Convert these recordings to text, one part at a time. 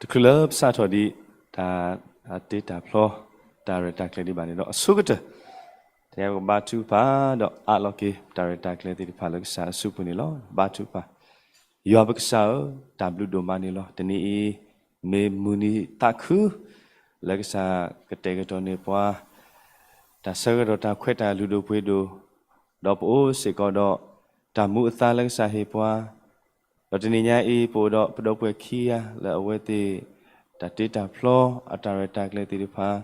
တချုးလၢပစးထီၣ်ဒံး တၢ်တ့တၢ်ဖျီ တၢ်ရဲၣ်တၢ်ကျဲၤဒံးဘၣ်န့ၣ်ဒီး အဆိကတၢၢ် တဘါထုကဖၣ်ဒီးအးလီၤက့ၤ တၢ်ရဲၣ်တၢ်ကျဲၤသ့ၣ်တဖၣ်လၢကစၢ်အစုပူၤန့ၣ်လီၤ. ဘါထုကဖၣ်. ယွၤပကစၢ်ဧၢ, တၢ်ဘျုးဒိၣ်မးန့ၣ်လီၤ. တနံၤအံၤ မ့ၢ်မုၢ်နံၤသးခု လၢကစၢ်ကတဲာ်ကတီၤန့ၢ်ပှၤ တၢ်ဆၢကတီၢ်တၢ်ခွဲးတၢ်ယာ်လုၢ်ဒိၣ်ပှ့ၤဒိၣ်, ဒီးပအိၣ်စ့ၢ်ကီးဒီး တၢ်မူအသါလၢကစၢ်ဟ့ၣ်ပှၤ, ဒီးတနံၤညါအံၤ ပအိၣ်ဒီးပဒီပုၢ်ဝဲၢ်ခံဂၤလၢအဝဲသ့ၣ် တၢ်တ့တၢ်ဖျီအတၢ်ရဲၣ်တၢ်ကျဲၤသ့ၣ်တဖၣ်,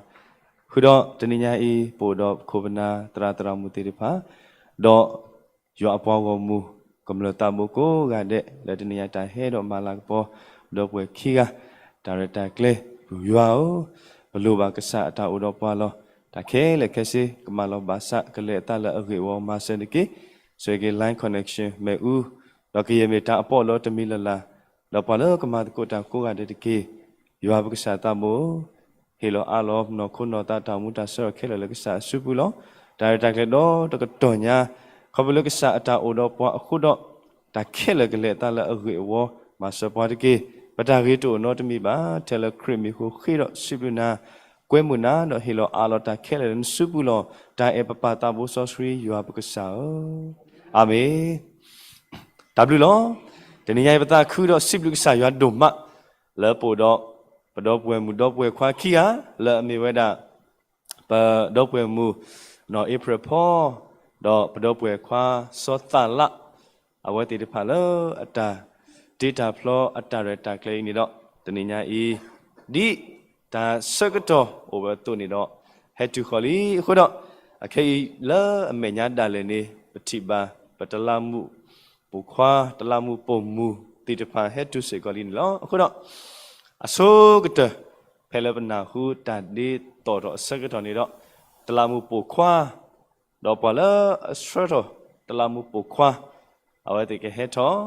ဃုာ်ဒီးတနံၤညါအံၤ ပအိၣ်ဒီးပခိၣ်ပနၢ်သရၣ်သရၣ်မုၣ်သ့ၣ်တဖၣ်, ဒီးယွၤအပှၤဂီၢ်မုၢ် ကမျၢၢ်သးဘိကိးဂၤဒဲး လၢတနံၤညါတၢ်ဟဲဒီးမၤလၤကပီၤ ပဒီပုၢ်ဝဲၢ်ခံဂၤ တၢ်ရဲၣ်တၢ်ကျဲၤ, ပယွၤဧၢ, ပလိၣ်ဘၣ်ကစၢ်အတၢ်အိၣ်ဒီးပှၤလီၤ. တၢ်ခဲလၢာ်ခဲဆ့ ကမၤလီၤဘၣ်ဆၣ် ကလဲၤအသးလၢအဂ့ၢ်အဝီ မၤစၢၤတက့ၢ်. ဆိၣ်ဂ့ၤက့ၤ line connection မ့ၣ်အူ, ဒီးကယဲၢ်မ့ၢ်တၢ်အပီးလၢတမံၤလၢ်လၢ်, ဒီးပှၤလၢကမၤသကိးတၢ်ကိးဂၤဒဲးတက့ၢ်. ယွၤပကစၢ်သးဘိဧၢ, ဟ့ၣ်လီၤအးလီၤနီၢ်ခိနီၢ်သးတၢ်အိၣ်မူတၢ်ဆၢထၢၣ်ခဲလၢာ်လၢကစၢ်အစုပူၤလီၤ. တၢ်ရဲၣ်တၢ်ကျဲၤဒီတကတီၢ်ညါ, ခီဖျိလၢကစၢ်အတၢ်အိၣ်ဒီးပှၤအဃိဒီး တၢ်ခဲလၢာ်ကလဲၤအသးလၢအဂ့ၢ်အဝီ မၤစၢၤပှၤတက့ၢ်. ပတၢ်ဂ့ၤတအိၣ်နီတမံၤဘၣ်, ထဲလၢခရံာ်မံၤဃိဃ့ဒီးစံးဘျုးနၤ, ကွဲမုာ်နၤဒီးဟ့ၣ်လီၤအးလီၤတၢ်ခဲလၢာ်လၢနစုပူၤလီၤ. တၢ်အဲၣ်ပပၢ်သးဘိစီဆှံယွၤပကစၢ်ဧၢ, အၤမ့ၣ်. တၢ်ဘျုးလီၤ. တနံၤညါအံၤပသးခုဒီးစံးဘျုးကစၢ်ယွၤဒိၣ်မး လၢပအိၣ်ဒီး ပဒီပုၢ်ဝဲၢ်မုၣ်ဒီပုၢ်ဝဲၢ်ခွါခံဂၤ လၢအမ့ၢ်ဝဲဒၣ် ပဒီပုၢ်ဝဲၢ်မုၣ် နီၢ်အ့ဖြ့ၣ်ဖီ ဒီးပဒီပုၢ်ဝဲၢ်ခွါစီၤသးလး အဝဲသ့ၣ်တဖၣ်လၢအတၢ်တ့တၢ်ဖျီအတၢ်ရဲၣ်တၢ်ကျဲၤအံၤန့ၣ်ဒီး တနံၤညါအံၤ ဒ်တၢ်ဆၢကတီၢ်အိၣ်ဝဲအသိးန့ၣ်ဒီး ဟဲတုၤဃီၤလံအဃိဒီး အခဲအံၤလၢအမဲာ်ညါဒၣ်လဲာ်န့ၣ် ပထံၣ်ဘၣ် ပတလးမူးပိာ်ခွါ တလးမူးပိာ်မုၣ်သ့ၣ်တဖၣ်ဟဲတုၤစ့ၢ်ကီးလံန့ၣ်လီၤ. အဃိဒီး အဆိကတၢၢ် ဖဲလၢပနၢ်ဟူတၢ်ဒ့သိးထီၣ်အဆၢကတီၢ်န့ၣ်ဒီး တလးမူးပိာ်ခွါ ဒီးပှၤလၢအဆှၢထီၣ်တလးမူးပိာ်ခွါ အဝဲသ့ၣ်ကဟဲထီၣ်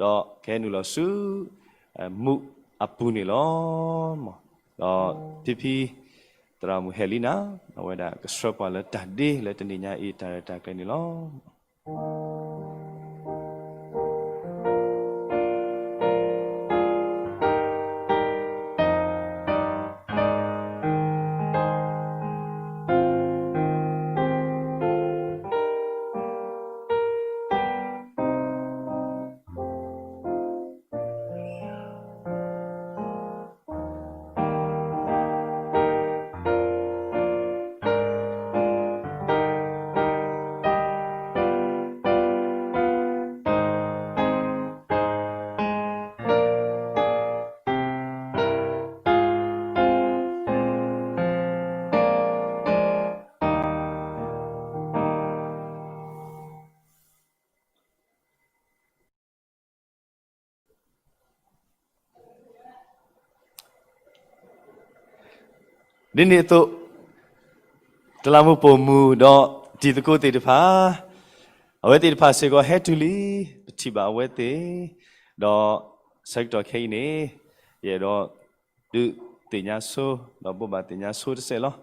ဒီးကဟဲနုာ်လီၤဆူ မူးအပူၤန့ၣ်လီၤ. ဒီးဖံဖံ သရၣ်မုၣ်ဟဲလံနၤ အဝဲဒၣ်ကဆှၢပှၤလၢတၢ်ဒ့လၢတနံၤညါအံၤတၢ်ရဲၣ်တၢ်ကျဲၤန့ၣ်လီၤ.ဒ်န့ၣ်အသိး တလးမူးပိာ်မုၣ်ဒီးတံၤသကိးသ့ၣ်တဖၣ် အဝဲသ့ၣ်တဖၣ်စ့ၢ်ကီးဟဲတုၤလံ ပထံၣ်ဘၣ်အဝဲသ့ၣ် ဒီးဆၢကတီၢ်ခဲအံၤန့ၣ် ယအဲၣ်ဒိးဒုးသ့ၣ်ညါဆိ ဒီးဘိးဘၣ်သ့ၣ်ညါဆိတစဲးလီၤ.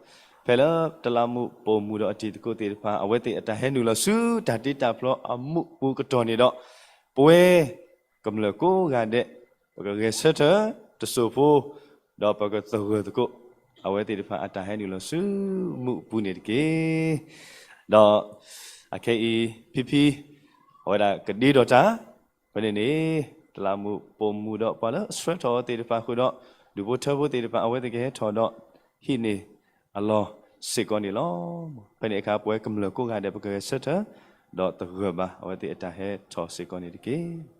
ဖဲလၢတလးမူးပိာ်မုၣ်ဒီးအတံၤသကိးသ့ၣ်တဖၣ် အဝဲသ့ၣ်အတၢ်ဟဲနုာ်လီၤဆူတၢ်တ့တၢ်ဖျီအမူးပူၤကတီၢ်န့ၣ်ဒီး ပဝဲ ကမျၢၢ်ကိးဂၤဒဲး ပကဂဲၤဆၢထၢၣ်တစိၢ်ဖိ ဒီးပကသဂၢၢ်သကိး အဝဲသ့ၣ်တဖၣ်အတၢ်ဟဲနုာ်လီၤဆူမူးအပူၤန့ၣ်တက့ၢ်. ဒီးအခဲအံၤ ဖံဖံ အဝဲဒၣ်ကဒ့ဒီးတၢ် ဖဲန့ၣ်န့ၣ် တလးမူးပိာ်မုၣ်ဒီးပှၤလၢအဆှၢထီၣ်အီၤသ့ၣ်တဖၣ်ဃုာ်ဒီး ဒူၣ်ဖိထၢဖိသ့ၣ်တဖၣ် အဝဲသ့ၣ်ကဟဲထီၣ်ဒီးဟံးန့ၢ်အလီၢ်စ့ၢ်ကီးန့ၣ်လီၤ. ဖဲန့ၣ်အခါ ပဝဲကမျၢၢ်ကိးဂၤဒဲး ပကဂဲၤဆၢထၢၣ် ဒီးသဂၢၢ်ဘၣ် အဝဲသ့ၣ်အတၢ်ဟဲထီၣ်စ့ၢ်ကီးန့ၣ်တက့ၢ်.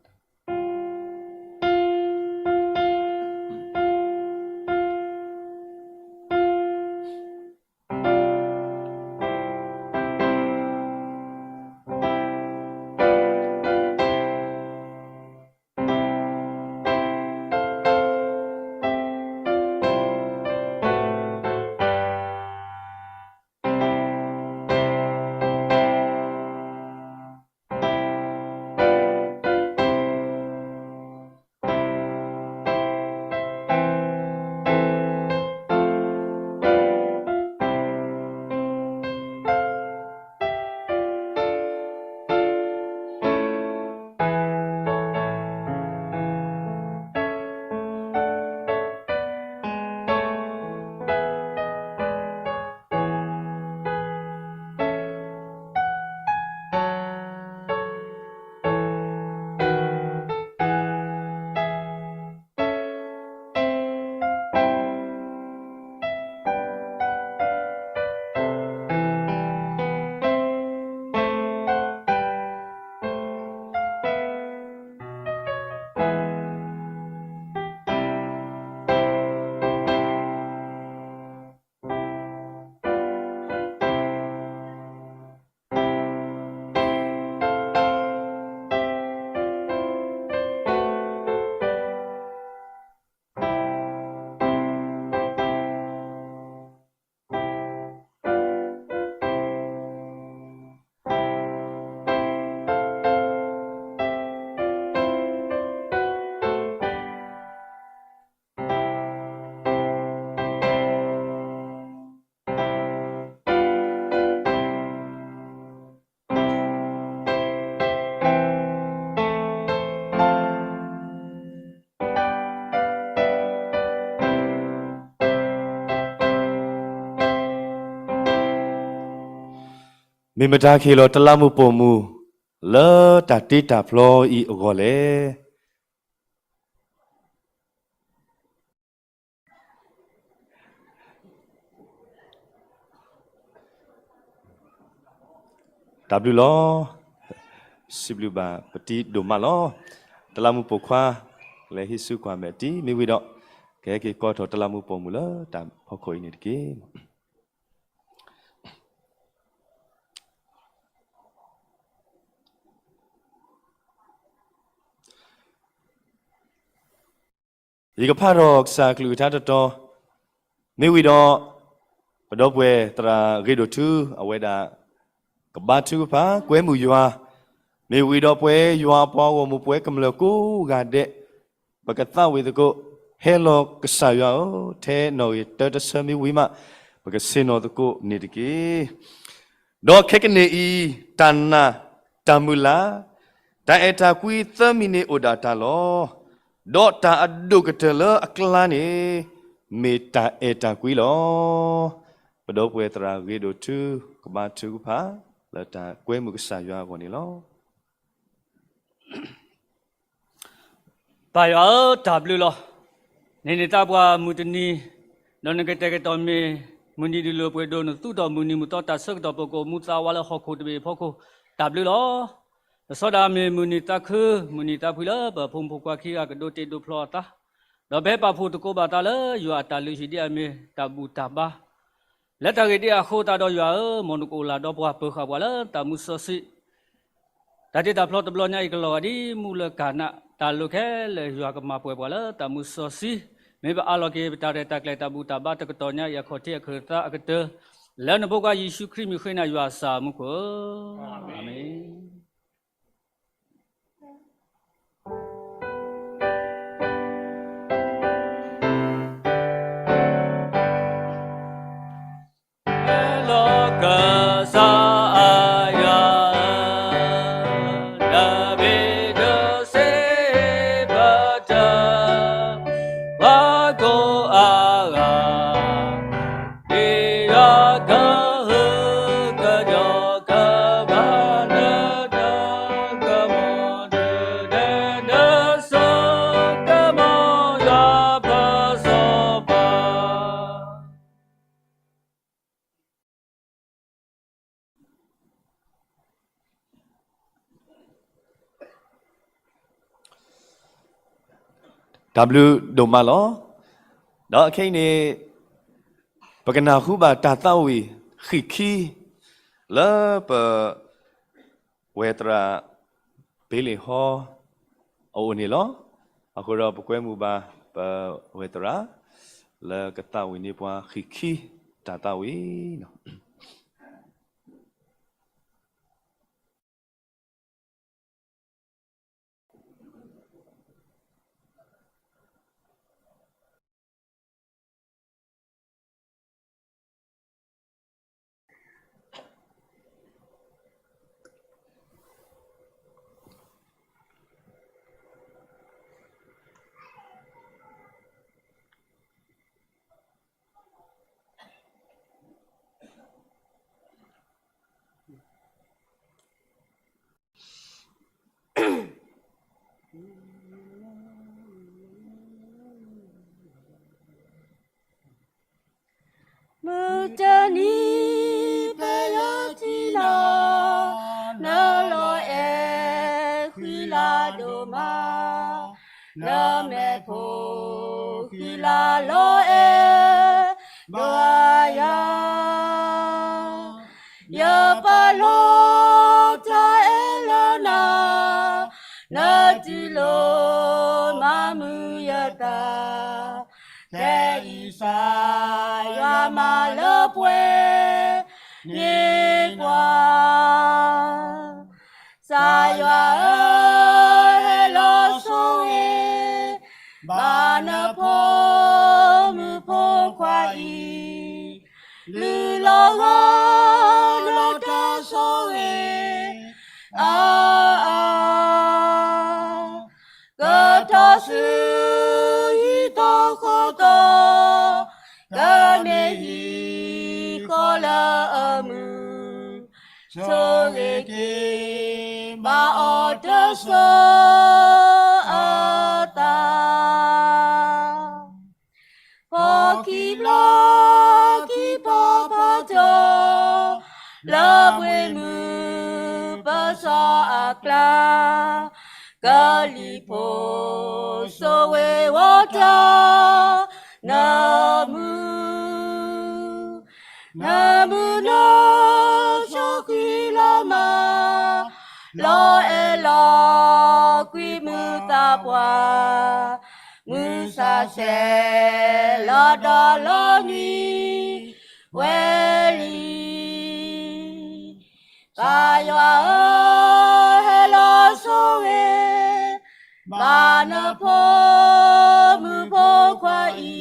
မ့ၢ်မတၤကဟ့ၣ်လီၤတလးမူးပိာ်မုၣ် လၢတၢ်တ့တၢ်ဖျီအံၤအဂီၢ်လဲၣ်. တၢ်ဘျုးလီၤ. စံးဘျုးဘၣ်ပတံၤဒိၣ်မးလီၤ. တလးမူးပိာ်ခွါ လဲၤဟံးစုကွၢ်မဲာ်တံၤ မ့ၢ်ဝံၤဒီး ကဟဲက့ၤကိးထီၣ်တလးမူးပိာ်မုၣ်လၢတၢ်ဖီခိၣ်အံၤန့ၣ်တက့ၢ်. ယကဖးထီၣ်ကစၢ်အကလုၢ်ကထါတတီၤ, မ့ၢ်ဝံၤဒီး ပဒီပုၢ်ဝဲၢ်သရၣ်ဂ့ၤဒိၣ်ထူ အဝဲဒၣ် ကဘါထုကဖၣ် ကွဲမုာ်ယွၤ, မ့ၢ်ဝံၤဒီးပဝဲယွၤအပှၤဂီၢ်မုၢ်ပဝဲကမျၢၢ်ကိးဂၤဒဲး ပကသးဝံၣ်သကိး, ဟဲလီၤကစၢ်ယွၤဧၢ, ထဲနီၣ်ဂံၢ်တၢတဆၢမ့ၢ်ဝံၤမး ပကဆ့ၣ်နီၤသကိးန့ၣ်တက့ၢ်. ဒီးခဲကနံၣ်အံၤ တၢ်နာ်, တၢ်မုၢ်လၢ်, တၢ်အဲၣ်တၢ်ကွံသၢမံၤန့ၣ်အိၣ်ဒၣ်တၢ်လီၤ. ဒီးတၢ်အဒိၣ်ကတၢၢ်လၢအကျါန့ၣ် မ့ၢ်တၢ်အဲၣ်တၢ်ကွံလီၤ. ပဒီပုၢ်ဝဲၢ်သရၣ်ဂ့ၤဒိၣ်ထူ ကဘါထုကဖၣ် လၢတၢ်ကွဲမုာ်ကစၢ်ယွၤအဂီၢ်န့ၣ်လီၤ. ပၢ်ယွၤဧၢ, တၢ်ဘျုးလီၤ. နဟ့ၣ်န့ၢ်သးပှၤမုၢ်တနံၤ, ဒီးနကတဲာ်ကတီၤမ့ၢ်မုၢ်နံၤဒုးလိာ်ပှ့ၤဒိၣ် နသူၣ်ထီၣ်မုၢ်နံၤမုၢ်သီတၢ်ဆၢကတီၢ်ပကိၢ်မူသးဝါလၢဟီၣ်ခိၣ်တဘ့ၣ်အဖီခိၣ်, တၢ်ဘျုးလီၤ. လီၤဆီဒၣ်တၢ်မ့ၢ်မုၢ်နံၤသးခု, မုၢ်နံၤသးဖှံလၢပဖိမုၣ်ဖိခွါခံဂၤကဒိးတ့ဒိးဖျီအသး, ဒီးပဟဲပာ်ဖှိၣ်သကိးဘၣ်သးလၢယွၤအတၢ်လုၢ်ဟံၣ်ဒ်အမ့ၢ်တၢ်ဘူၣ်တၢ်ဘါ လၢတၢ်ဂ့ၢ်ဒ်အဃိသတးဒီးယွၤဧၢ, မ်နကအိၣ်လၢဒီးပှၤပၢၤဃာ်ပှၤလၢတၢ်မူစီဆှံ တၢ်တ့တၢ်ဖျီတဘျီညါအံၤ ကလီၤဂာ်ဒ်မူလၢကၤနး, တၢ်လိၣ်ခဲလၢာ်ယွၤကမၤပှဲၤပှၤလၢတၢ်မူစီဆှံ, မ့ၢ်ပအးလီၤက့ၤပတၢ်ရဲၣ်တၢ်ကျဲၤတၢ်ဘူၣ်တၢ်ဘါတကတီၢ်ညါအံၤအခီၣ်ထံးအခၢၣ်သးအကတၢၢ်, လၢနဖိခွါယ့ၣ်ၡူးခရံာ်မံၤဃ့နၤယွၤအစၢ်မူခိၣ်ဧၢ, အၤမ့ၣ်. လီၤကစၢ်အယွၤဧၢ, တၢ်ဘျုးဒိၣ်စ့ပတၢ်, ပှၤကိးအဂၤ, ဒ်ယွၤကဟုကညီၤကဘၣ်လၢတၢ်ကမီၤဒုးနဲၣ်နစိကမီၤယွၤပစီၤပၤ တၢ်ဘျုးဒိၣ်မးလီၤ. ဒီးခဲအံၤန့ၣ် ပကနၢ်ဟူဘၣ်တၢ်သးဝံၣ်ဃံးခံ လၢပဝဲၢ်သရၣ် ဘ့လ့ၣ်ဟီ အအိၣ်န့ၣ်လီၤ. အဃိဒီးပကွဲမုာ်ဘၣ်ပဝဲၢ်သရၣ် လၢကသးဝံၣ်န့ၢ်ပှၤဃံးခံတၢ်သးဝံၣ်လီၤ. မုၢ်တနံၤ ပယီၤထံနီၤ နလီၤအဲၣ်ဃံလၤဒိၣ်မး, နမဲာ်ဖိဃံလၤလီၤအဲၣ်ဒိၣ်ယၤ, ယပာ်လီၤတၢ်အဲၣ်လၢနၤ, နတူၢ်လိာ်မၤမုာ်ယသး, ဖဲအံၤ ကစၢ်ယွၤမၤလၢပှဲၤန့ၢ်ပှၤ ကစၢ်ယွၤဧၢ, ဟဲလီၤဆိၣ်ဂ့ၤ ဘၣ်နဖိမုၣ်ဖိခွါအံၤ, လုၢ်လီၤဂာ်ဒီးတၢ်ဆိၣ်ဂ့ၤအါအါ, ကထီၣ်ဆူဟံၣ်ထီၣ်ဃီထီၣ်, ကမ့ၢ်ဟံၣ်ဃီလၢအမုာ် ဆိၣ်ဂ့ၤက့ၤဘၣ်အီၤတစိၤအသး. ဖီခံဘျီခံဖီဖီထီၣ် လၢပှ့ၤမုၢ်ပစီအကျါ, ကလံၤဖိစိဝ့ဝီၤတၢ် နၢမူ နၢမူနီၢ်ဆိၣ်ဃံလီၤမး, လီၤအဲၣ်လီၤကွံမုာ်သးပှၢ်, မုၢ်ဆါဆဲးလီၤဒီးလီၤနံၤဝဲလံ. ကစၢ်ယွၤဧၢ, ဟဲလီၤဆိၣ်ဂ့ၤ ဘၣ်နဖိမုၣ်ဖိခွါအံ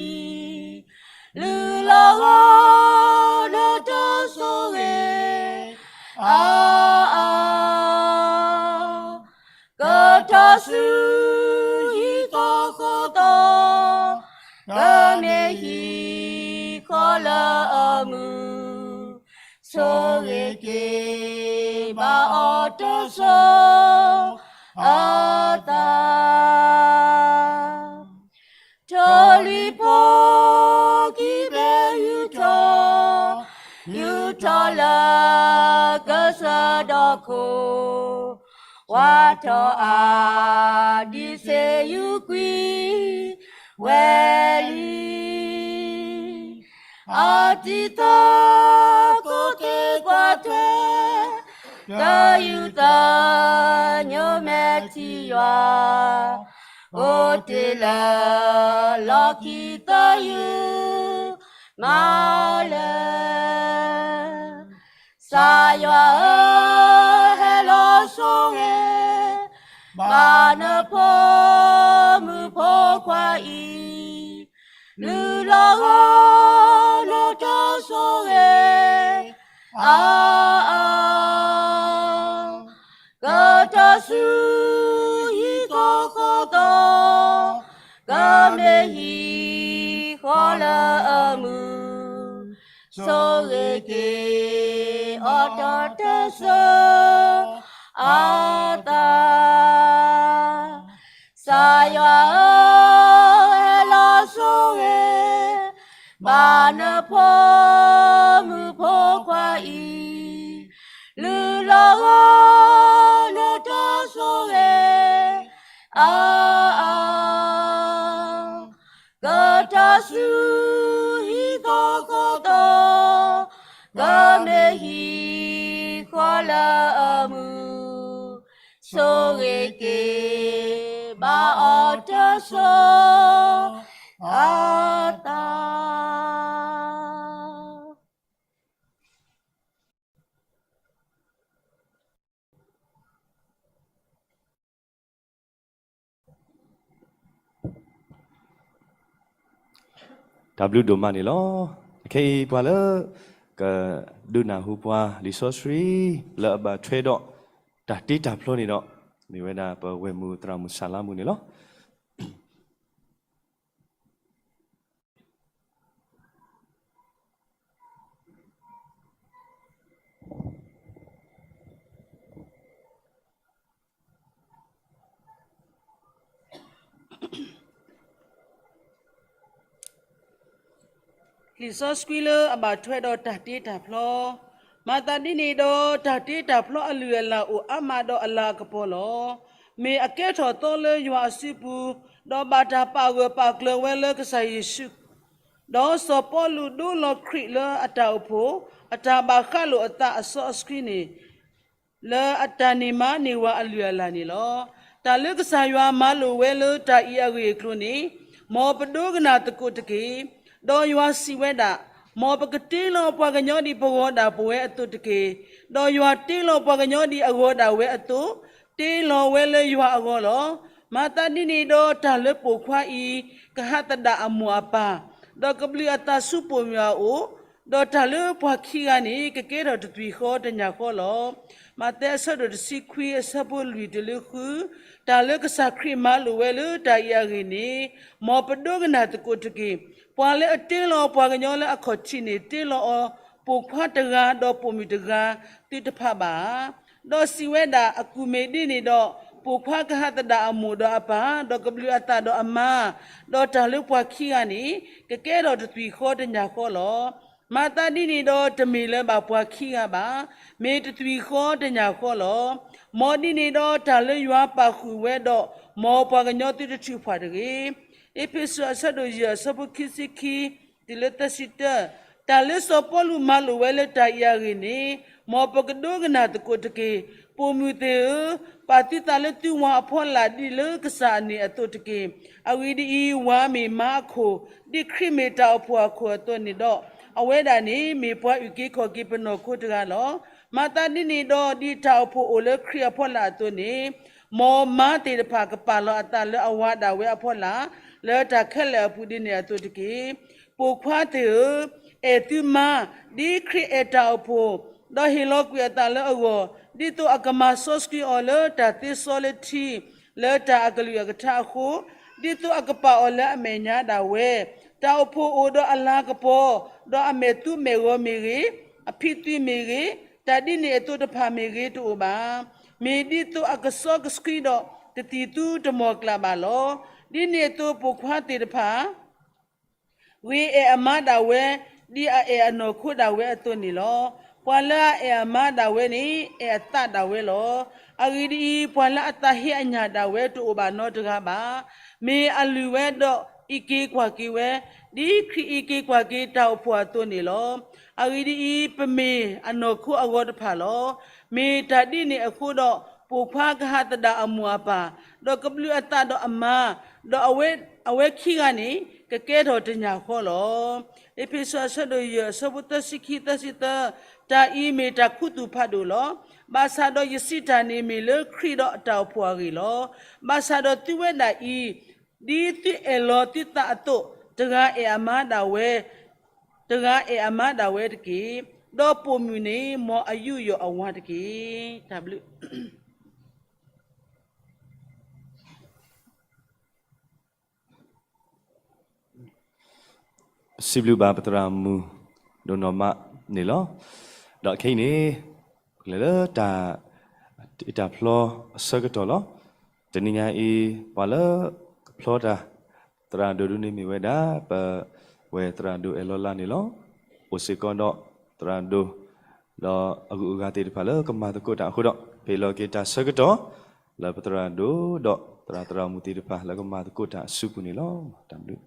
ၤ, လုၢ်လီၤဂီၤနတၢ်ဆိၣ်ဂ့ၤ အါအါ, ကထီၣ်ဆူဟံၣ်သီဃီသီ, ကမ့ၢ်ဟံၣ်ဃီလၢအမုာ်, ဆိၣ်ဂ့ၤက့ၤဘၣ်အီၤတစိၤ အသး. ထီၣ်လွံၢ်ဖီခံဘ့ၣ်ယူၢ်ထီၣ်, ယူၢ်ထီၣ်လၢကစၢၢ်ဒီခိၣ်, ဝါထီၣ်အါဒံးဆ့ယူၢ်ကွံာ်ဝဲလံ. အတံၤသကိးသ့ၣ်ကွၢ်ထွဲ, တယူၢ်သညိမဲာ်ထံယွၤ, အိၣ်တ့ၢ်လၢလီၢ်ခံသယုၢ်မးလၢ ကစၢ်ယွၤဧၢ, ဟဲလီၤဆိၣ်ဂ့ၤ ဘၣ်နဖိမုၣ်ဖိခွါအံၤ, လုၢ်လီၤဂီၤနတၢ်ဆိၣ်ဂ့ၤ အါအါ, ကထီၣ်ဆူဟံၣ်သီဃီသီ, ကမ့ၢ်ဟံၣ်ဃီလၢအမုာ်, ဆိၣ်ဂ့ၤက့ၤအီၤဒီးတစိၤအသး. ကစၢ်ယွၤဧၢ, ဟဲလီၤဆိၣ်ဂ့ၤ ဘၣ်နဖိမုၣ်ဖိခွါအံၤ, လုၢ်လီၤဂီၤနတၢ်ဆိၣ်ဂ့ၤ အါအါ, ကထီၣ်ဆူဟံၣ်သီဃီသီ, ကမ့ၢ်ဟံၣ်ဃီလၢအမုာ်, ဆိၣ်ဂ့ၤက့ၤဘၣ်အီၤတစိၤအသး. တၢ်ဘျုးဒိၣ်မးန့ၣ်လီၤ. အခဲအံၤပှၤလၢ ကဒုးနၢ်ဟူပှၤလံာ်စီဆှံ လၢအဘၣ်ထွဲဒီး တၢ်တ့တၢ်ဖျီန့ၣ်ဒီး မ့ၢ်ဝဲဒၣ်ပဝဲၢ်မုၢ်သရၣ်မုၣ်စၢ်လါမူန့ၣ်လီၤ. လံာ်စီဆှံလၢအဘၣ်ထွဲဒီးတၢ်တ့တၢ်ဖျီ, မၤသးဒ်န့ၣ်ဒီး တၢ်တ့တၢ်ဖျီအလုၢ်အလၢ်အိၣ်အါမးဒီးအလၤအကပီၤလီၤ. မ့ၢ်အကဲထီၣ်သီလၢယွၤအစုပူၤ, ဒီးဘၣ်တၢ်ပာ်ဂၢၢ်ပာ်ကျၢၤဝဲလၢကစၢ်ယ့ၣ်ၡူး ဒီးစီၤပီလူးဒိလီၤခရံာ်လၢအတၢ်အိၣ်ဖှိၣ် အတၢ်ဘၣ်ဃးလိာ်အသးအစီအဆှံန့ၣ် လၢအတၢ်န့ၢ်မၤန့ၢ်ဝဲအလုၢ်အလၢ်န့ၣ်လီၤ. တၢ်လၢကစၢ်ယွၤမၤလိာ်ဝဲလၢတၢ်အံၤအဂ့ၢ်အကျိၤန့ၣ်, မ်ပဒိကနၣ်သကိးတက့ၢ်. ဒီးယွၤစံးဝဲဒၣ်, မ်ပကတ့လီၤပှၤကညီဒ်ပဂီၤဒၣ်ပဝဲအသိးတက့ၢ်. ဒီးယွၤတ့လီၤပှၤကညီဒ်အဂီၤဒၣ်ဝဲအသိး, တ့လီၤဝဲလၢယွၤအဂီၢ်လီၤ. မၤသးဒ်န့ၣ်ဒီးတၢ်လၢပိာ်ခွါအံၤ ကဟးသဒၣ်အမိၢ်အပၢ်, ဒီးကဘျုးအသးဆူပိာ်မုၣ်အအိၣ်, ဒီးတၢ်လၢပှၤခံဂၤန့ၣ် ကကဲထီၣ်တသွံၣ်ဃီတညၣ်ဃီလီၤ. မးသဲအဆၢဒိၣ်တဆံခွံအဆၢဖိလွံၢ်တုၤလၢဃု, တၢ်လၢကစၢ်ခရံာ်မၤလိာ်ဝဲလၢတၢ်အံၤအဂ့ၢ်န့ၣ်, မ်ပဒိကနၣ်သကိးတက့ၢ်. ပှၤလၢအတ့လီၤပှၤကညီလၢအခီၣ်ထံးန့ၣ် တ့လီၤအီၤ ပိာ်ခွါတဂၤဒီးပိာ်မုၣ်တဂၤသုတဖးဘၣ်ဧါ. ဒီးစံးဝဲဒၣ်, အကူၣ်မ့ၢ်ဒ်န့ၣ်ဒီး, ပိာ်ခွါကဟးသဒၣ်အမိၢ်ဒီးအပၢ်, ဒီးကဘျုးအသးဒီးအမါ, ဒီးတၢ်လၢပှၤခံဂၤန့ၣ် ကကဲထီၣ်တသွံၣ်ဃီတညၣ်ဃီလီၤ. မၤသးဒ်န့ၣ်ဒီး တမ့ၢ်လၢၤဘၣ်ပှၤခံဂၤဘၣ်, မ့ၢ်တသွံၣ်ဃီတညၣ်ဃီလီၤ. မ်ဒ်န့ၣ်ဒီး တၢ်လၢယွၤပာ်ဃုာ်ဝဲဒီး, မ်ပှၤကညီသုတထုးဖှၣ်တဂ့ၤ. အ့းဖ့းစူးအဆၢဒိၣ်ယဲၢ်အဆၢဖိခံဆံခံ တုၤလၢသၢဆံတၢ, တၢ်လၢစီၤပီလူးမၤလိာ်ဝဲလၢတၢ်အံၤအဂ့ၢ်န့ၣ်, မ်ပကဒိကနၣ်သကိးတက့ၢ်. ပိာ်မုၣ်သ့ၣ်ဧၢ, ပာ်သုသးလၢသုဝၤအဖီလာ်ဒ်လၢကစၢ်အန့ၣ်အသိးတက့ၢ်. အဂ့ၢ်ဒ်အံၤ, ဝၤမ့ၢ်မါအခိၣ်, ဒ်ခရံာ်မ့ၢ်တၢ်အိၣ်ဖှိၣ်အခိၣ်အသိးန့ၣ်ဒီး, အဝဲဒၣ်န့ၣ်မ့ၢ်ပှၤအုၣ်က့ၤခီၣ်က့ၤပနီၢ်ခိတဂၤလီၤ. မၤသးဒ်န့ၣ်ဒီး, ဒ်တၢ်အိၣ်ဖှိၣ်အိၣ်လၢခရံာ်အဖီလာ်အသိးန့ၣ်, မ်မါသ့ၣ်တဖၣ်ကပာ်လီၤအသးလၢအဝၤဒၣ်ဝဲအဖီလာ်, လၢတၢ်ခဲလၢာ်အပူၤဒ်န့ၣ်အသိးတက့ၢ်. ပိာ်ခွါသ့ၣ်ဧၢ, အဲၣ်သုမါ, ဒ်ခရံာ်အဲၣ်တၢ်အိၣ်ဖှိၣ်, ဒီးဟ့ၣ်လီၤကွံာ်အသးလၢအဂီၢ်, ဒ်သိးအကမၤစီဆှံအီၤလၢတၢ်သ့စီလၢထံ, လၢတၢ်အကလုၢ်အကထါအဃိ, ဒ်သိးအကပာ်အီၤလၢအမဲာ်ညါဒၣ်ဝဲ. တၢ်အိၣ်ဖှိၣ်အိၣ်ဒီးအလၤကပီၤ, ဒီးအမဲာ်သူမဲာ်ဂီၤမ့ၢ်ဂ့ၤ, အဖံးသွံးမ့ၢ်ဂ့ၤ, တၢ်ဒ်န့ၣ်အသိးတဖၣ်မ့ၢ်ဂ့ၤတအိၣ်ဘၣ်. မ့ၢ်ဒ်သိးအကစီကဆှံဒီး တသံၣ်သူတမီၢ်ကျၢ်ဘၣ်လီၤ. ဒ်န့ၣ်အသိးပိာ်ခွါသ့ၣ်တဖၣ် ဂ့ၤအဲၣ်အမါဒၣ်ဝဲ, ဒ်အအဲၣ်အနီၢ်ခိဒၣ်ဝဲအသိးန့ၣ်လီၤ. ပှၤလၢအအဲၣ်အမါဒၣ်ဝဲန့ၣ် အဲၣ်အသးဒၣ်ဝဲလီၤ. အဂ့ၢ်ဒ်အံၤ, ပှၤလၢအသးဟ့အညၣ်ဒၣ်ဝဲတအိၣ်ဘၣ်နီတဂၤဘၣ်. မ့ၢ်အလုၢ်ဝဲဒီးအံးက့ၤကွၢ်က့ၤဝဲ, ဒ်ခရံာ်အံးက့ၤကွၢ်က့ၤတၢ်အိၣ်ဖှိၣ်အသိးန့ၣ်လီၤ. အဂ့ၢ်ဒ်အံၤ, ပမ့ၢ်အနီၢ်ခိအဂီၤတဖၣ်လီၤ. မ့ၢ်တၢ်ဒ်န့ၣ်အဃိဒီး, ပိာ်ခွါကဟးသဒၣ်အမိၢ်အပၢ်, ဒီးကဘျုးအသးဒီးအမါ, ဒီးအဝဲခံဂၤန့ၣ် ကကဲထီၣ်တညၣ်ဃီလီၤ. အ့းဖ့းစူးအဆၢဒိၣ်ယဲၢ် အဆၢဖိသၢဆံခံ သၢဆံသၢ, တၢ်အံၤမ့ၢ်တၢ်ခူသူၣ်ဖးဒိၣ်လီၤ. ဘၣ်ဆၣ်ဒီးယစံးတၢ်န့ၣ်မ့ၢ်လၢခရံာ်ဒီးအတၢ်အိၣ်ဖှိၣ်အဂ့ၢ်လီၤ. ဘၣ်ဆၣ်ဒီးသုဝဲဒၣ်အံၤ, ဒ်သုအဲၣ်လီၤသုသးအသိး, တဂၤအဲၣ်အမါဒၣ်ဝဲ, တဂၤအဲၣ်အမါဒၣ်ဝဲတက့ၢ်. ဒီးပိာ်မုၣ်န့ၣ် မ်အယူးယီၣ်အဝၤတက့ၢ်. တၢ်ဘျုး ပစံးဘျုးဘၣ်ပသရၣ်မုၣ်ဒိၣ်နီၢ်မးန့ၣ်လီၤ. ဒီးခဲအံၤန့ၣ်, လဲၤလၢတၢ်, တၢ်ဖျီအဆၢကတီၢ်လီၤ. တနံၤညါအံၤ, ပှၤလၢကဖျီတၢ်, သရၣ်ဒိၣ်ဒုန့ၣ်မ့ၢ်ဝဲဒၣ်, ပဝဲသရၣ်ဒိၣ်အဲၣ်လီၤလါန့ၣ်လီၤ. အိၣ်စ့ၢ်ကီးဒီးသရၣ်ဒိၣ် ဒီးအဂုၤအဂၤသ့ၣ်တဖၣ်လၢကမၤသကိးတၢ်အဃိဒီး, ပဟ့ၣ်လီၤက့ၤတၢ်ဆၢကတီၢ်, လၢပသရၣ်ဒိၣ်ဒီးသရၣ်သရၣ်မုၣ်သ့ၣ်တဖၣ်လၢကမၤသကိးတၢ်အစုပူၤန့ၣ်လီၤ. တၢ်ဘျုး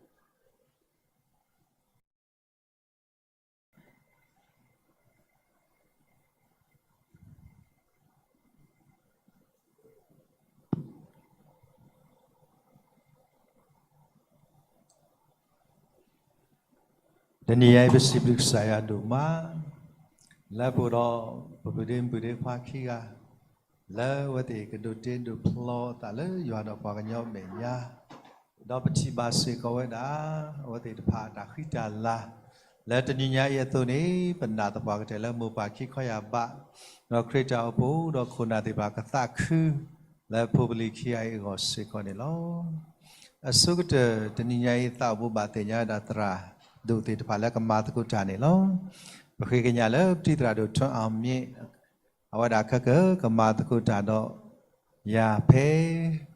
တနံၤအံၤပစံးဘျုးကစၢ်ယွၤဒိၣ်မး, လၢပအိၣ်ဒီးပပုၢ်ဒ့မုၣ်ပုၢ်ဒ့ခွါခံဂၤ, လၢအဝဲသ့ၣ်ကဒိးတ့ဒိးဖျီအသးလၢယွၤဒီးပှၤကညီအမဲာ်ညါ, ဒီးပထံၣ်ဘၣ်စ့ၢ်ကီးဝဲဒၣ် အဝဲသ့ၣ်တဖၣ်အတၢ်ဃံတၢ်လၤ, လၢတနံၤညါအံၤအသိးန့ၣ် ပနာ်သပှၢ်ကတၢၢ်လၢမိၢ်ပၢ်ခံခီယၢ်ဘး, ဒီးခရံာ်တၢ်အိၣ်ဖှိၣ်ဒီးခိၣ်နၢ်သ့ၣ်တဖၣ်ကသးခု လၢဖိပလံၤခံဂၤအံၤအဂီၢ်စ့ၢ်ကီးန့ၣ်လီၤ. အဆိကတၢၢ် တနံၤညါအံၤသးအိၣ်ဘိးဘၣ်သ့ၣ်ညါဝဲဒၣ်သရၣ်ဒိၣ်သ့ၣ်တဖၣ်လၢကမၤသကိးတၢ်န့ၣ်လီၤ. ပဃ့ကညးလၢပတံၤသရၣ်ဒိၣ်ထွန်းအောင်မြင့် အဝဲဒၣ်ခဲကၢကမၤသကိးတၢ်ဒီးယၤဖဲ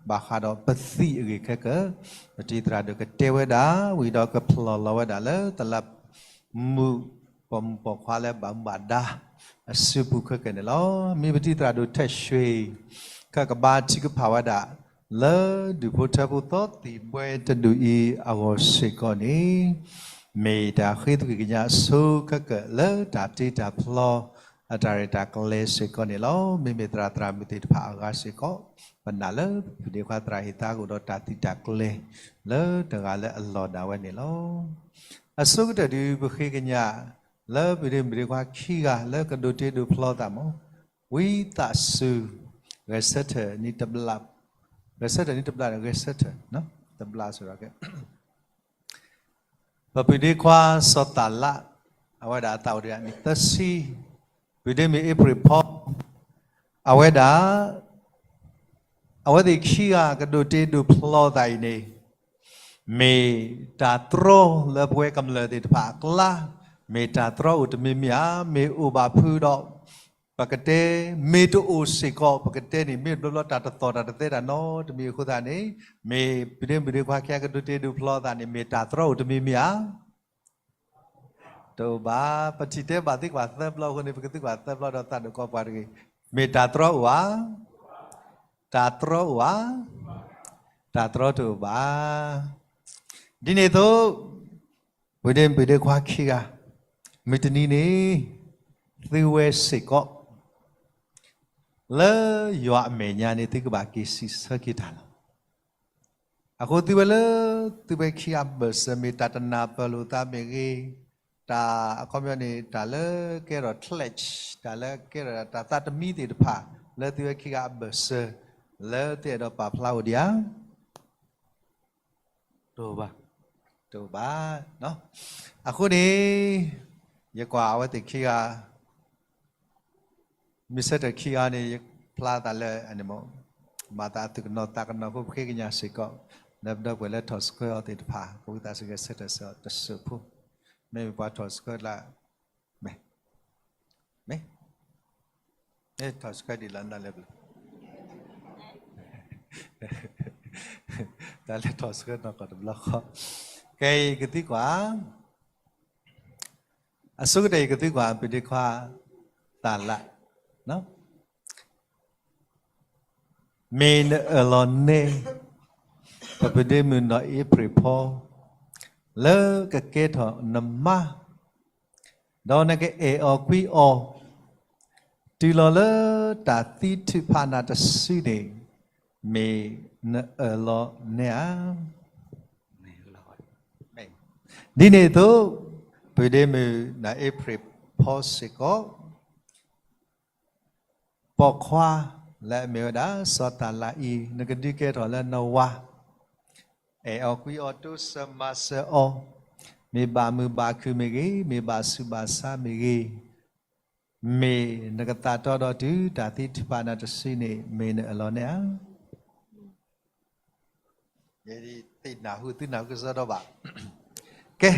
ဘၣ်ဃးဒီးပသံၣ်အဂ့ၢ်ခဲကၢ, ပတံၤသရၣ်ဒိၣ်ကတဲဝဲဒၣ် ဝံၤဒီးကဖျီၣ်လီၤဝဲဒၣ်လၢတလးမူး ပိာ်မုၣ်ပိာ်ခွါလၢဘၣ်မူဘၣ်ဒါ အစုပူၤခဲကၢန့ၣ်လီၤ. မ့ၢ်ပတံၤသရၣ်ဒိၣ်ထၢၣ်ရွှ့ၣ် ကကဘါထုကဖၣ်ဝဲဒၣ် လၢဒူၣ်ဖိထၢဖိသီသံၣ်ဘှဲတဒူၣ်အံၤအဂီၢ်စ့ၢ်ကီးန့ၣ်, မ့ၢ်တၢ်ဃ့သကွံၢ်ကညးအဆိခဲကၢလၢတၢ်တ့တၢ်ဖျီ အတၢ်ရဲၣ်တၢ်ကျဲၤစ့ၢ်ကီးန့ၣ်လီၤ. မ့မ့ၢ်သရၣ်သရၣ်မုၣ်သ့ၣ်တဖၣ်အဂၤစ့ၢ်ကီး, ပနာ်လၢပပုၢ်ဒ့ခွါသရၣ်ဟ့ၣ်သါကအိၣ်ဒီးတၢ်သံၣ်တၢ်ကျဲၤ လၢတဂၤလၢအလီၢ်ဒၣ်ဝဲန့ၣ်လီၤ. အဆိကတၢၢ်ဒုးပဃ့ကညး လၢပပုၢ်ဒ့မုၣ်ဒ့ခွါခံဂၤလၢကဒိးတ့ဒိးဖျီသးမး, ဝံသးစူၤ ဂဲၤဆၢထၢၣ်နံၣ်တဘျီ, ဂဲၤဆၢထၢၣ်နံၣ်တဘျီန့ၣ် ဂဲၤဆၢထၢၣ် တဘျီစ့ၢ်ကီး ပပုၢ်ဒ့ခွါစီၤသးလး, အဝဲဒၣ်အသးအိၣ်ဒံးနံၣ်သၢဆံ, ပုၢ်ဒ့မုၣ်အ့ဖြ့ၣ်ဖီ, အဝဲဒၣ်, အဝဲသ့ၣ်ခံဂၤကဒိးတ့ဒိးဖျီသးအံၤန့ၣ်, မ့ၢ်တၢ်တြီလၢပဝဲကမျၢၢ်သ့ၣ်တဖၣ်အကျါ, မ့ၢ်တၢ်တြီအိၣ်တမံၤမံၤဧါ, မ့ၢ်အိၣ်ဘၣ်ဖုဒီး ပကတဲ, မ့ၢ်တအိၣ်စ့ၢ်ကီး ပကတဲန့ၣ် မ့ၢ်တဘျီဘျီတၢ်တသီၣ်တၢ်တသဲတၢ်နီတမံၤအဃိသတးန့ၣ်, မ့ၢ်ပဒ့မုၣ်ဒ့ခွါခံဂၤကဒိးတ့ၢ်ဒုးဖျီသးန့ၣ် မ့ၢ်တၢ်တြီအိၣ်တမံၤမံၤဧါ. တအိၣ်ဘၣ်, ပထံၣ်တဲဘၣ်သုကဘၣ်သၢဘျီအဃိန့ၣ် ပကသုကဘၣ်သၢဘျီဒီးသးဒိၣ်ကီးပှၤတဂ့ၤ. မ့ၢ်တၢ်တြီအိၣ်ဧါ. တၢ်တြီအိၣ်ဧါ. တၢ်တြီတအိၣ်ဘၣ်. ဒ်န့ၣ်အသိး ပဒ့မုၣ်ဒ့ခွါခံဂၤ, မုၢ်တနံၤန့ၣ် သုဝဲစ့ၢ်ကီး လၢယွၤအမဲာ်ညါန့ၣ် သုကဘၣ်က့ၤစံးဆၢက့ၤတၢ်လီၤ. အဃိသုဝဲလၢ သုဝဲခံဂၤအဘၢၣ်စၢၤ မ့ၢ်တၢ်တနၢ်ပၢၢ်လိာ်သးမ့ၢ်ဂ့ၤ, တၢ်အခီပညီန့ၣ် တၢ်လၢကဲထီၣ် challenge, တၢ်လၢကဲထီၣ်တၢ်သးတမံသ့ၣ်တဖၣ် လၢသုဝဲခံဂၤအဘၢၣ်စၢၤ လၢသုအဲၣ်ဒိးပာ်ဖျါအိၣ်ဒံးဧါ. တအိၣ်ဘၣ်. တအိၣ်ဘၣ်. အဃိန့ၣ် ယကွၢ်အဝဲသ့ၣ်ခံဂၤ မ့ၢ်ဆၢထၢၣ်ခံဂၤန့ၣ် ယဖျါသးလၢ မၤသးအသူၣ်ကနီၤသးကနီၤအဃိ ပဃ့ကညးစ့ၢ်ကီး လၢပဒီပုၢ်ဝဲၢ်လၢထီၣ်ဆှၢအီၤသ့ၣ်တဖၣ် ကဝံသးစူၤကဆၢထၢၣ်စ့ၢ်ကီးတစိၢ်ဖိ, မ့မ့ၢ်ပှၤထီၣ်ဆှၢလၢ မ့ၢ် မ့ၢ် မ့ၢ်ထီၣ်ဆှၢဒံးလီၤနၤလၢဘျီ တၢ်လၢထီၣ်ဆှၢနီၢ်ကီၢ်တဘျီဃီ, ကဲအံၤကသံကွၢ် အဆိကတၢၢ်အံၤကသံကွၢ် ပဒ့ခွါသးလး, မ့ၢ်နအၢၣ်လီၤနဲ ပပဒ့မုၣ်နီၢ်အ့ဖြ့ၣ်ဖီ လၢကကဲထီၣ်နမါ ဒီးနကအဲၣ်အီၤကွံအီၤ တုၤလီၤလၢတၢ်သံထုးဖးနၤတစုန့ၣ် မ့ၢ်နအၢၣ်လီၤနဲဧါ. ဒ်န့ၣ်အသိး ပဒ့မုၣ်နီၢ်အ့ဖြ့ၣ်ဖီစ့ၢ်ကီး ပိာ်ခွါလၢအမ့ၢ်ဝဲဒၣ် စီၤတၢ်လၤအံၤ နကဒုးကဲထီၣ်လၢနဝၤ အဲၣ်အီၤကွံအီၤ တိစၢၤမၤစၢၤအီၤ, မ့ၢ်ဘၣ်မုာ်ဘၣ်ခုၣ်မ့ၢ်ဂ့ၤ, မ့ၢ်ဘၣ်ဆူးဘၣ်ဆါမ့ၢ်ဂ့ၤ, မ့ၢ်နကသးတီဒီးတုၤတၢ်သံထုးဖးနၤတစုန့ၣ် မ့ၢ်နအၢၣ်လီၤနဲဧါ. ယသ့ၣ်နၢ်ဟူ သုနၢ်ဟူကစီဒီဘၣ်. ကဲ,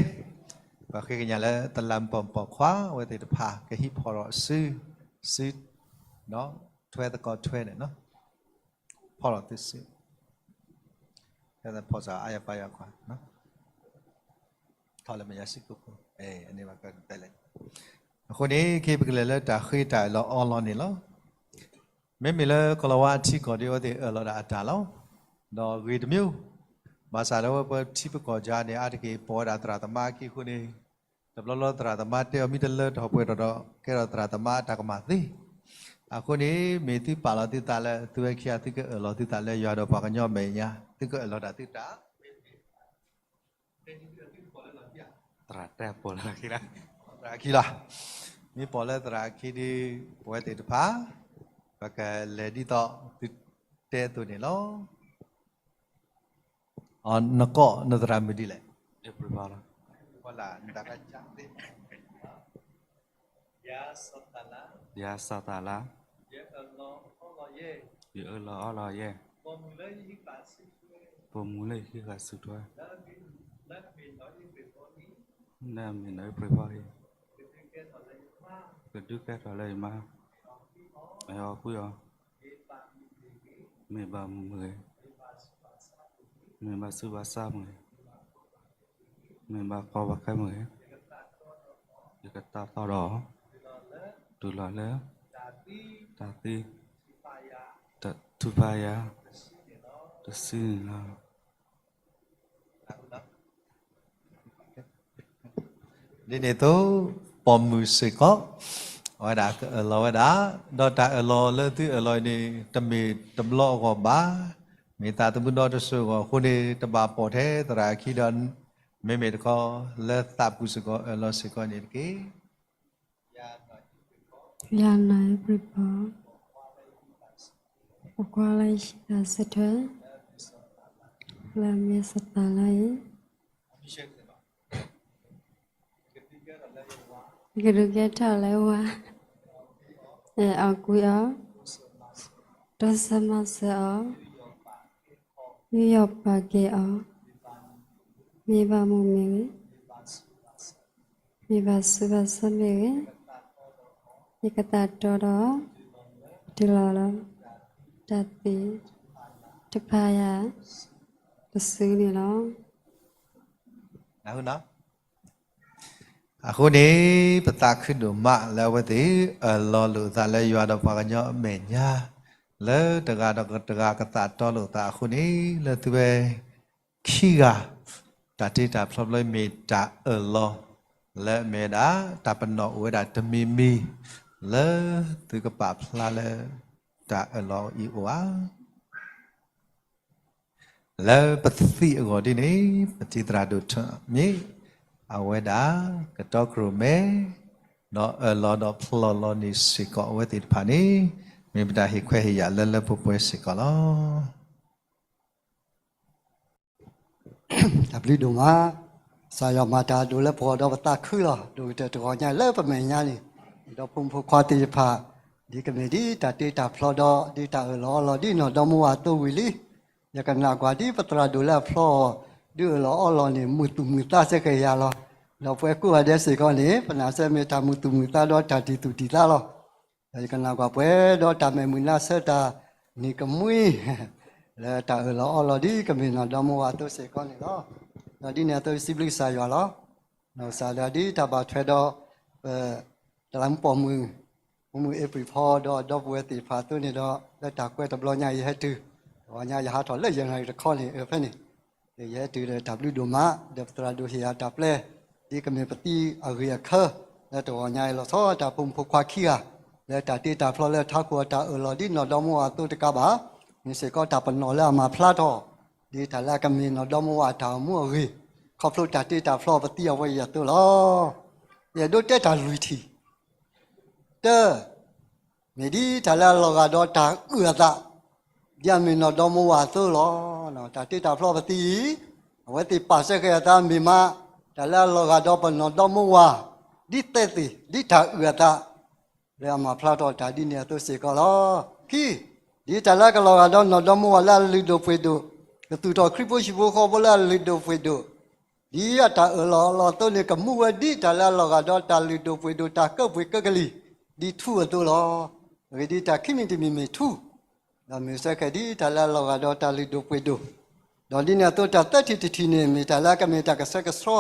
ပဃ့ကညးလၢတလးမူးပိာ်မုၣ်ပိာ်ခွါ အဝဲသ့ၣ်တဖၣ် ကဟံးဖီၣ်ထီၣ်စု, စု, ထွဲသကိးထွဲန့ၣ်, ဖီၣ်ထီၣ်သုစု, ဖီၣ်ထီၣ်အါယၤပါယၤခွါ ထီၣ်လၢမဲာ်ညါစ့ၢ်ကီး, အဃိန့ၣ် ခဲအံၤပကလဲၤလၢတၢ်ဃ့တၢ်အၢၣ်လီၤအီလီၤန့ၣ်လီၤ. မ့မ့ၢ်လၢကီၢ်လီၤဝါအထံကီၢ်ဒီး အဝဲသ့ၣ်အၢၣ်လီၤဒၣ်အတၢ်လီၤ. ဒီးဂ့ၤတမံၤ, ဘၣ်ဆၣ်ဒီးဝဲပထံပကီၢ်ယါန့ၣ် အါတက့ၢ်ပိာ်ဝဲဒၣ်သရၣ်သမါအခံအဃိန့ၣ်, တဘျီဘျီသရၣ်သမါတဲအီၤမ့ၢ်တလၢထီၣ်ပှဲၤထီၣ်ဒီး ကဲထီၣ်သရၣ်သမါအတၢ်ကမၣ်သ့. အဃိန့ၣ် မ့ၢ်သုပာ်လီၤသုသးလၢ သုဝဲခံဂၤသုကအၢၣ်လီၤသုသးလၢယွၤဒီးပှၤကညီမဲာ်ညါ, သုကအၢၣ်လီၤဒၣ်သုတၢ် သရၣ်တဲပိာ်လၢသရၣ်ခံလီၤ. သရၣ်ခံလီၤ. မ့ၢ်ပိာ်လၢသရၣ်ခံဒီး ပဝဲသ့ၣ်တဖၣ် ပကလဲၤဒ်သိးသုတဲအသိးန့ၣ်လီၤ. နကိးနသရၣ်မုၣ်ဒ်လဲၣ်. ယၤစီၤသးလါ, ယအၢၣ်လီၤအီလီၤယဲၢ်, ပိာ်မုၣ်လၢယဟံးဃာ်စုထွဲ, လၢအမ့ၢ်နီၢ်အ့ဖြ့ၣ်ဖီအံၤ, ကဒုးကဲထီၣ်လၢယမါ, အဲၣ်အီၤကွံအီၤ, မ့ၢ်ဘၣ်မုာ်မ့ၢ်ဂ့ၤ, မ့ၢ်ဘၣ်ဆူးဘၣ်ဆါမ့ၢ်ဂ့ၤ, မ့ၢ်ဘၣ်ကီဘၣ်ခဲမ့ၢ်ဂ့ၤ, ယကသးတီဒီးအီၤ, တုၤလီၤလၢ တၢ်သံ ထုးဖးယၤ တစုန့ၣ်လီၤ. ဒ်န့ၣ်အသိး ပိာ်မုၣ်စ့ၢ်ကီး အဝဲဒၣ်ကအၢၣ်လီၤဝဲဒၣ်, ဒီးတၢ်အၢၣ်လီၤလၢသုအၢၣ်လီၤအံၤန့ၣ် တမ့ၢ်တဘျီအဂီၢ်ဘၣ်, မ့ၢ်သးသမူဒီတစိၤအဂီၢ်အဃိန့ၣ် တဘၣ်ပိာ်ထဲသရၣ်အခံဒီး မ့မ့ၢ်တခီ လၢသးပူၤစ့ၢ်ကီးအၢၣ်လီၤစ့ၢ်ကီးန့ၣ်တက့ၢ်. ယၤနီၢ်အ့ဖြ့ၣ်ဖီ, ပိာ်ခွါလၢယဟံးဃာ်စုထွဲ, လၢအမ့ၢ်စီၤသးလါအံၤ, ကဒုးကဲထီၣ်လၢဝၤ, အဲၣ်အီၤကွံအီၤ, တိစၢၤမၤစၢၤအီၤ, ယူးယီၣ်ပာ်ကဲအီၤ, မ့ၢ်ဘၣ်မုာ်မ့ၢ်ဂ့ၤ, မ့ၢ်ဘၣ်ဆူးဘၣ်ဆါမ့ၢ်ဂ့ၤ, ယကသးတီဒီး တုၤလီၤလၢ တၢ်သ့ၣ်တဖၣ်ယၤ တစုန့ၣ်လီၤ. အဃိန့ၣ် ပသးခုဒိၣ်မးလၢအဝဲသ့ၣ် အၢၣ်လီၤလိာ်အသးလၢယွၤဒီးပှၤကညီအမဲာ်ညါ, လၢတဂၤဒီးတဂၤကသးတီလိာ်အသးအဃိန့ၣ် လၢသုဝဲခံဂၤ တၢ်တ့တၢ်ဖျီတဘျီအံၤမ့ၢ်တၢ်အၢၣ်လီၤ လၢအမ့ၢ်ဝဲဒၣ် တၢ်ပနီၣ်အိၣ်ဝဲဒၣ်တမံၤမံၤ လၢသုကပာ်ဖျါလၢ တၢ်အၢၣ်လီၤအံၤအိၣ်ဧါ. လၢပသံအဂီၢ်ဒ်န့ၣ် ပတံၤသရၣ်ဒိၣ်ထၢၣ်မ့ၢ် အဝဲဒၣ် ကတီခိၣ်ရိၣ်မဲ ဒီးအၢၣ်လီၤဒီးဖျီၣ်လီၤန့ၢ်စ့ၢ်ကီးအဝဲသ့ၣ်တဖၣ်န့ၣ် မ့ၢ်ပတၢ်ဟ့ၣ်ခွဲးဟ့ၣ်ယာ်လၢလၢပှဲၤပှဲၤစ့ၢ်ကီးလီၤ. တၢ်ဘျုးဒိၣ်မး, ကစၢ်ယွၤမၤတၢ်အဒိၣ်လၢပဂီၢ်ဒီးပသးခုလီၤ. ဒိၣ်ကတၢၢ်တဂီၤညါလၢပမဲာ်ညါန့ၣ်, ဒီးဖိမုၣ်ဖိခွါသ့ၣ်တဖၣ် ဒ်ကမ့ၢ်ဒ်တၢ်တ့တၢ်ဖျီဒီး ဒ်တၢ်အၢၣ်လီၤအီလီၤဒ်နီၢ်ဒီမါဝၤအသိဝံၤလံ. ယကနၣ်ကွၢ်ဒ်ပသရၣ်ဒိၣ်လၢအဖျီအီၤ ဒုးအၢၣ်လီၤအီလီၤန့ၣ် မုာ်သူၣ်မုာ်သးစ့ၢ်ကီးယၤလီၤ. ဒီးပှၤကိးဂၤဒဲးစ့ၢ်ကီးန့ၣ် ပနာ်စ့ၢ်မ့ၢ်တၢ်မုာ်သူၣ်မုာ်သးဒီးတၢ်တံၢ်သူၣ်တံၢ်သးလီၤ. ဒီးယကနၣ်ကွၢ်ပှဲၤဒီးတၢ်မဲာ်မုာ်နါဆၢတၢ်နံၤကမှံ လၢတၢ်အၢၣ်လီၤအီလီၤဒ်ကမ့ၢ်နီၢ်ဒီမါဝၤအသိစ့ၢ်ကီးန့ၣ်လီၤ. ဒီးဒ်န့ၣ်အသိစံးဘျုးကစၢ်ယွၤလီၤ. နီၢ်ကစၢ်ဒီးဒ်တၢ်ဘၣ်ထွဲဒီး ပ တလးမူပိာ်မုၣ် မုၢ်မုၢ်အ့ဖြံၣ်ဖီဒီးဒီပုၢ်ဝဲၢ်သ့ၣ်တဖၣ်အသိးန့ၣ်ဒီး လၢတၢ်ကွဲးတဘျီညါယဟဲတုၤ, တဂီၤညါယဟးထီၣ်လၢယဲၢ်နၣ်ရံၣ်တခီန့ၣ် အဖဲန့ၣ် ယဟဲတုၤဒီးတၢ်ဘျုးဒိၣ်မး ဒီးပသရၣ်ဒိၣ်ဟ့ၣ်ယၤတၢ်ပျဲ ဒ်ကမ့ၢ်ပသံအဂ့ၢ်အခၢ လၢတဂီၤညါအံၤလီၤဆီ တၢ်ဖိမုၣ်ဖိခွါခံဂၤ လၢတၢ်တ့တၢ်ဖျီလၢထးခိၣ်အတၢ်အၢၣ်လီၤဒ်နီၢ်ဒီမါဝၤအသိတကးဘၣ်, မ့ၢ်စ့ၢ်ကီးတၢ်ပနီၣ်လၢအမၤဖျါထီၣ် ဒ်တၢ်လၢအကမ့ၢ်နီၢ်ဒီမါဝၤအတၢ်အိၣ်မူအဂ့ၢ်, ခီဖျိတၢ်တ့တၢ်ဖျီပသံအဝဲအံၤအသိးလီၤ. ယအဲၣ်ဒိးတဲတၢ်လွံၢ်ထံၣ်, တၢ မ့ၢ်ဒ်တၢ်လၢအလီၤဂာ်ဒီးတၢ်အုၣ်အသး, ဒ်အမ့ၢ်နီၢ်ဒီမါဝၤအသိလီၤ. တၢ်တ့တၢ်ဖျီပသံအံၤ, အဝဲသ့ၣ်ပာ်စဲဃဲၤအသးမ့ၢ်မး, တၢ်လၢအလီၤဂာ်ဒီးပနီၢ်ဒီမါဝၤ, ဒ်သဲသ့ၣ်, ဒ်တၢ်အုၣ်အသး, လၢအမၤဖျါထီၣ်တၢ်ဒ်န့ၣ်အသိစ့ၢ်ကီးလီၤ. ခံ, ဒ်တၢ်လၢအကလီၤဂာ်ဒီးနီၢ်ဒီမါဝၤလၢအလုၢ်ဒိၣ်ပှ့ၤဒိၣ်, ကသူၣ်ထီၣ်ခရံာ်ဖိဟံၣ်ဖိဃီဖိလၢအလုၢ်ဒိၣ်ပှ့ၤဒိၣ်, ဒ်အတၢ်အၢၣ်လီၤအီလီၤအသိးန့ၣ် ကမူဝဲဒ်တၢ်လၢအလီၤဂာ်ဒီးတၢ်လုၢ်ဒိၣ်ပှ့ၤဒိၣ် တၢ်ကၢၣ်ပှ့ၤကၢၣ်ကလံၤ ဒ်ထူအသိးလီၤ. အဂ့ၢ်ဒ်အံၤ တၢ်ခံမံၤတမံၤမ့ၢ်ထူ, ဒီးမ့ၢ်စဲဃဲၤဒ်တၢ်လၢအလီၤဂာ်ဒီးတၢ်လုၢ်ဒိၣ်ပှ့ၤဒိၣ်, ဒီးဒ်န့ၣ်အသိးတၢ်သၢထံၣ်တထံၣ်န့ၣ် မ့ၢ်တၢ်လၢအကမ့ၢ်တၢ်ကဆှဲကဆှီ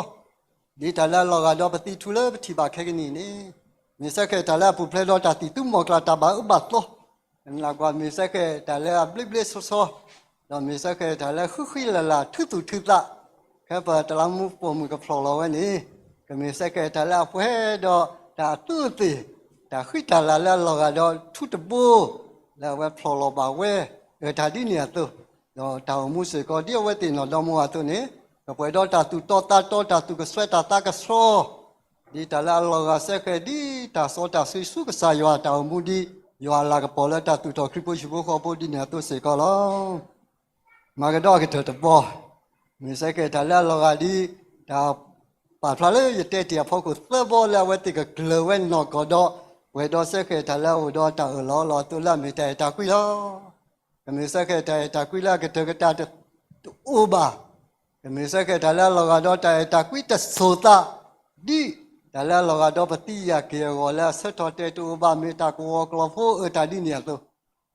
ဒ်တၢ်လၢအလီၤဂာ်ဒီးပသံထူလၢပထံၣ်ဘၣ်ခဲကနံၣ်အံၤန့ၣ်, မ့ၢ်စဲဃဲၤတၢ်လၢအပူၤဖျဲးဒီးတၢ်သံၣ်သူမီၤကျၢ်တၢ်ဘၣ်အၢဘၣ်သီ, ကနၣ်ကွၢ်မ့ၢ်စဲဃဲၤတၢ်လၢအဘျ့ဘျ့ဆှီဆှီ, ဒီးမ့ၢ်စဲဃဲၤတၢ်လၢဃံဃံလၤလၤထူသူၣ်ထူသး, ခဲပတလးမူပိာ်မုၣ်ကဖျီၣ်လီၤဝဲန့ၣ်, ကမ့ၢ်စဲဃဲၤတၢ်လၢအပှဲၤဒီးတၢ်အသူးအသ့ၣ်, တၢ်ဃံတၢ်လၤလၢအလီၤဂာ်ဒီးထူတဘိ, လၢအဝဲဖျီၣ်လီၤဘၣ်ဝဲ, အတၢ်ဒ်န့ၣ်အသိး, ဒီးတၢ်အိၣ်မူစ့ၢ်ကီးဒ်အဝဲသ့ၣ်နီၢ်ဒီမါဝၤအသိးန့ၣ်, ကပှဲၤဒီးတၢ်သူၣ်တီသးတီ တၢ်သူၣ်ကဆှဲတၢ်သးကဆှီ ဒ်တၢ်လၢအလီၤဂာ်စဲဃဲၤဒ်တၢ်စီတၢ်ဆှံဆူကစၢ်ယွၤအတၢ်အိၣ်မူဒ် ယွၤအလၤကပီၤလၢတၢ်သူၣ်ထီၣ်ခရံာ်ဖိဟံၣ်ဖိဃီဖိဒ်န့ၣ်အသိးစ့ၢ်ကီးလီၤ. မၤကဒီးအကတၢၢ်တဘီ, မ့ၢ်စဲဃဲၤတၢ်လၢအလီၤဂာ်ဒ် တၢ်ပာ်ဖျါလၢယတဲတ့ၢ်အဖီခိၣ်သၢဘီလၢအဝဲသ့ၣ်ကကျၢၤဝဲနီၢ်ကီၢ်ဒီး ပှဲၤဒီးစဲဃဲၤတၢ်လၢအအိၣ်ဒီးတၢ်အၢၣ်လီၤအီလီၤအသိးလၢအမ့ၢ်တၢ်အဲၣ်တၢ်ကွံလီၤ. ကမ့ၢ်စဲဃဲၤတၢ်အဲၣ်တၢ်ကွံလၢအကတၢၢ်ကတၢၢ်တအိၣ်ဘၣ် ကမ့ၢ်စဲဃဲၤတၢ်လၢအလီၤဂာ်ဒီးတၢ်အဲၣ်တၢ်ကွံတစိၤသး, ဒ်တၢ်လၢအလီၤဂာ်ဒီးပသံယာ်က့ၤအဂီၢ်လၢအဆၢထီၣ်တဲာ်တအိၣ်ဘၣ် မ့ၢ်တၢ်ကဝီၤကျီၤဖိအၢတၢ်ဒ်န့ၣ်အသိး,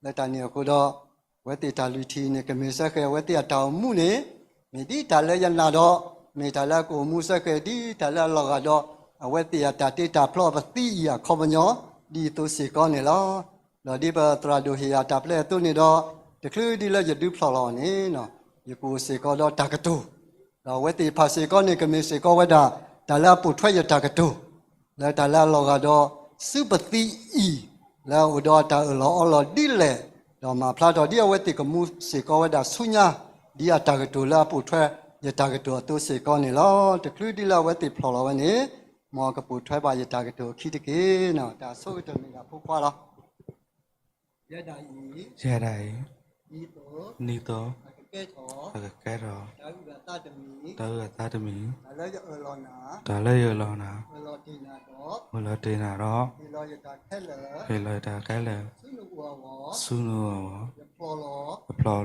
လၢတၢ်န့ၣ်အဃိဒီး အဝဲသ့ၣ်တၢ်လွံၢ်ထံၣ်န့ၣ် ကမ့ၢ်စဲဃဲၤအဝဲသ့ၣ်အတၢ်အိၣ်မူန့ၣ် မ့ၢ်ဒ်တၢ်လၢယနာ်ဒီး မ့ၢ်တၢ်လၢအကအိၣ်မူစဲဃဲၤဒ်တၢ်လၢအလီၤဂာ်ဒီး အဝဲသ့ၣ်အတၢ်တ့တၢ်ဖျီပသံအံၤအခီပညီ ဒ်အသိးစ့ၢ်ကီးန့ၣ်လီၤ. ဒီးဒ်ပသရၣ်ဒိၣ်ဟ့ၣ်ယၤတၢ်ပျဲအသိးန့ၣ်ဒီး တချုးဒ်လၢယဒုးဖျီၣ်လီၤအီၤန့ၣ် ယကအိၣ်စ့ၢ်ကီးဒီးတၢ်ကတိၤ, ဒီးအဝဲသ့ၣ်တဖၣ်စ့ၢ်ကီးန့ၣ် ကမ့ၢ်စ့ၢ်ကီးဝဲဒၣ် တၢ်လၢအပိာ်ထွဲယတၢ်ကတိၤ လၢတၢ်လၢအလီၤဂာ်ဒီး စုပသံအံၤ လၢအအိၣ်ဒီးအတၢ်အၢၣ်လီၤအီလီၤဒ်လဲၣ်, ဒီးမၤဖျါထီၣ်ဒ်အဝဲသ့ၣ်ကမူစ့ၢ်ကီးဝဲဒၣ်ဆူညါ ဒ်အတၢ်ကတိၤလၢအပိာ်ထွဲယတၢ်ကတိၤအသိးစ့ၢ်ကီးန့ၣ်လီၤ. တချုးဒ်လၢအဝဲသ့ၣ်ဖျီၣ်လီၤဝဲန့ၣ် မ်အကပိာ်ထွဲဘၣ်ယတၢ်ကတိၤအခံတက့ၢ်. တၢ်ဆိကတၢၢ်မ့ၢ်ဒၣ်ဖိခွါလီၤ. ယဲဒၣ်အံၤ, ယဲဒၣ်အံၤ, ဒ်သိး, ဒ်သိး, အကကဲထီၣ်, အကကဲထီၣ်, တၢ်အုၣ်အသးတမံၤ, တၢ်အုၣ်အသးတမံၤ, တၢ်လၢယအၢၣ်လီၤနၤ, တၢ်လၢယအၢၣ်လီၤနၤ, အၢၣ်လီၤတ့ၢ်နၤဒီး, အၢၣ်လီၤတ့ၢ်နၤဒီး, ဟ့ၣ်လီၤယတၢ်ခဲလၢာ်, ဟ့ၣ်လီၤယတၢ်ခဲလၢာ်, ဆူနအိၣ်အဂီၢ်, ဆူနအိၣ်အဂီၢ်, ယဖျီၣ်လီ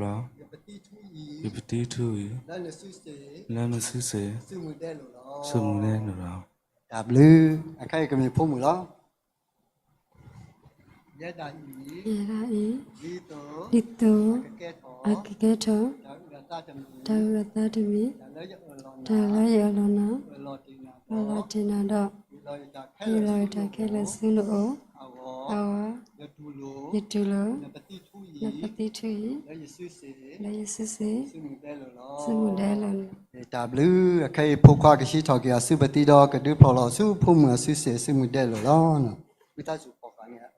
ၤ, ယဖျီၣ်လီၤ, ယပသံထူအံၤ, ယပသံထူအံၤ, လၢနစုစ့ၢ်, လၢနစုစ့ၢ်, ဆူမုၢ်ဒဲလိာ်လီၤ. ဆူမုၢ်ဒဲလိာ်လီၤ. တၢ်ဘျုး, အခဲအံၤကမ့ၢ်ဖိမုၣ်လီၤ. ယဲဒၣ်အံၤ, ယဲဒၣ်အံၤ, ဒ်သိး, ဒ်သိး, အကကဲထီၣ်, တၢ်အုၣ်အသးတမံၤ, တၢ်လၢယအၢၣ်လီၤနၤ, အၢၣ်လီၤတ့ၢ်နၤဒီး, ဟ့ၣ်လီၤယတၢ်ခဲလၢာ်ဆူနအိၣ်, အဂီၢ်, ယတူၢ်လိာ်, နပသံထူအံၤ, လၢယစုစ့ၣ်, လၢယစုစ့ၣ်, ဆူမုၢ်ဒဲလီၤ. တၢ်ဘျုး, အခဲအံၤဖိခွါကဟံးထီၣ်က့ၤအီၤဆူပသံဒီး ကဒုးဖျိးလီၤဆူဖိမုၣ်အစုစ့ၣ် ဆူမုၢ်ဒဲလီၤ. ဝံသးစူၤဖီၣ်ဃာ်န့ၣ်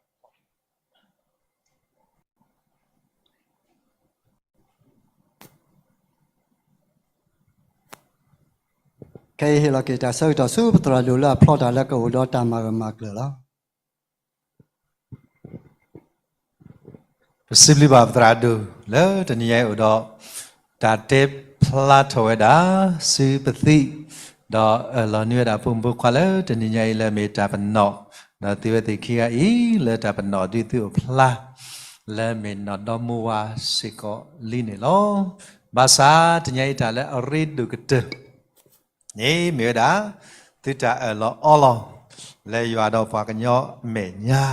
ခဲအံၤဟ့ၣ်လီၤက့ၤတၢ်ဆၢကတီၢ်ဆူပသရၣ်ဒိၣ်လၢအဖျီတၢ်လၢကအိၣ်ဒီးတၢ်မၤဂၢၢ်မၤကျၢၤလီၤ. ပစံးဘျုးဘၣ်ပသရၣ်ဒိၣ်လၢတနံၤညါအံၤအိၣ်ဒီး တၢ်တဲဖျါထီၣ်ဝဲဒၣ် စုပသံ, ဒီးအၢၣ်လီၤနုာ်ဝဲဒၣ်ဖိမုၣ်ဖိခွါလၢတနံၤညါအံၤလၢမ့ၢ်တၢ်ပနီၣ်, ဒီးသုဝဲသ့ၣ်ခံဂၤအံၤလၢတၢ်ပနီၣ်ဒုးသုအိၣ်ဖျါ, လၢမ့ၢ်နီၢ်ဒီမါဝၤစ့ၢ်ကီးလံန့ၣ်လီၤ. ဘၣ်ဆၣ်တနံၤညါအံၤတၢ်လၢအရ့ဒိၣ်ကတၢၢ် န့ၣ်မ့ၢ်ဝဲဒၣ် သုတၢ်အၢၣ်လီၤအီလီၤ လၢယွၤဒီးပှၤကညီအမဲာ်ညါ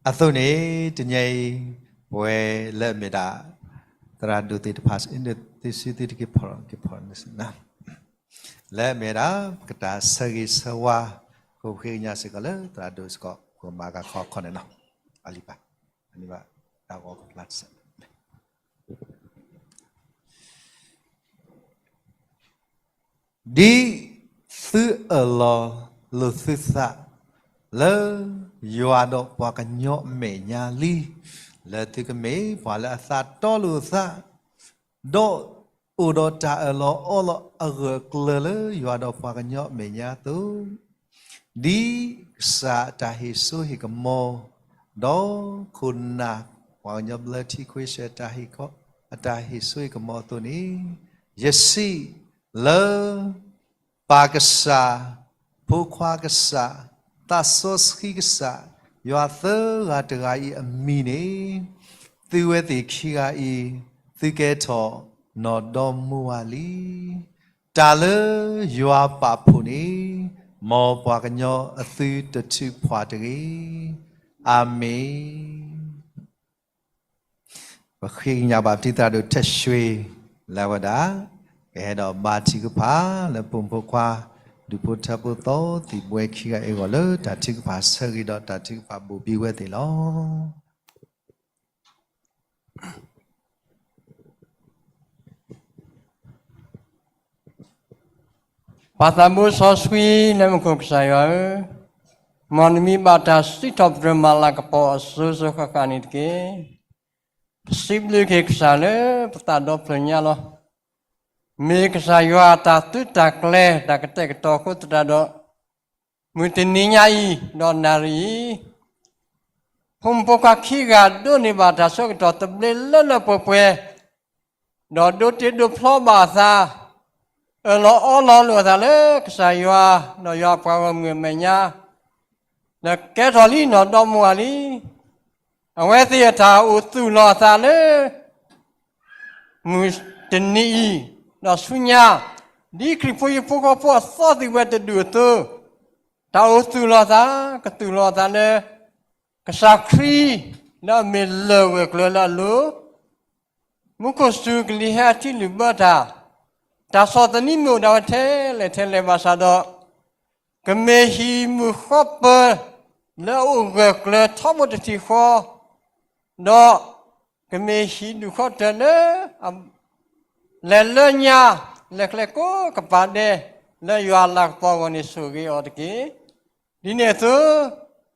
အသိးန့ၣ် တနံၤအံၤ ပဝဲလၢအမ့ၢ်ဒၣ် သရၣ်ဒိၣ်သ့ၣ်တဖၣ် သုစုသုတက့ၤဖီၣ်က့ၤဖီၣ်န့ၣ် လၢအမ့ၢ်ဒၣ် ပကတၢ်ဆၢဂ့ၤဆၢဝါ ကအိၣ်ဃ့ကညးစ့ၢ်ကီးလၢသရၣ်ဒိၣ်စ့ၢ်ကီး ပကမၤဂ့ၤခီခီန့ၣ်လီၤ. အလံာ်ဘၣ် အန့ၣ်ဘၣ် တၢ်ဂီၤကဖျါတစဲး ဒ်သုအၢၣ်လီၤလိာ်သုသး လၢယွၤဒီးပှၤကညီအမဲာ်ညါလံ, လၢသုကမ့ၢ်ပှၤလၢအသးတီလိာ်အသး, ဒီးအိၣ်ဒီးတၢ်အၢၣ်လီၤအီလီၤအဂၢၢ်အကျၢၤလၢယွၤဒီးပှၤကညီအမဲာ်ညါအသိး, ဒ်ကစၢ်အတၢ်ဟ့ၣ်စိဟ့ၣ်ကမီၤ, ဒီးခိၣ်နၢ်ပှၤကညီဘျၢထံခွ့ဆၢ အတၢ်ဟ့ၣ်စိဟ့ၣ်ကမီၤအသိးန့ၣ်, ယစံးလၢ ပၢ်ကစၢ်, ဖိခွါကစၢ်, သးစီဆှံကစၢ်, ယွၤသၢဂၤတဂၤအံၤအမံၤန့ၣ်, သုဝဲသ့ၣ်ခံဂၤအံၤ, သုကဲထီၣ်နီၢ်ဒီမါဝၤလံ. တၢ်လၢယွၤပာ်ဖှိၣ်န့ၣ်, မ်ပှၤကညီအသုတထုးဖှၣ်တဂ့ၤ. အၤမ့ၣ်. ပဃ့ကညးဘၣ်ပတံၤသရၣ်ဒိၣ်ထဲၣ်ရွှ့ၤ လၢအဝဲဒၣ် ကဟဲဒီးဘါထုကဖၣ်လၢပိာ်မုၣ်ဖိခွါ ဒူၣ်ဖိထၢဖိသီသံၣ်ဘှဲခံဂၤအဂီၢ်လၢတၢ်ထုကဖၣ်ဆၢဂ့ၤဒီးတၢ်ထုကဖၣ်ဘိၣ်ဘံဝဲသ့ၣ်လီၤ. ပၢ်သးဘိစီဆှံလၢမူခိၣ်ကစၢ်ယွၤဧၢ, မ်နမံၤဘၣ်တၢ်စံးထီၣ်ပတြၢၤမၤလၤကပီၤအစိၤစိၤဃၣ်ဃၣ်န့ၣ်တက့ၢ်. ပစံးဘျုးက့ၤကစၢ်လၢပသးဒီဖျၢၣ်ညါလီၤ. မ့ၢ်ကစၢ်ယွၤတၢ်သုးတၢ်ကျဲၤတၢ်ကတဲာ်ကတီၤအဃိသတးဒီး, မုၢ်တနံၤညါအံၤဒီးနၣ်ရံၣ်အံၤ, ဖိမုၣ်ဖိခွါခံဂၤဒိးန့ၢ်ဘၣ်တၢ်ဆၢကတီၢ်သဘျ့လၢလၢပှဲၤပှဲၤ, ဒီးဒိးတ့ဒိးဖျီဘၣ်အသး, အၢၣ်လီၤအီလီၤလိာ်အသးလၢကစၢ်ယွၤ, ဒီးယွၤပှၤဂီၢ်မုၢ်အမဲာ်ညါ, ဒီးကဲထီၣ်လံနီၢ်ဒီမါဝၤလံ. အဝဲသ့ၣ်အတၢ်အိၣ်သူၣ်လီၤအသးလၢ မုၢ်တနံၤအံၤ, ဒီးဆူညါ, ဒ်ခရံာ်ဖိဟံၣ်ဖိဃီဖိအသီသံၣ်ဘှဲတဒူၣ်အသိး, တၢ်အိၣ်သူၣ်လီၤအသး, ကသူၣ်လီၤအသးလၢ ကစၢ်ခရံာ်လၢအမ့ၢ်လၢၢ်ဂၢၢ်ကျၢၤလၢအလိၤ, မူခိၣ်စူၤကလံၤဟဲအထံလုၢ်ဘၢတၢ်, တၢ်ဆီၣ်သနံးမ့ၢ်အိၣ်ဒၣ်ဝဲထဲလဲၣ်ထဲလဲၣ်ဘၣ်ဆၣ်ဒီး, ကမ့ၢ်ဟံၣ်မုၢ်ဃီပၢၤလၢအအိၣ်ဂၢၢ်ကျၢၤထီဘိတထံၣ်ဃီ, ဒီးကမ့ၢ်ဟံၣ်ဒူၣ်ဃီတၢၢ်လၢ လဲၤလၢညါ, လဲၤကျဲကိးကပၤဒဲး, လၢယွၤအလၤကပီၤအဂီၢ်န့ၣ်ဆိၣ်ဂ့ၤအီၤတက့ၢ်. ဒ်န့ၣ်အသိး,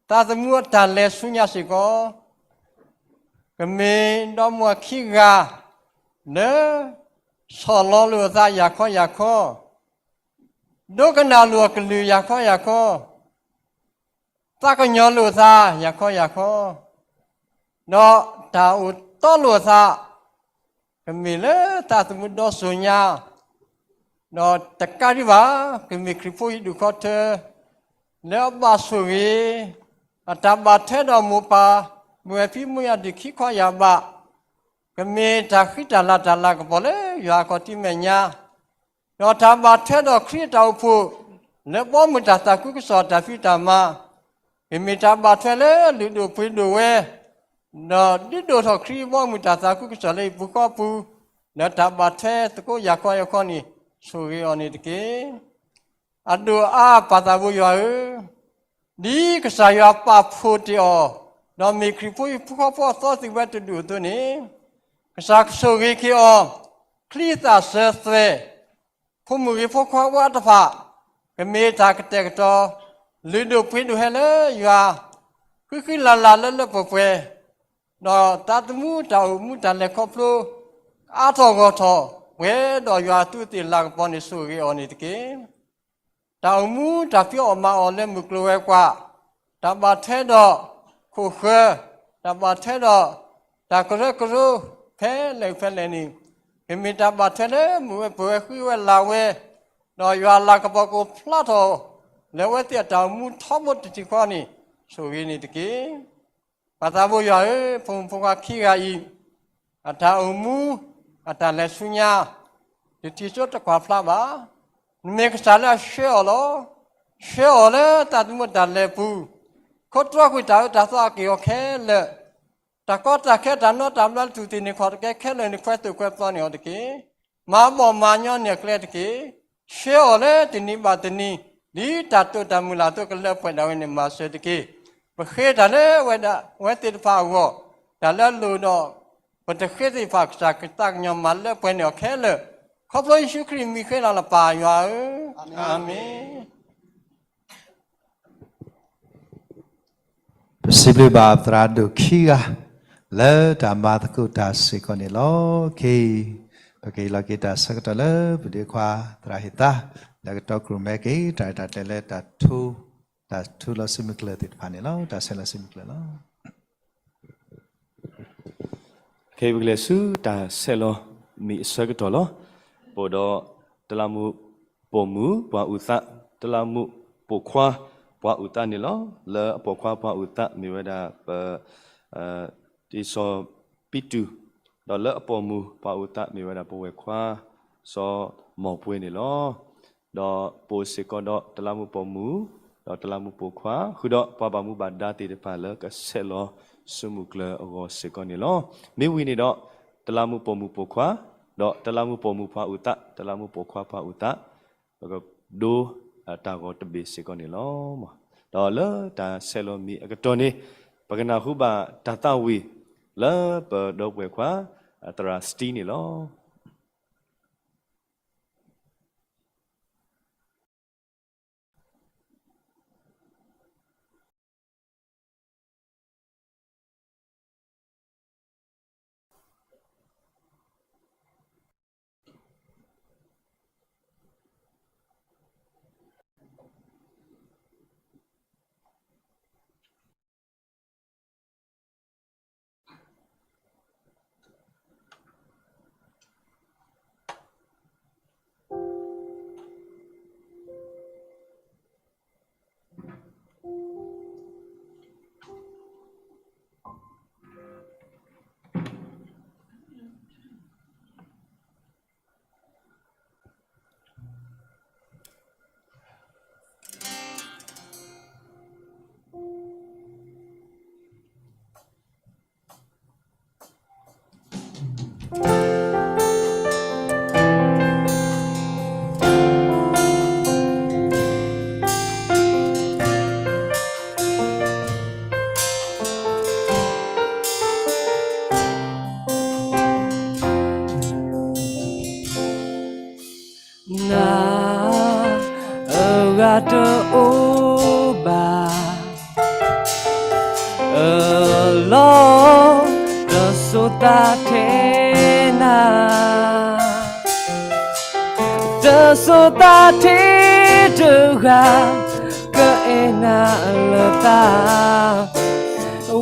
သးသမူအတၢ်လဲၤဆူညါစ့ၢ်ကီး, ကမ့ၢ်ဒီမါဝၤခံဂၤ, လၢ ဆီၣ်လီၤလိာ်အသးယၤခီယၤခီ, ဒိကနၣ်လိာ်အကလုၢ်ယၤခီယၤခီ, သးကညီၤလိာ်အသးယၤခီယၤခီ, ဒီးတၢ်အိၣ်တီလိာ်အသး, ကမ့ၢ်လၢသးသမူဒီစိၤညါ, ဒီးတကးဒံးဘၣ်, ကမ့ၢ်ခရံာ်ဖိဟံၣ်ဒူၣ်ဃီထၢ, လၢအဘၣ်ဆိၣ်ဂ့ၤ, အတၢ်ဘၣ်ထွဲဒီးမိၢ်ပၢ်, မုၢ်ဝဲၢ်ဖံမုၢ်ယါဒုၣ်ခံခီယၢ်ဘး, ကမ့ၢ်တၢ်ဃံတၢ်လၤတၢ်လၤကပီၤလၢယွၤအခီၣ်ထံးမဲာ်ညါ, ဒီးတၢ်ဘၣ်ထွဲဒီးခရံာ်အတၢ်အိၣ်ဖှိၣ်, လၢဘီမုၢ်တၢ်သးခုကစီၣ်တၢ်ဖံးတၢ်မၤ, ကမ့ၢ်တၢ်ဘၣ်ထွဲလၢလုၢ်ဒိၣ်ပှ့ၤဒိၣ်ဝဲ, ဒီးဒုးဒိၣ်ထီၣ်ခရံာ်ဘီမုၢ်တၢ်သးခုကစီၣ်လၢယပူၤဃီပူၤ, ဒီးတၢ်ဘၣ်ထွဲသကိးယၤခီယၤခီန့ၣ် ဆိၣ်ဂ့ၤအီၤန့ၣ်တက့ၢ်. အဒိၣ်အါပၢ်သးဘိယွၤဧၢ, ဒ်ကစၢ်ယွၤပာ်ဖှိၣ်တ့ၢ်အီၤ, ဒီးမ့ၢ်ခရံာ်ဖိဟံၣ်ဖိဃီဖိအသီသံၣ်ဘှဲတဒူၣ်အသိးန့ၣ်, ကစၢ်ကဆိၣ်ဂ့ၤက့ၤအီၤ, ချံသၣ်စၢၤသွဲၣ်, ဖိမုၣ်ဂ့ၤဖိခွါဝါတဖၣ်, ကမ့ၢ်တၢ်ကတဲာ်ကတီၤ, လုၢ်ဒိၣ်ပှ့ၤဒိၣ်ဟဲလၢယွၤ, ဃံဃံလၤလၤလၢလၢပှဲၤပှဲၤ, ဒီးသးသမူတၢ်အိၣ်မူတၢ်လဲၤခီဖျိ ကအါထီၣ်ဂီၢ်ထီၣ် ပှဲၤဒီးယွၤအသူးအသ့ၣ်လၤကပီၤန့ၣ် ဆိၣ်ဂ့ၤအီၤန့ၣ်တက့ၢ်. တၢ်အိၣ်မူတၢ်ဖံးအီၣ်မၤအီၣ်လၢမုၢ်ကျိၤဝဲၤကွာ်, တၢ်ဘၣ်ထွဲဒီးခိၣ်ဃၢၤ, တၢ်ဘၣ်ထွဲဒီးတၢ်ကရၢကရိဖဲလဲၣ်ဖဲလဲၣ်န့ၣ်, ကမ့ၢ်တၢ်ဘၣ်ထွဲလၢမုၢ်ဝဲပှဲၤဝဲဃံဝဲလၤဝဲ, ဒီးယွၤအလၤကပီၤကအိၣ်ဖျါထီၣ် လၢအဝဲသ့ၣ်အတၢ်အိၣ်မူထီဘိတထံၣ်ဃီန့ၣ် ဆိၣ်ဂ့ၤန့ၣ်တက့ၢ်. ပၢ်သးဘိယွၤဧၢ, ဖိမုၣ်ဖိခွါခံဂၤအံၤ အတၢ်အိၣ်မူ အတၢ်လဲၤဆူညါ တထံၣ်စိတကွၢ်ဖျါဘၣ်. နမ့ၢ်ကစၢ်လၢအဆှၢအီၤလီၤ. ဆှၢအီၤလၢသးသမူအတၢ်လဲၤပူၤ, ခိးတြီကွံာ်တၢ်အၢတၢ်သီအက့ၢ်အဂီၤခဲလၢာ်, တၢ်ကီတၢ်ခဲတၢ်နီတၢ်ဘျါတူၢ်သ့ၣ်န့ၣ်ခီၣ်တကဲခဲလၢာ်န့ၣ် ခွဲသိၣ်ခွဲပျီန့ၢ်အီၤတက့ၢ်. မၤဘီၣ်မၤညီန့ၢ်အကျဲတက့ၢ်. ဆှၢအီၤလၢတနံၤဘၣ်တနံၤ ဒ်တၢ်တိာ်တၢ်မုၢ်လၢ်အသိးကလၢပှဲၤဒၣ်ဝဲန့ၣ် မၤစၢၤတက့ၢ်. ပဃ့တၢ်လၢဝဲဒၣ်ဝဲသ့ၣ်တဖၣ်အဂီၢ်, တၢ်လၢအလိၣ်ဒီး ပတဃ့သ့ၣ်တဖၣ်ကစၢ်ကသးကညီၤမၤလၢပှဲၤန့ၢ်အီၤခဲလၢာ်, ခီဖျိယ့ၣ်ၡူးခရံာ်မံၤဃ့လီၤလၢပၢ်ယွၤဧၢ, အၤမ့ၣ်. ပစံးဘျုးဘၣ်သရၣ်ဒိၣ်ခံဂၤ လၢတၢ်မၤသကိးတၢ်စ့ၢ်ကီးန့ၣ်လီၤ. ခဲအံၤ ပကဟ့ၣ်လီၤက့ၤတၢ်ဆၢကတီၢ်လၢပဒုးခွါသရၣ်ဟ့ၣ်သါ လၢကတီၤကြိၣ်မဲက့ၤ တၢ်ရဲၣ်တၢ်ကျဲၤလၢတၢ်ထူ တၢ်ထူလီၤစုမုၢ်ကျၢၤသ့ၣ်တဖၣ်န့ၣ်လီၤ. တၢ်ဆဲးလီၤစုမုၢ်ကျၢၤလီၤ. ခဲအံၤပကလဲၤဆူတၢ်ဆဲးလီၤမ့ၢ်အဆၢကတီၢ်လီၤ. ပအိၣ်ဒီးတလးမူးပိာ်မုၣ်ပှၤအုၣ်သး, တလးမူးပိာ်ခွါပှၤအုၣ်သးန့ၣ်လီၤ. လၢအပိာ်ခွါပှၤအုၣ်သးမ့ၢ်ဝဲဒၣ် ပ တံၤစီၤပံတူၢ်, ဒီးလၢအပိာ်မုၣ်ပှၤအုၣ်သးမ့ၢ်ဝဲဒၣ် ပဝဲၢ်ခွါစီၤမီၢ်ပှ့ၤန့ၣ်လီၤ. ဒီးပအိၣ်စ့ၢ်ကီးဒီးတလးမူးပိာ်မုၣ်, ဒီးတလးမူးပိာ်ခွါ, ဃုာ်ဒီးပှၤဘၣ်မူဘၣ်ဒါသ့ၣ်တဖၣ်လၢကဆဲးလီၤစုမုၢ်ကျၢၤအဂီၢ်စ့ၢ်ကီးန့ၣ်လီၤ. မ့ၢ်ဝံၤန့ၣ်ဒီး တလးမူးပိာ်မုၣ်ပိာ်ခွါ, ဒီးတလးမူးပိာ်မုၣ်ပှၤအုၣ်သး, တလးမူးပိာ်ခွါပှၤအုၣ်သး, ပကဒိတၢ်ဂီၤတဘ့ၣ်စ့ၢ်ကီးန့ၣ်လီၤ. ဒီးလၢတၢ်ဆဲးလီၤမ့ၢ်အကတီၢ်န့ၣ် ပကနၢ်ဟူဘၣ်တၢ်သးဝံၣ် လၢပဒီပုၢ်ဝဲၢ်ခွါ သရၣ်စတံန့ၣ်လီၤ. နၤအဂၤတအိၣ်ဘၣ် အလီၢ် တစိၤသးထဲနၤ တစိၤသးထဲတဂၤ ကအဲၣ်နၤလၢသး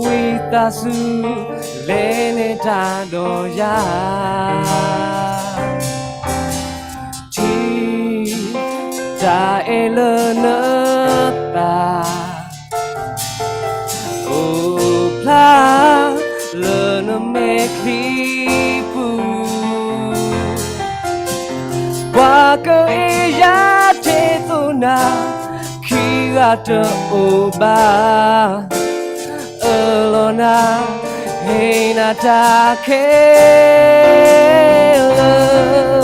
ဝံသးစူၤ လဲၤနဲၣ်တၢ်ဒီးယၤ ထံၣ်တၢ်အဲၣ်လၢနသး အိၣ်ဖျါလၢနမဲာ်ချံပူၤ ပှၤကအ့ၣ်ယၤထဲ နၤ ခံဂၤတအိၣ်ဘၣ်, အၢၣ်လီၤနၤ ဟ့ၣ်နၤတၢ်ခဲလၢာ်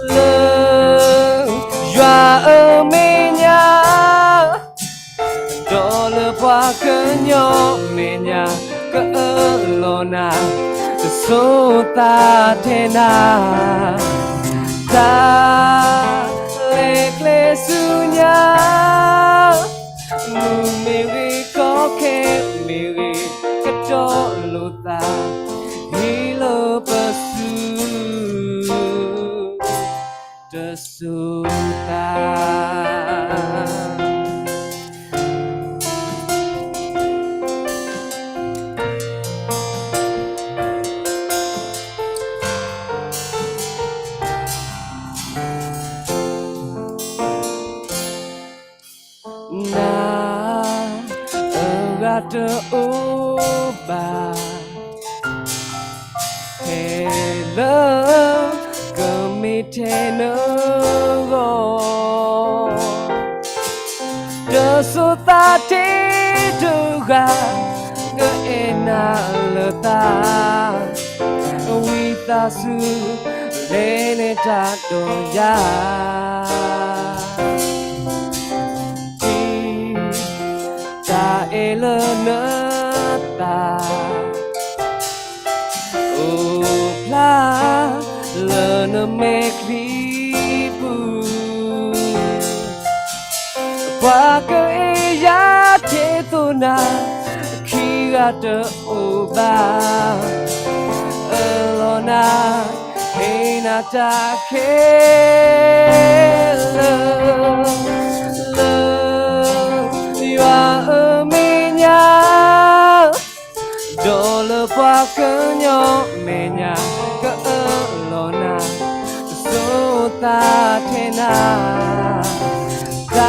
လၢယွၤအမဲာ်ညါ ဒီးလၢပှၤကညီမဲာ်ညါ ကအၢၣ်လီၤနၤ တစိၤသးထဲနၤ တၢ်လဲၤကျဲဆူညါ မုၢ်မ့ၢ်ဂ့ၤ ကီခဲမ့ၢ်ဂ့ၤ ကတီၤလိာ်သး ဟ့ၣ်လၢပစု တစိၤသး နၤ အဂၤတအိၣ်ဘၣ် ဖဲလၢ ကမ့ၢ်ထဲနဂီၢ် တစိၤသးတ့တဂၤ ကအဲၣ်နၤလၢသး ဝံသးစူၤ လဲၤနဲတၢ်ဒီးယၤ တၢ်အဲၣ်လၢနသး အိၣ်ဖျါ လၢနမဲာ်ချံပူၤ ပှၤကအ့ၣ်ယၤထဲသိးနၤ ခံဂၤတအိၣ်ဘၣ် အၢၣ်လီၤနၤ ဟ့ၣ်နၤတၢ်ခဲလၢာ် လၢယွၤအမဲာ်ညါ ဒီးလၢပှၤကညီမဲာ်ညါ ကအၢၣ်လီၤနၤ တစိၤသးထဲနၤ တၢ်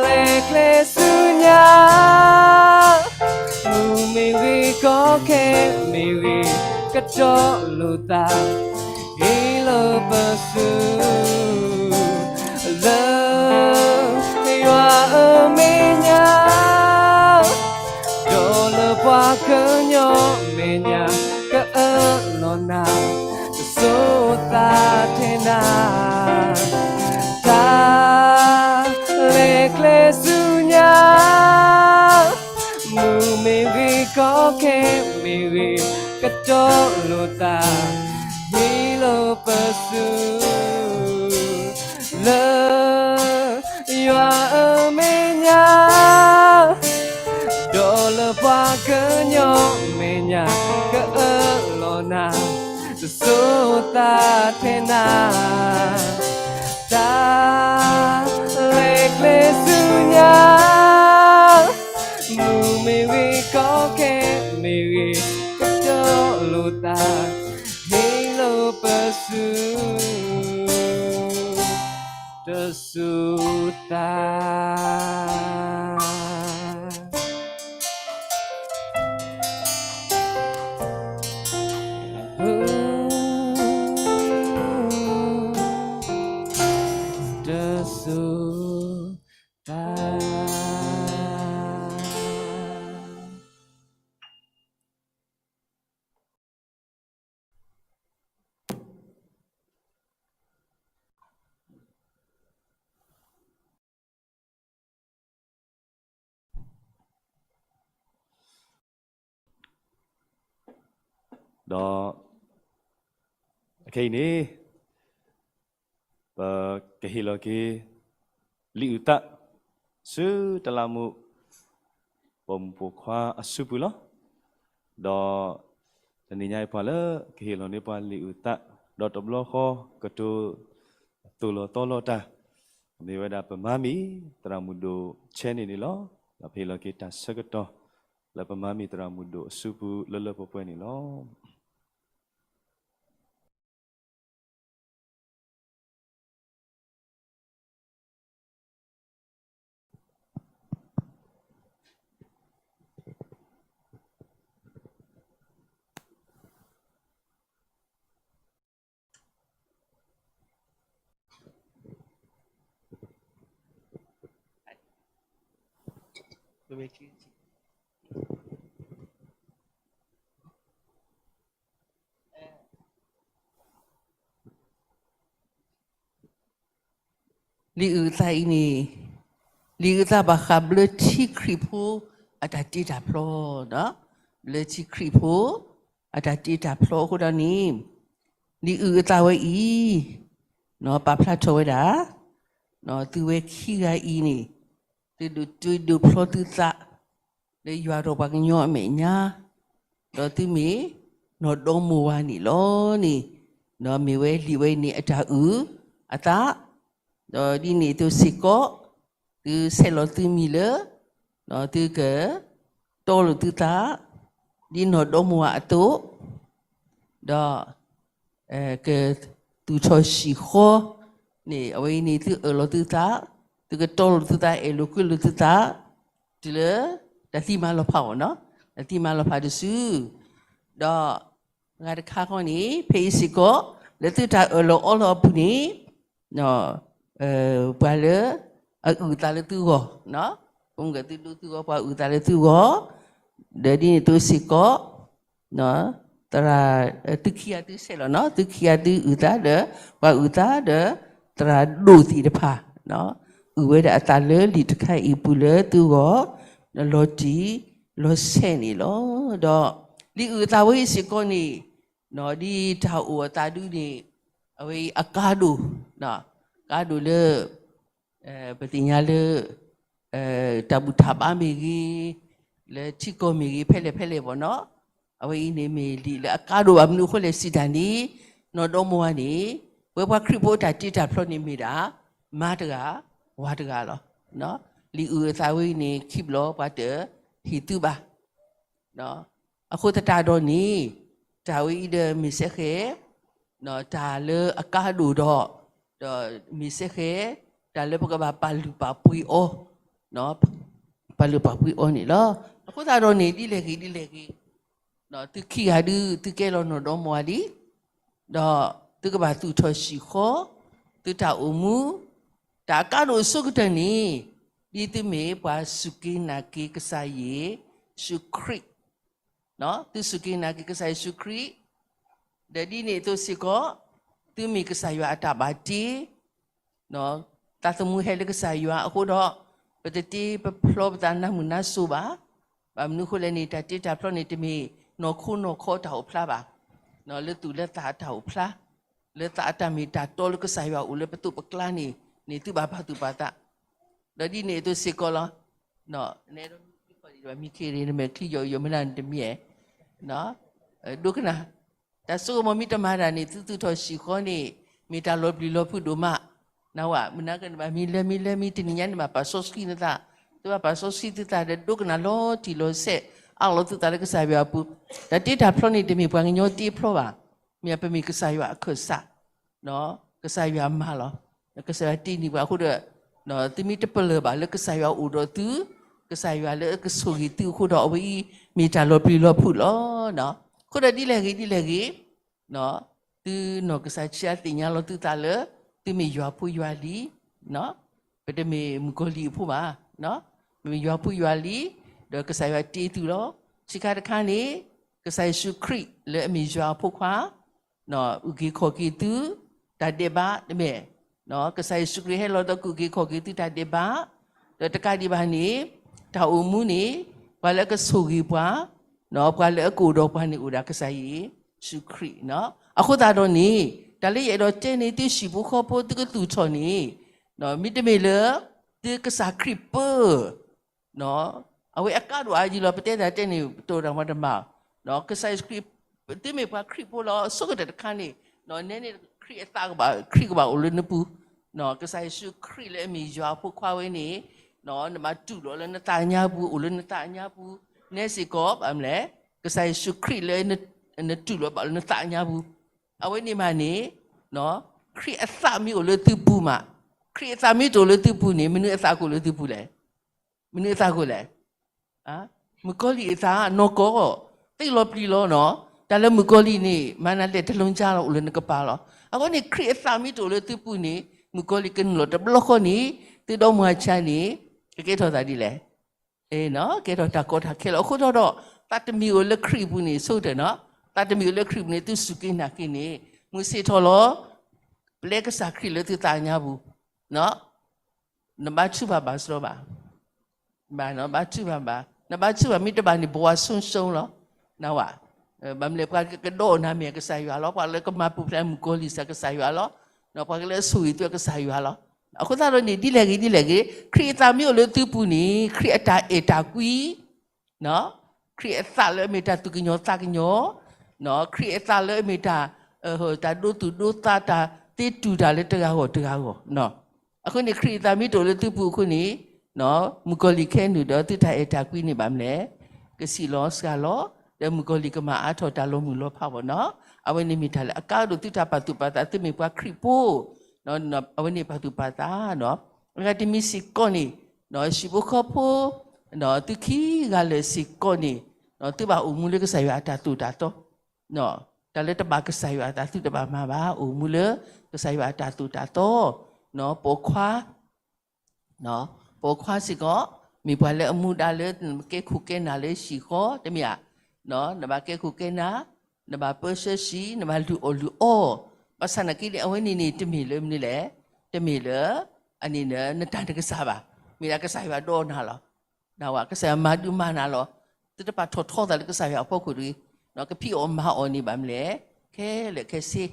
လဲၤကျဲဆူညါ မုၢ်မ့ၢ်ဂ့ၤ ကီခဲမ့ၢ်ဂ့ၤ ကတီၤလိာ်သး ဟ့ၣ်လၢပစု လၢယွၤအမဲာ်ညါ ဒီးလၢပှၤကညီမဲာ်ညါ ကအၢၣ်လီၤနၤ တစိၤသးထဲနၤ တၢ်လဲၤကျဲဆူညါ မုၢ်မ့ၢ်ဂ့ၤ ကီခဲမ့ၢ်ဂ့ၤ ကတီၤလိာ်သး ဟ့ၣ်လၢပစု လၢယွၤအမဲာ်ညါ ဒီးလၢပှၤကညီမဲာ်ညါ ကအၢၣ်လီၤနၤ တစိၤသးထဲနၤ တၢ်လဲၤကျဲဆူညါ မုၢ်မ့ၢ်ဂ့ၤ ကီခဲမ့ၢ်ဂ့ၤ ကတီၤလိာ်သး ဟ့ၣ်လၢပစု တစိၤသး တစိၤသး ဒီး အခဲအံၤန့ၣ် ပကဟ့ၣ်လီၤက့ၤ လံာ်အုၣ်သး ဆူတလးမူး ပိာ်မုၣ်ပိာ်ခွါအစုပူၤလီၤ. ဒီး တနံၤညါအံၤပှၤလၢကဟ့ၣ်လီၤန့ၢ်ပှၤလံာ်အုၣ်သး ဒီးတဘျီဃီကတိၤ သိၣ်လီၤသီလီၤတၢ် မ့ၢ်ဝဲဒၣ်ပမါမံၤ သရၣ်မုၣ်ဒိၣ် Chinny န့ၣ်လီၤ. ဒီးပဟ့ၣ်လီၤက့ၤတၢ်ဆၢကတီၢ် လၢပမါမံၤသရၣ်မုၣ်ဒိၣ်အစုပူၤလၢလၢပှဲၤပှဲၤန့ၣ်လီၤ. လံာ်အုၣ်အသးအံၤန့ၣ်, လံာ်အုၣ်အသးဘၣ်ဃးဘျၢထံခရံာ်ဖိ အတၢ်တ့တၢ်ဖျီ, ဘျၢထံခရံာ်ဖိအတၢ်တ့တၢ်ဖျီအဃိဒီးန့ၣ်, လံာ်အုၣ်အသးဝဲအံၤ ပာ်ဖျါထီၣ်ဝဲဒၣ် သုဝဲခံဂၤအံၤန့ၣ် သုဒိးတ့ဒိးဖျီသုသး လၢယွၤဒီးပှၤကညီအမဲာ်ညါ, ဒီးသုမ့ၢ်နီၢ်ဒီမိၢ်ဝၤန့ၣ်လီၤန့ၣ်, ဒီးမ့ၢ်ဝဲလံာ်ဝဲအံၤန့ၣ်အတၢ်အုၣ်အသး, ဒီးဒ်န့ၣ်အသိးစ့ၢ်ကီး, သုဆဲးလီၤသုမံၤလၢ သုကတီလိာ်သုသး ဒ်နီၢ်ဒီမိၢ်ဝၤအသိး, ဒီး ကသူၣ်ထီၣ်ဟံၣ်ဃီန့ၣ် အဝဲအံၤန့ၣ် သုအၢၣ်လီၤသုသး, သုကတီလိာ်သုသး အဲၣ်လိာ်ကွံလိာ်သုသး, တုၤလၢတၢ်သံမၤလီၤဖးအီၤ, တၢ်သံမၤလီၤဖးတစု, ဒီးအဂၤတခါဃီန့ၣ် ဖဲအံၤစ့ၢ်ကီး လၢသုတၢ်အၢၣ်လီၤအီလီၤအပူၤန့ၣ် ပှၤလၢအအုၣ်အသးလၢသုဂီၢ်, ပမ့ၢ်ကသုဒိသုဂီၢ် ပှၤအုၣ်အသးလၢသုဂီၢ်, ဒီးဒ်န့ၣ်အသိးစ့ၢ်ကီး သရၣ်, သုခံဂၤသုဆဲးလီၤ, သုခံဂၤသုအုၣ်သးဒီး ပှၤအုၣ်သးဒီး သရၣ်ဒိၣ်သ့ၣ်တဖၣ် အုၣ်ဝဲဒၣ်အသးလၢလံာ်တခါအံၤအပူၤလၢသုဂီၢ်, လီၤတံၢ်လီၤဆဲးန့ၣ်လီၤ. ဒီးလံာ်အုၣ်အသးဝဲအံၤစ့ၢ်ကီးန့ၣ် ဒ်တၢ်အိၣ်အသးဒုန့ၣ် အဝဲအံၤအကါဒိၣ်, ကါဒိၣ်လၢ ပသ့ၣ်ညါလၢ တၢ်ဘူၣ်တၢ်ဘါမ့ၢ်ဂ့ၤ, လၢထံကီၢ်မ့ၢ်ဂ့ၤ ဖဲလဲၣ်ဖဲလဲၣ်ဘၣ်နီၤ, အဝဲအံၤန့ၣ်မ့ၢ်လံာ်လၢအကါဒိၣ်ဘၣ်. မနုၤအဃိလဲၣ်စံးတၢ်န့ၣ်, နီၢ်ဒီမိၢ်ဝၤန့ၣ် ပဝဲပှၤခရံာ်ဖိအတၢ်တ့တၢ်ဖျီန့ၣ်မ့ၢ်ဒၣ် မါတဂၤ ဝၤတဂၤလီၤ. လံာ်အုၣ်အသးဝဲအံၤန့ၣ် ခံဘျီပှၤတဟ့ၣ်သုဘၣ် အဃိသတးဒီးန့ၣ် တၢ်ဝဲအံၤဒီးမ့ၢ်စ့ၢ်ကီး တၢ်လၢအကါဒိၣ်ဒီး, ဒီးမ့ၢ်စ့ၢ်ကီး တၢ်လၢပကဘၣ်ပာ်လုၢ်ပာ်ပှ့ၤအီၤ, ပာ်လုၢ်ပာ်ပှ့ၤအီၤန့ၣ်လီၤ. အဃိသတးဒီးန့ၣ် ဒ်လဲၣ်ဂ့ၤဒ်လဲၣ်ဂ့ၤ, သုခံဂၤဒု သုကဲလီၤနီၢ်ဒီမိၢ်ဝၤလံ ဒီးသုကဘၣ်သူၣ်ထီၣ်ဟံၣ်ဃီ, သုတၢ်အိၣ်မူ, တၢ်အကါဒိၣ်အဆိကတၢၢ်န့ၣ် ဒ်သုမ့ၢ်ပှၤစူၢ်က့ၤနာ်က့ၤကစၢ်ယ့ၣ်ၡူးခရံာ်, သုစူၢ်က့ၤနာ်က့ၤကစၢ်ယ့ၣ်ၡူးခရံာ်, ဒီးဒ်န့ၣ်အသိးစ့ၢ်ကီး သုမ့ၢ်ကစၢ်ယွၤအတၢ်ဘၣ်တ့ သးသမူဟဲလၢကစၢ်ယွၤအဃိဒီး, ပတတ့ပဖျီပသးနါမုၢ်နါစိၤဘၣ်. ဘၣ်မနုၤအဃိလဲၣ်န့ၣ် တၢ်တ့တၢ်ဖျီန့ၣ် တမ့ၢ်နီၢ်ခိနီၢ်ခီတၢ်အိၣ်ဖျါဘၣ်. လၢသူၣ်လၢသးအတၢ်အိၣ်ဖျါ, လၢသးအတၢ်မ့ၢ်တၢ်တီလၢကစၢ်ယွၤအိၣ်လၢပသိးပကျါန့ၣ်, န့ၣ်သုဘၣ်ပာ်သူၣ်ပာ်သး ဒီးဒ်န့ၣ်အသိးစ့ၢ်ကီးလီၤ. နအဲၣ်ဒိးမံခ့ရ့ၣ် နမဲာ်ချံယီၤယီၤမနုၤန့ၣ်တမံၤ, ဒိကနၣ်, တၢ်စိကမီၤမ့ၢ်တမၤတၢ်န့ၣ် သုသူၣ်ထီၣ်ဟံၣ်ဃီန့ၣ် မ့ၢ်တၢ်လီၤပျံၤလီၤဖုးဒိၣ်မး, နဝဲ မနုၤကနဘၣ်မံလၢမံလၢမံ တနံၤညါန့ၣ်ဘၣ်ပာ်စီဆှံနသး, သုဘၣ်ပာ်စီဆှံသုသးဒီးဒိကနၣ်လီၤတံၢ်လီၤဆဲး အးလီၤသုသးလၢကစၢ်ယွၤအပူၤ, တၢ်တ့တၢ်ဖျီန့ၣ်တမ့ၢ်ပှၤကညီတ့ဖျီဘၣ်, မ့ၢ်ပမ့ၢ်ကစၢ်ယွၤအခၢၣ်စး ကစၢ်ယွၤမၤလီၤ, ကစၢ်ယွၤတ့န့ၢ်ပှၤအဃိဒီး, သုမ့ၢ်တပလၢၢ်ဘၣ်လၢကစၢ်ယွၤအိၣ်ဒီးသု, ကစၢ်ယွၤလၢအကဆိၣ်ဂ့ၤသုအဃိဒီး အဝဲအံၤမ့ၢ်တၢ်လီၤပျံၤလီၤဖုးလီၤ. အဃိဒီးဒ်လဲၣ်ဂ့ၤဒ်လဲၣ်ဂ့ၤ, သုနီၢ်ကစၢ်ဆံးအသ့ၣ်ညါလီၤသုသးလၢ သုမ့ၢ်ယွၤဖိယွၤလံၤ, ပတမ့ၢ်မုၣ်ကီၤလံၢ်အဖိဘၣ်, ပမ့ၢ်ယွၤဖိယွၤလံၤ, ဒီးကစၢ်ယွၤတ့သုလီၤ. ဆံးခါတခါန့ၣ်, ကစၢ်ယ့ၣ်ၡူးခရံာ်လၢအမ့ၢ်ယွၤအဖိခွါ အုၣ်က့ၤခီၣ်က့ၤသု တၢ်ဒဲးဘးတမ့ၢ်, ကစၢ်ယ့ၣ်ၡူးခရံာ်ဟဲလီၤဒီးကအုၣ်က့ၤခီၣ်က့ၤသုတၢ်ဒဲးဘး, ဒီးတကးဒံးဘၣ်န့ၣ်, တၢ်အိၣ်မူန့ၣ်, ပှၤလၢအကဆိၣ်ဂ့ၤပှၤ, ပှၤလၢအကအိၣ်ဒီးပှၤန့ၣ်အိၣ်ဒၣ်ကစၢ်ယ့ၣ်ၡူးခရံာ်, အဃိသတးဒီးန့ၣ်, တၢ်လၢယအဲၣ်ဒိးတဲန့ၣ် သုဟံၣ်ဖိဃီဖိ သုကသူၣ်ထီၣ်န့ၣ်, မ့တမ့ၢ်လၢ သုကစၢ်ခရံာ်ပၢ အဝဲအကါဒိၣ်အါယံၤလီၤ ပတဲတၢ်တဲန့ၣ် ပတိၢ်တၢ်မၤတမၤ, ကစၢ်ယ့ၣ်ၡူးခရံာ်, သုမ့ၢ်ပှၤခရံာ်ဖိလီၤ အဆိကတၢၢ်တခါန့ၣ်, နဲန့ၣ်ခရံာ်အသးကဘၣ်, ခရံာ်ကဘၣ်အိၣ်လၢနပူၤ, ကစၢ်ယ့ၣ်ၡူးခရံာ်လၢအမ့ၢ်ယွၤအဖိခွါဝဲန့ၣ်, နဘၣ်တူၢ်လိာ်လၢနသးညါပူၤ အိၣ်လၢနသးညါပူၤ, နဲစ့ၢ်ကီး ဘၣ်မနုၤလဲၣ်, ကစၢ်ယ့ၣ်ၡူးခရံာ်လၢနတူၢ်လိာ်ဘၣ်လၢနသးညါပူၤ, အဝဲန့ၣ်မးန့ၣ်, ခရံာ်အသးမ့ၢ်အိၣ်လၢသုပူၤမး, ခရံာ်အသးမ့ၢ်တအိၣ်လၢသုပူၤန့ၣ် မနုၤအသးကအိၣ်လၢသုပူၤလဲၣ် မနုၤအသးကအိၣ်လဲၣ်, မုၣ်ကီၤလံၢ်အသးနီၢ်ကီၢ်, သ့ၣ်လီၤပျံၤလီၤနီၤ, တၢ်လၢမုၣ်ကီၤလံၢ်န့ၣ် မၤနၤလဲၣ်တလူၤကၢ်လီၤ အိၣ်လၢနကပၤလီၤ. အဃိန့ၣ် ခရံာ်အသးမ့ၢ်တအိၣ်လၢသုပူၤန့ၣ် မုၣ်ကီၤလံၢ်ကနုာ်လီၤတဘျီဃီန့ၣ်, သုဒီမါဝၤဆါန့ၣ်, ကကဲထီၣ်သးဒ်လဲၣ် ကဲထီၣ်တၢ်ကီတၢ်ခဲလီၤ. အဃိဒီး သးတမံၤအိၣ်လၢခရံာ်အပူၤန့ၣ် ဆိကတၢၢ်နီၤ, သးတမံၤအိၣ်လၢခရံာ်အပူၤန့ၣ် သုစူၢ်က့ၤနာ်က့ၤန့ၣ် မုၢ်ဆ့ၣ်ထီၣ်လီၤ ပျဲကစၢ်ခရံာ်လၢသုသးညါပူၤ, နဘါထုကဖၣ်ဘၣ်စ့ၢ်ဘၣ်, ဘၣ်နဘါထုကဖၣ်ဘၣ်, နဘါထုကဖၣ်မ့ၢ်တဘၣ်န့ၣ် ဘဝဆုံးရှုံးလီၤ, နဝဲ, ဘၣ်မနုၤလဲၣ် ပှၤကကဒီးနၤမ့ၢ်ကစၢ်ယွၤလီၤ, ပှၤလၢကမၤပူၤဖျဲးမုၣ်ကီၤလံၢ်စ့ၢ်ကီးကစၢ်ယွၤလီၤ, ပှၤကလၢအဆိၣ်ဂ့ၤသုကစၢ်ယွၤလီၤ. အဃိသတးဒီးန့ၣ် ဒ်လဲၣ်ဂ့ၤဒ်လဲၣ်ဂ့ၤ ခရံာ်အသးမ့ၢ်အိၣ်လၢသုပူၤန့ၣ် ခရံာ်အတၢ်အဲၣ်တၢ်ကွံ ခရံာ်အသးလၢအမ့ၢ်တၢ်သူၣ်ကညီၤသးကညီၤ, ခရံာ်အသးလၢအမ့ၢ်တၢ်, တၢ်ဒိသူၣ်ဒိသး တၢ်သ့တူၢ်တၢ်လၢတဂၤဂီၢ်တဂၤဂီၢ်, အဃိန့ၣ် ခရံာ်အသးမ့ၢ်တအိၣ်လၢသုပူၤအဃိန့ၣ်, မုၣ်ကီၤလံၢ်ခဲနုာ်ဒီးသုတၢ်အဲၣ်တၢ်ကွံန့ၣ်ဘၣ်မနုၤလဲၣ်, ကစံၣ်လီၤစှၤလီၤ, ဒီးမုၣ်ကီၤလံၢ်ကမၤအါထီၣ်တၢ်လီၤမုၢ်လီၤဖးဘၣ်နီၤ, အဝဲန့ၣ်မ့ၢ်တၢ်လၢအကါဒိၣ်သုတၢ်ပာ်သူၣ်ပာ်သး သုမ့ၢ်ပှၤခရံာ်ဖိ အဝဲန့ၣ်ပာ်သူၣ်ပာ်သးနီၤ, အဂၤတမံၤစ့ၢ်ကီးန့ၣ်, ဟံၣ်ဖိဃီဖိ, သုခံဂၤလၢာ်စ့ၢ်ကီးန့ၣ်, သုဘၣ်အိၣ်မူလၢကစၢ်ယွၤအတၢ်သိၣ်တၢ်သီ, တၢ်လၢတဘၣ်ကစၢ်ယွၤအသးသုတဘၣ်မၤဘၣ်, အိၣ်မူလၢကစၢ်ယွၤအတၢ်သိၣ်တၢ်သီ, ပိာ်ခွါ ပိာ်ခွါစ့ၢ်ကီး, မ့ၢ်ပှၤလၢအမူဒါလၢ ကဲခိၣ်ကဲနၢ်လၢဟံၣ်ဃီ တမ့ၢ်ဧါ, နဘၣ်ကဲခိၣ်ကဲနၢ်, နဘၣ်ပၢဆှၢဟံၣ်, နဘၣ်လုၢ်အီၣ်လုၢ်အီ, ဘၣ်ဆၣ်နာ်က့န့ၣ် အဝဲန့ၣ်န့ၣ် တမ့ၢ်လၢမနုၤလဲၣ်, တမ့ၢ်လၢ, အန့ၣ် နတၢ်နကစၢ်ဘၣ်, မ့ၢ်ဒၣ်ကစၢ်ယွၤဒိးနၤလီၤ. နဝဲ ကစၢ်ယွၤမၤဒုးမၤနၤလီၤ. သုတပာ်ထီၣ်ထီသးလၢကစၢ်ယွၤအဖီခိၣ်တဂ့ၤ, ကဖံးအီၣ်မၤအီၣ်န့ၣ်ဘၣ်မနုၤလဲၣ်, ခဲလၢာ်ခဲဆ့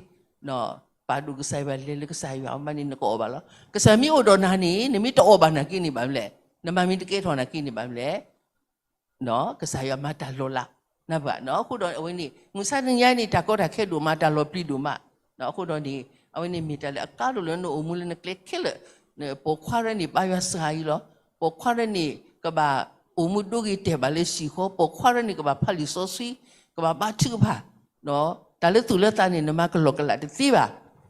ပာ်ဒိၣ်ကစၢ်ယွၤလဲၤလၢကစၢ်ယွၤအမၤန့ၣ် နကအီၣ်ဘၣ်လီၤ. ကစၢ်ယွၤမ့ၢ်အိၣ်ဒီးနၤန့ၣ် နမ့ၢ်တအီၣ်ဘၣ်နာ်က့န့ၣ်ဘၣ်မနုၤလဲၣ်, နမၤမ့ၢ်တကဲထီၣ်နာ်က့န့ၣ်ဘၣ်မနုၤလဲၣ်, ကစၢ်ယွၤမၤတၢ်လီၤလး, နဘၣ်နီၤ. အဃိဒီးအဝဲန့ၣ် မုၢ်ဆါတနံၤညါန့ၣ် တၢ်ကီတၢ်ခဲဒိၣ်မး တၢ်လီၤပျံၤဒိၣ်မး, အဃိဒီးန့ၣ် အဝဲန့ၣ်မ့ၢ်တၢ်လၢအကါဒိၣ်လၢနအိၣ်မူလၢနကျဲခဲလၢာ်, ပိာ်ခွါရဲန့ၣ် ဘါယွၤစှၤအံၤလီၤ. ပိာ်ခွါရဲန့ၣ် ကဘၣ်အိၣ်မူဒိဂ့ၤတဲာ်ဘၣ်လၢဟံၣ်ဃီ, ပိာ်ခွါရဲန့ၣ် ကဘၣ်ဖးလံာ်စီဆှံ, ကဘၣ်ဘါထုကဖၣ် တၢ်လၢသူၣ်လၢသးန့ၣ် နမၤကလီကလးတသ့ဘၣ်,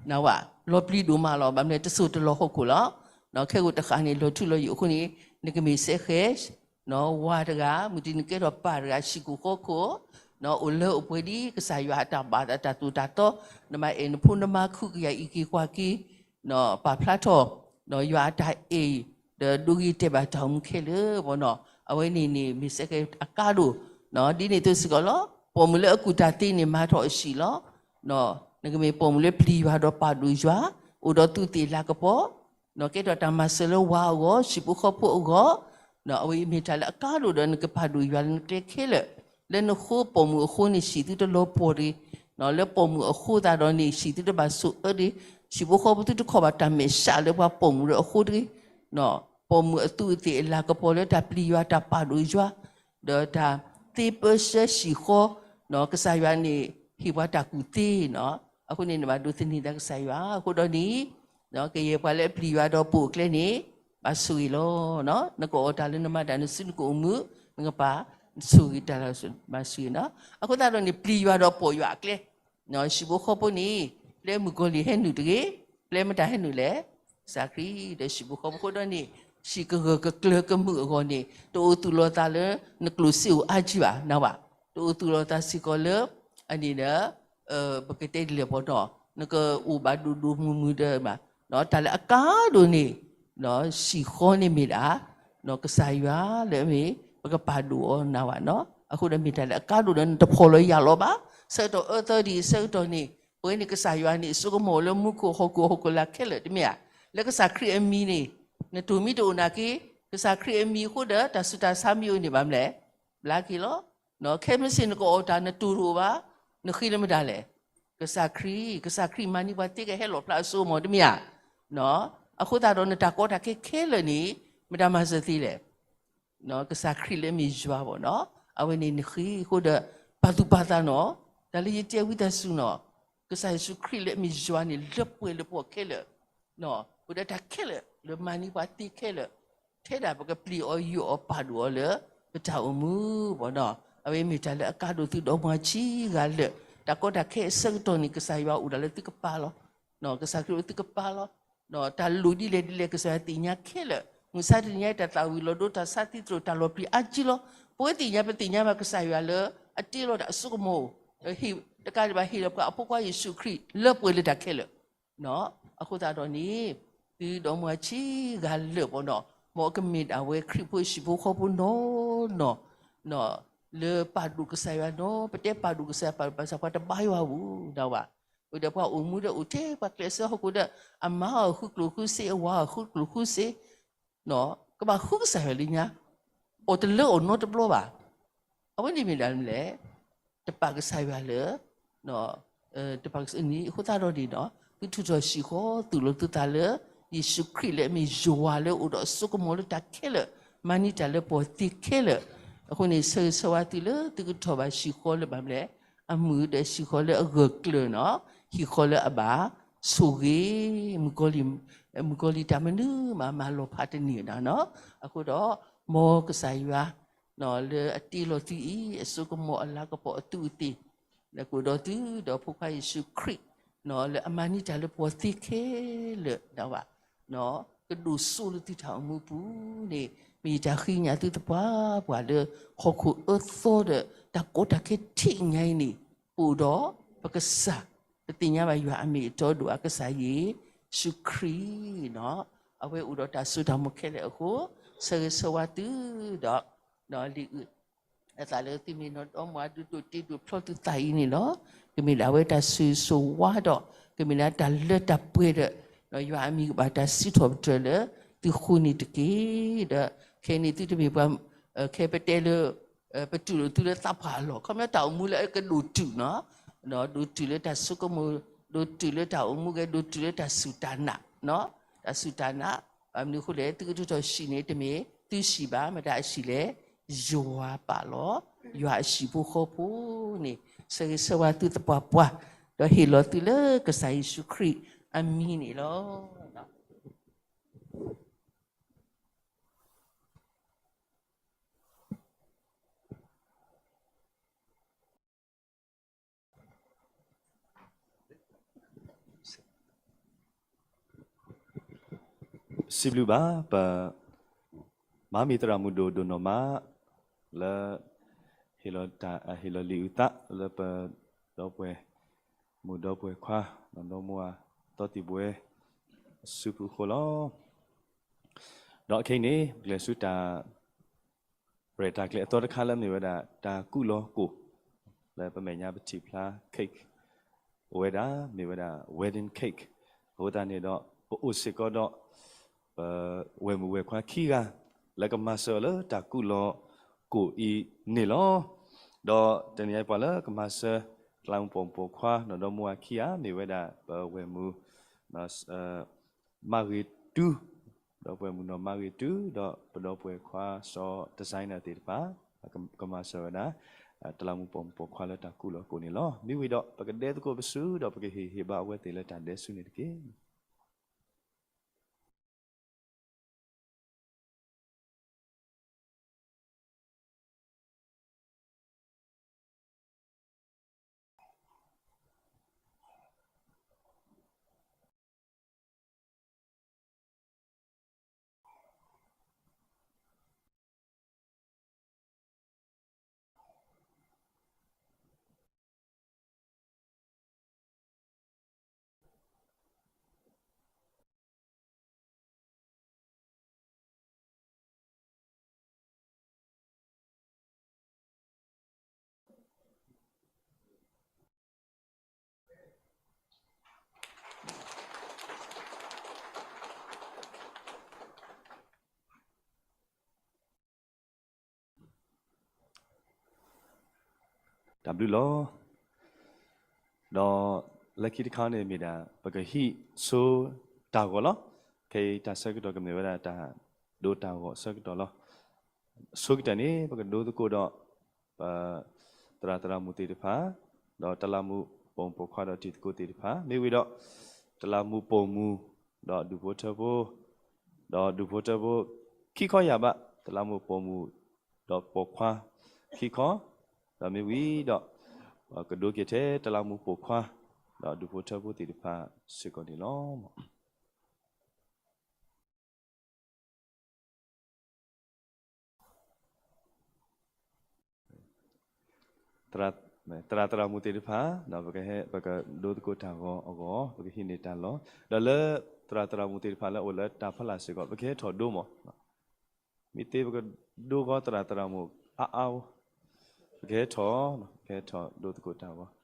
နဝဲ လီၤပျံၤဒိၣ်မးလီၤ. ဘၣ်မနုၤလဲၣ် တစိၢ်တလီၤဟီၣ်ခိၣ်လီၤ. ခဲကိာ်တဃၣ်န့ၣ် လီၤထူလီၤယိာ်အဃိန့ၣ် နကမ့ၢ်စဲဃဲၤ ဝၤတဂၤ, မုၢ်တနံၤကဲထီၣ်ပၢ်တဂၤ, ဟံၣ်ကူၣ်ဃီခိၣ်, အိၣ်လၢအိၣ်ပှဲၤဒ်ကစၢ်ယွၤအတၢ်ဘၣ်သးတၢ်သိၣ်တၢ်သီ, နဘၣ်အဲၣ်နဖိနမါ ခုကယၤအံးက့ၤကွၢ်က့ၤ, ပာ်ဖျါထီၣ် ယွၤအတၢ်အဲၣ် ဒီးဒိဂ့ၤတဲာ်ဘၣ်တၢ်အိၣ်မူခဲလၢာ်ဘၣ်နီၤ. အဝဲန့ၣ်န့ၣ် မ့ၢ်စဲဃဲၤအကါဒိၣ်, ဒ်န့ၣ်အသိးစ့ၢ်ကီးလီၤ. ပိာ်မုၣ်လၢအကူၣ်တၢ်သ့န့ၣ် မၤထီၣ်အဟံၣ်လီၤ. နကမ့ၢ်ပိာ်မုၣ်လၢပျံၤယွၤဒီးပာ်ဒိၣ်ယွၤ, အိၣ်ဒီးသူးသ့ၣ်လၤကပီၤ, ကဲထီၣ်တၢ်မၤစၢၤလၢဝၤအဂီၢ်, ဟံၣ်ဖိဃီဖိအဂီၢ်, အဝဲအံၤမ့ၢ်တၢ်လၢအကါဒိၣ်ဒီးနကပာ်ဒိၣ်ယွၤလၢနကျဲခဲလၢာ်, လၢနဃိပိာ်မုၣ်အဃိန့ၣ် ဟံၣ်သုတလီၤပှီၢ်တဂ့ၤ, လၢပိာ်မုၣ်အဃိသတးဒီးန့ၣ် ဟံၣ်သုတဘၣ်ဆိၣ်အၢတဂ့ၤ, ဟံၣ်ဖိဃီဖိသုတခီၣ်ဘၣ်တၢ်မဲာ်ဆှးလၢပှၤပိာ်မုၣ်ဒီးအဃိတဂ့ၤ, ပိာ်မုၣ်အသူးအသ့ၣ်အလၤကပီၤလၢတၢ်ပျံၤယွၤတၢ်ပာ်ဒိၣ်ယွၤ, ဒီးတၢ်သ့ပၢဆှၢဟံၣ်ဃီ, ကစၢ်ယွၤန့ၣ် ဟ့ၣ်ပှၤတၢ်ကူၣ်သ့နီၤ. အဃိန့ၣ် နဘၣ်ဒိးသန့ၤသးကစၢ်ယွၤ, အဃိဒီးန့ၣ် ကယဲၢ်ပှၤလၢအပျံၤယွၤဒီးပိာ်အကျဲန့ၣ် ဘၣ်ဆိၣ်ဂ့ၤလီၤ. နကအီၣ်တၢ်လၢနမၤတၢ် နစုနကအိၣ်မုာ်, နကပာ်ဆိၣ်ဂ့ၤတၢ်လၢ ဘၣ်ဆိၣ်ဂ့ၤနီၤ. အဃိသတးဒီးန့ၣ် ပျံၤယွၤဒီးပိာ်ယွၤအကျဲ ဟံၣ်ဖိဃီဖိန့ၣ် ပျဲမုၣ်ကီၤလံၢ်ဟဲနုာ်တဂ့ၤ, ပျဲမတၤဟဲနုာ်လဲၣ်, ကစၢ်ခရံာ်ဒီးဟံၣ်ဖိဃီဖိအဃိဒီးန့ၣ် ဟံၣ်ကဂၢၢ်ကကျၢၤကမုာ်အဂီၢ်န့ၣ် တအိၣ်သူၣ်လီၤသးလၢ နကျိၣ်စ့အိၣ်အါကံဘၣ်, နဝဲ, တအိၣ်သူၣ်လီၤသးစ့ၢ်ကီးလၢ အန့ၣ်ဒီး ပကတဲဒ်လဲၣ်ဘၣ်နီၤ, နကအိၣ်ဘၣ်ဒိၣ်ဒိၣ်မုၢ်မုၢ်ဒီးဘၣ်, တၢ်လၢအကါဒိၣ်န့ၣ် ဟံၣ်ဃီန့ၣ်မ့ၢ်ဒၣ် ကစၢ်ယွၤလၢအမ့ၢ် ပကပာ်ဒိၣ်အီၤနၤဝဲနီၤ. အဃိဒီးမ့ၢ်တၢ်လၢအကါဒိၣ်ဒီးနတဖီၣ်လီၤယာ်လီၤဘၣ်, ဆၢကတီၢ်အၢသီဒံး ဆၢကတီၢ်န့ၣ် ပဝဲန့ၣ်ကစၢ်ယွၤန့ၣ် အစိကမီၤလၢမူခိၣ်ဟီၣ်ခိၣ်ဟီၣ်ခိၣ်လာ်ခဲလၢာ်တမ့ၢ်ဧါ, လၢကစၢ်ခရံာ်အမံၤန့ၣ် နတိၢ်မံၤတအိၣ်နာ်က့, ကစၢ်ခရံာ်အမံၤအဃိဒီးတၢ်ဆူးတၢ်ဆါမ့ၢ်အိၣ်န့ၣ်ဘၣ်မနုၤလဲၣ်, ဘျါက့ၤလီၤ. ခဲမုၢ်ဆ့ၣ်နကအီၣ်တၢ်နတိၢ်တအိၣ်ဘၣ်, နဃ့လၢမတၤလဲၣ်, ကစၢ်ခရံာ်, ကစၢ်ခရံာ်မၤန့ၢ်ပှၤသ့ကဟဲလီၣ်ဖျါအစိကမီၤတမ့ၢ်ဧါ. အဃိသတးဒီးနတၢ်ကီတၢ်ခဲခဲလၢာ်န့ၣ် မတၤမၤစၢၤသ့လဲၣ် ကစၢ်ခရံာ်လၢအမ့ၢ်ယွၤဘၣ်နီၤ, အဝဲန့ၣ်နဃ့အဃိဒီး ပာ်သူၣ်ပာ်သးနီၤ, တၢ်လၢယတဲဝံသးစူၤနီၤ, ကစၢ်ယ့ၣ်ၡူးခရံာ်လၢအမ့ၢ်ယွၤန့ၣ် လၢပှဲၤလၢပဂီၢ်ခဲလၢာ်, ပဝဲဒၣ်တၢ်ခဲလၢာ် လၢမၤန့ၢ်ပှၤသ့ခဲလၢာ်, ထဲဒၣ်ပကပျံၤအီၤယိာ်အီၤပာ်ဒိၣ်အီၤလၢ ပတၢ်အိၣ်မူဘၣ်နီၤ, အဝဲမ့ၢ်တၢ်လၢအကါဒိၣ်သုဒီမါဝၤဆံးဂၤလၢာ်, တၢ်ကီတၢ်ခဲအဆၢကတီၢ်န့ၣ် ကစၢ်ယွၤအိၣ်ဒၣ်လၢသုကပၤလီၤ. ကစၢ်ခရံာ်အိၣ်လၢသုကပၤလီၤ. တၢ်လိၣ်ဒ်လဲၣ်ဒ်လဲၣ် ကစၢ်ယွၤသ့ၣ်ညါခဲလၢာ်, မုၢ်ဆါတနံၤညါတၢ်သၣ်ဝံၤလီၤဒိ တၢ်ဆါသံသရိာ် တၢ်လီၤပျံၤအါကံလီၤ. ပဝဲသ့ၣ်ညါ ပသ့ၣ်ညါဘၣ်ကစၢ်ယွၤလၢ အတ့လီၤတၢ်အစိကမီၤ, တကးဒံးဘၣ်ဟ့ၣ်လီၤပှၤအဖိခွါယ့ၣ်ၡူးခရံာ်လၢပှဲၤလၢတၢ်ခဲလၢာ်. အဃိသတးဒီးန့ၣ် သုဒီမါဝၤဆံးဂၤလၢာ်ဘၣ်နီၤ, မ်အကမ့ၢ်ဒၣ်ဝဲခရံာ်ဖိဟံၣ်ဖိဃီဖိနီၢ်နီၢ်, လၢပာ်ဒိၣ်ကစၢ်ယွၤနီၢ်, ပတဲပာ်ဒိၣ်ကစၢ်ယွၤ ပာ်ဒိၣ်ကစၢ်ယွၤ ပှၤတဘါယွၤဧိၤဒၣ်ဝဲ, အဃိဒီးပှၤအိၣ်မူဒီးအိၣ်ထဲပှၤကျဲးစၢးဟီၣ်ခိၣ်ဒီး အမါအီၤဃုကျိၣ်ဃုစ့, အဝၤအီၤဃုကျိၣ်ဃုစ့, ကဘၣ်ဃုကစၢ်ယွၤလၢညါ, အီၣ်တလၢအီၣ်နီတဘျီဘၣ်. အဝဲန့ၣ်မ့ၢ်ဒၣ်လဲၣ်, တပာ်ကစၢ်ယွၤလၢ တပာ်ကစၢ်န့ၣ် အဃိသတးဒီးန့ၣ်ဒီး သုထုးထီၣ်ဟံၣ်ဃီ သိၣ်လိသုသးလၢ ယ့ၣ်ၡူးခရံာ်လၢအမ့ၢ်ယွၤလၢအိၣ်ဒီးအစိကမီၤလၢတၢ်ခဲလၢာ်, မၤန့ၢ်တၢ်လၢပှၤသ့ခဲလၢာ်. အဃိန့ၣ် ဆၢဂ့ၤဆၢဝါသုလၢသုကထီၣ်ဘၣ်ဟံၣ်ဃီလၢဘၣ်မလဲၣ်, အမုာ်ဒီးဟံၣ်ဃီလၢအဂၢၢ်ကျၢၤနီၤ, ဟံၣ်ဃီလၢအဘၣ်ဆိၣ်ဂ့ၤ မုၣ်ကီၤလံၢ်တၢ်မနုၤမး မၤလီၤဖးတန့ၢ်ဒၣ်နီၤ. အဃိဒီး မ်ကစၢ်ယွၤ လၢအတ့လီၤသုအံၤ အစိကမီၤအလၤကပီၤအသူးအသ့ၣ် လၢကအိၣ်ဒီးသုဒီးဖိခွါယ့ၣ်ၡူးခရံာ် လၢအမၤန့ၢ်တၢ်လၢပှၤသ့ခဲလၢာ်ဒၣ်ဝဲ, ကဒိၣ်စိလၢသုတၢ်အိၣ်မူပူၤန့ၣ် မ့ၢ်ယတၢ်ဃ့ကညးသုသပှၢ်ပှၢ်လၢ ဟီၣ်ခိၣ်အၢသီဒီး တၢ်ကီတၢ်ခဲထံးညါအံၤန့ၣ် ပအိၣ်ဒီးပကစၢ် ပသ့ၣ်ညါဘၣ်ယွၤအမ့ၢ်အတီဒိၣ်အကစၢ်ယ့ၣ်ၡူးခရံာ်နီၤ, အဝဲအိၣ်ဒီးတၢ်စိတၢ်ကမီၤခဲလၢာ်အဃိ ဆၢဂ့ၤဆၢဝါသုဒီး လံာ်အုၣ် အသးလၢသုမ့ၢ်နီၢ်ဒီမါ ဒုးဒိၣ်တ့ဒိၣ်ဖျီသုသးအံၤန့ၣ်လီၤ. ကမ့ၢ်ဒၣ်ဝဲတၢ်ဆိၣ်ဂ့ၤဆိၣ်ဝါဒီး ကမ့ၢ်ဒၣ်တၢ်လၢတၢ်ပှဲၤဒီး ယွၤအမံၤကဘၣ်တၢ်စံးထီၣ်ပတြၢၤလၢသုဃိန့ၣ်တက့ၢ်. ဒီးခဲအံၤန့ၣ်သုတမ့ၢ်ပှၤ ခဲပတဲလၢ ပတူၢ်လိာ်သုလၢသးပှၢ်အလီၢ် ခီပညီတၢ်အိၣ်မူလၢအကဒိၣ်တုာ်နီၤ, ဒိၣ်တုာ်လၢတၢ်ဆိကမိၣ်, ဒိၣ်တုာ်လၢတၢ်အိၣ်မူဂ့ၤ ဒိၣ်တုာ်လၢတၢ်စူၢ်တၢ်နာ်, တၢ်စူၢ်တၢ်နာ်, ဘၣ်မနုၤအဃိလဲၣ် သုကထုးထီၣ်ဟံၣ်န့ၣ် တမ့ၢ်သုဟံၣ်ဘၣ် မတၤအဟံၣ်လဲၣ်, ယွၤပာ်လီၤ, ယွၤအဟံၣ်ဖိဃီဖိန့ၣ် ဆၢဂ့ၤဆၢဝါသုသပှၢ်ပှၢ်, ဒီးဟ့ၣ်လီၤသုလၢကစၢ်ယ့ၣ်ၡူးခရံာ်အမံၤန့ၣ်လီၤ. စံးဘျုးဘၣ် ပမၤမံၤသရၣ်မုၣ်ဒိၣ်ဒိၣ်နီၢ်မး လၢ ဟ့ၣ်လီၤတၢ် ဟ့ၣ်လီၤလံာ်အုၣ်သးလၢပဒီပုၢ်ဝဲၢ်မုၣ်ဒီပုၢ်ဝဲၢ်ခွါ နီၢ်ဒီမါဝၤ သီသံၣ်ဘှဲ အစုပူၤအဃိလီၤ. ဒီးခဲအံၤန့ၣ် ပကလဲၤဆူတၢ် ရဲၣ်တၢ်ကျဲၤအသီတခါလၢမ့ၢ်ဝဲဒၣ် တၢ်ကူၣ်လီၤကိၣ် လၢပမဲာ်ညါပထံၣ်ဖျါ cake အိၣ်ဝဲဒၣ် မ့ၢ်ဝဲဒၣ် wedding cake အဃိသတးန့ၣ်ဒီး ပအိၣ်စ့ၢ်ကီးဒီး ပဝဲၢ်မုၣ်ဝဲၢ်ခွါခံဂၤ လၢကမၤစၢၤအီၤလၢတၢ်ကူၣ်လီၤကိၣ်အံၤန့ၣ်လီၤ. ဒီးတနံၤအံၤပှၤလၢကမၤစၢၤ တလးမူးပိာ်မုၣ်ပိာ်ခွါ နီၢ်ဒီမါဝၤခံဂၤ မ့ၢ်ဝဲဒၣ် ပဝဲၢ်မုၣ် မၤဂ့ၤတူ ဒီပုၢ်ဝဲၢ်မုၣ်နီၢ် မၤဂ့ၤတူ ဒီးပဒီပုၢ်ဝဲၢ်ခွါ စီၤ designer သ့ၣ်တဖၣ် ကမၤစၢၤဝဲဒၣ် တလးမူးပိာ်မုၣ်ပိာ်ခွါလၢတၢ်ကူၣ်လီၤကိၣ်န့ၣ်လီၤ. မ့ၢ်ဝံၤဒီး ပကဒဲသကိးပစု ဒီးပကဟ့ၣ်ဟ့ၣ်ဘၣ်အဝဲသ့ၣ်လၢတၢ်ဒဲဆူန့ၣ်တက့ၢ်. တၢ်ဘျုးလီၤ. ဒီးလၢခံတခါန့ၣ် မ့ၢ်ဒၣ် ပကဟံးဆိတၢ်ဂီၤလီၤ. ခဲအံၤတၢ်ဆၢကတီၢ်ကမ့ၢ်ဝဲဒၣ်တၢ်ဒိတၢ်ဂီၤအဆၢကတီၢ်လီၤ. ဆိကတၢၢ်န့ၣ် ပကဒိသကိးဒီး ပ သရၣ်သရၣ်မုၣ်သ့ၣ်တဖၣ်, ဒီးတလးမူးပိာ်မုၣ်ပိာ်ခွါဒီးတံၤသကိးသ့ၣ်တဖၣ်, မ့ၢ်ဝံၤဒီး တလးမူးပိာ်မုၣ် ဒီးဒူၣ်ဖိထၢဖိ, ဒီးဒူၣ်ဖိထၢဖိ ခံခီယၢ်ဘး, တလးမူးပိာ်မုၣ် ဒီးပိာ်ခွါ ခံခီ, ဒီးမ့ၢ်ဝံၤဒီး ကဒိက့ၤထဲတလးမူးပိာ်ခွါ ဒီးဒူၣ်ဖိထၢဖိသ့ၣ်တဖၣ်စ့ၢ်ကီးန့ၣ်လီၤ. သရၣ်သရၣ်မုၣ်သ့ၣ်တဖၣ် ပကဟဲ ပကဒိသကိးတၢ်ဂီၤအဂီၢ် ပကဟံးန့ၢ်တၢ်လီၢ်, ဒီးလၢသရၣ်သရၣ်မုၣ်သ့ၣ်တဖၣ်လၢအိၣ်လၢတၢ်ဖီလာ်စ့ၢ်ကီး ပကဟဲထီၣ်ဒိမး မ့ၢ်သ့ပကဒိဂီၤသရၣ်သရၣ်မုၣ်အါအါ, ပကဟဲထီၣ်, ပကဟဲထီၣ်ဒိသကိးတၢ်ဂီၤ.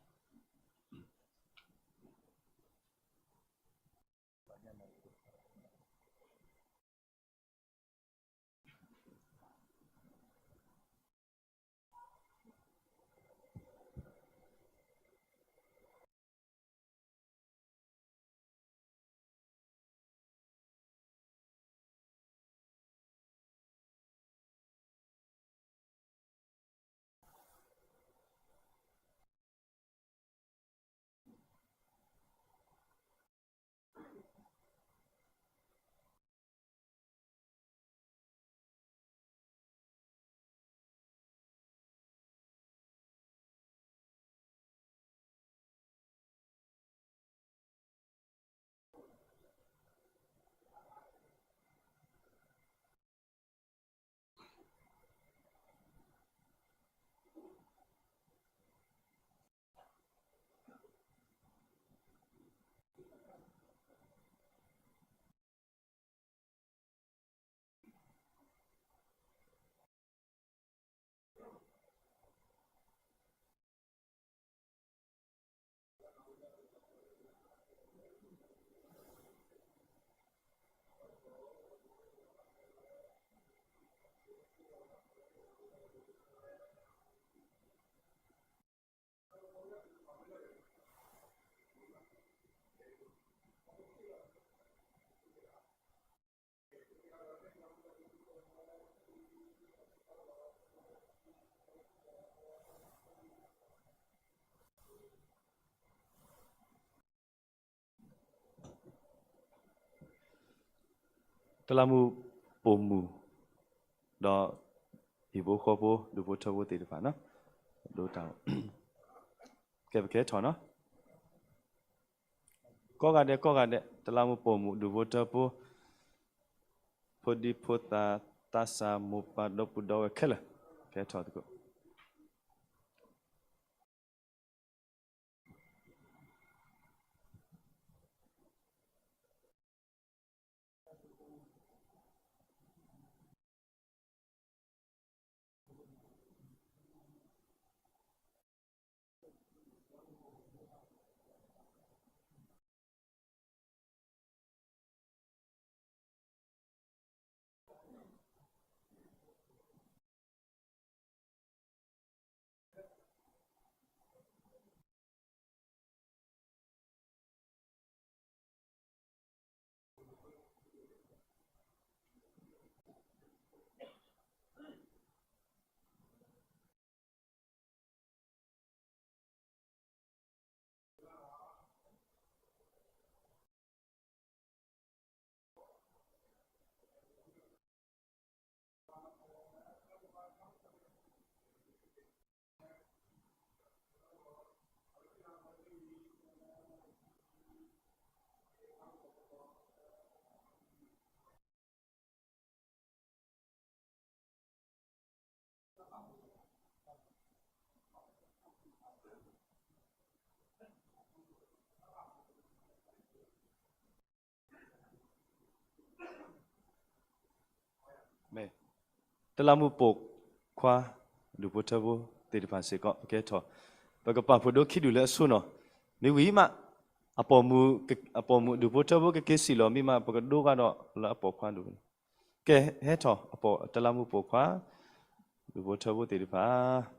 တလးမူးပိာ်မုၣ်, ဒီးဟံၣ်ဖိဃီဖိ ဒူၣ်ဖိထၢဖိသ့ၣ်တဖၣ်, ဒိတၢ်, ကဲပကဲထီၣ်နီၤ, ကိးဂၤဒဲးကိးဂၤဒဲး, တလးမူးပိာ်မုၣ် ဒူၣ်ဖိထၢဖိ, ဖိဒံဖိသၣ်, သးစၢ်မိၢ်ပၢ် ဒီပုၢ်ဒီဝဲၢ်ခဲလၢာ်, ကဲထီၣ်သကိး. မ့ၢ်, တလးမူးပိာ်ခွါ ဒူၣ်ဖိထၢဖိသ့ၣ်တဖၣ်စ့ၢ်ကီး ပကဲထီၣ်, ပကပာ်ဖှိၣ်ဒိခံဒူၣ်လၢအဆိနီၤ, မ့ၢ်ဝံၤမး, အပိာ်မုၣ်, အပိာ်မုၣ်ဒူၣ်ဖိထၢဖိကက့ၤစံၣ်လီၤမ့ၢ်မး ပကဒိဂၤဒီးလၢအပိာ်ခွါဒူၣ်, ကဲဟဲထီၣ်, အပိာ်တလးမူးပိာ်ခွါ ဒူၣ်ဖိထၢဖိသ့ၣ်တဖၣ်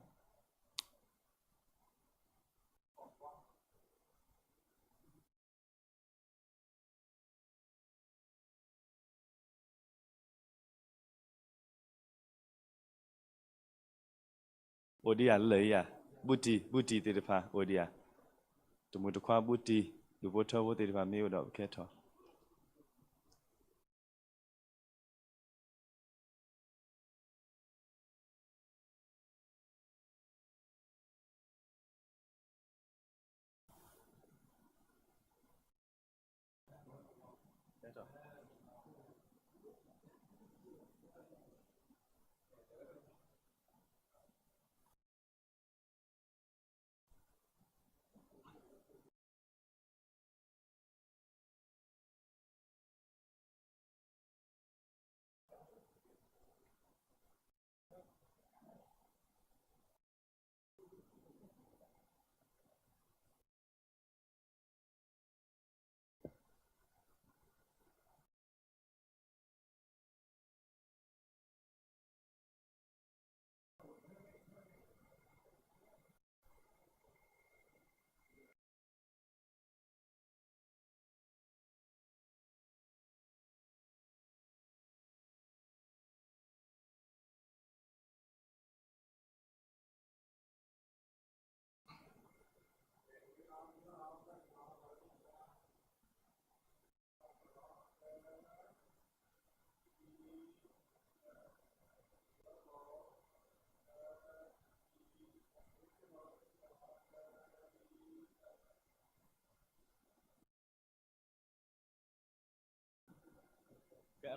အိၣ်ဒံးဧါလၢာ်ဧါ, ဘူးတံၢ်, ဘူးတံၢ်သ့ၣ်တဖၣ် အိၣ်ဒံးဧါ, တမုၢ်တခွါဘူးတံၢ်, ဒူၣ်ဖိထၢဖိသ့ၣ်တဖၣ်မ့ၢ်အိၣ်ဒီးပကဲထီၣ်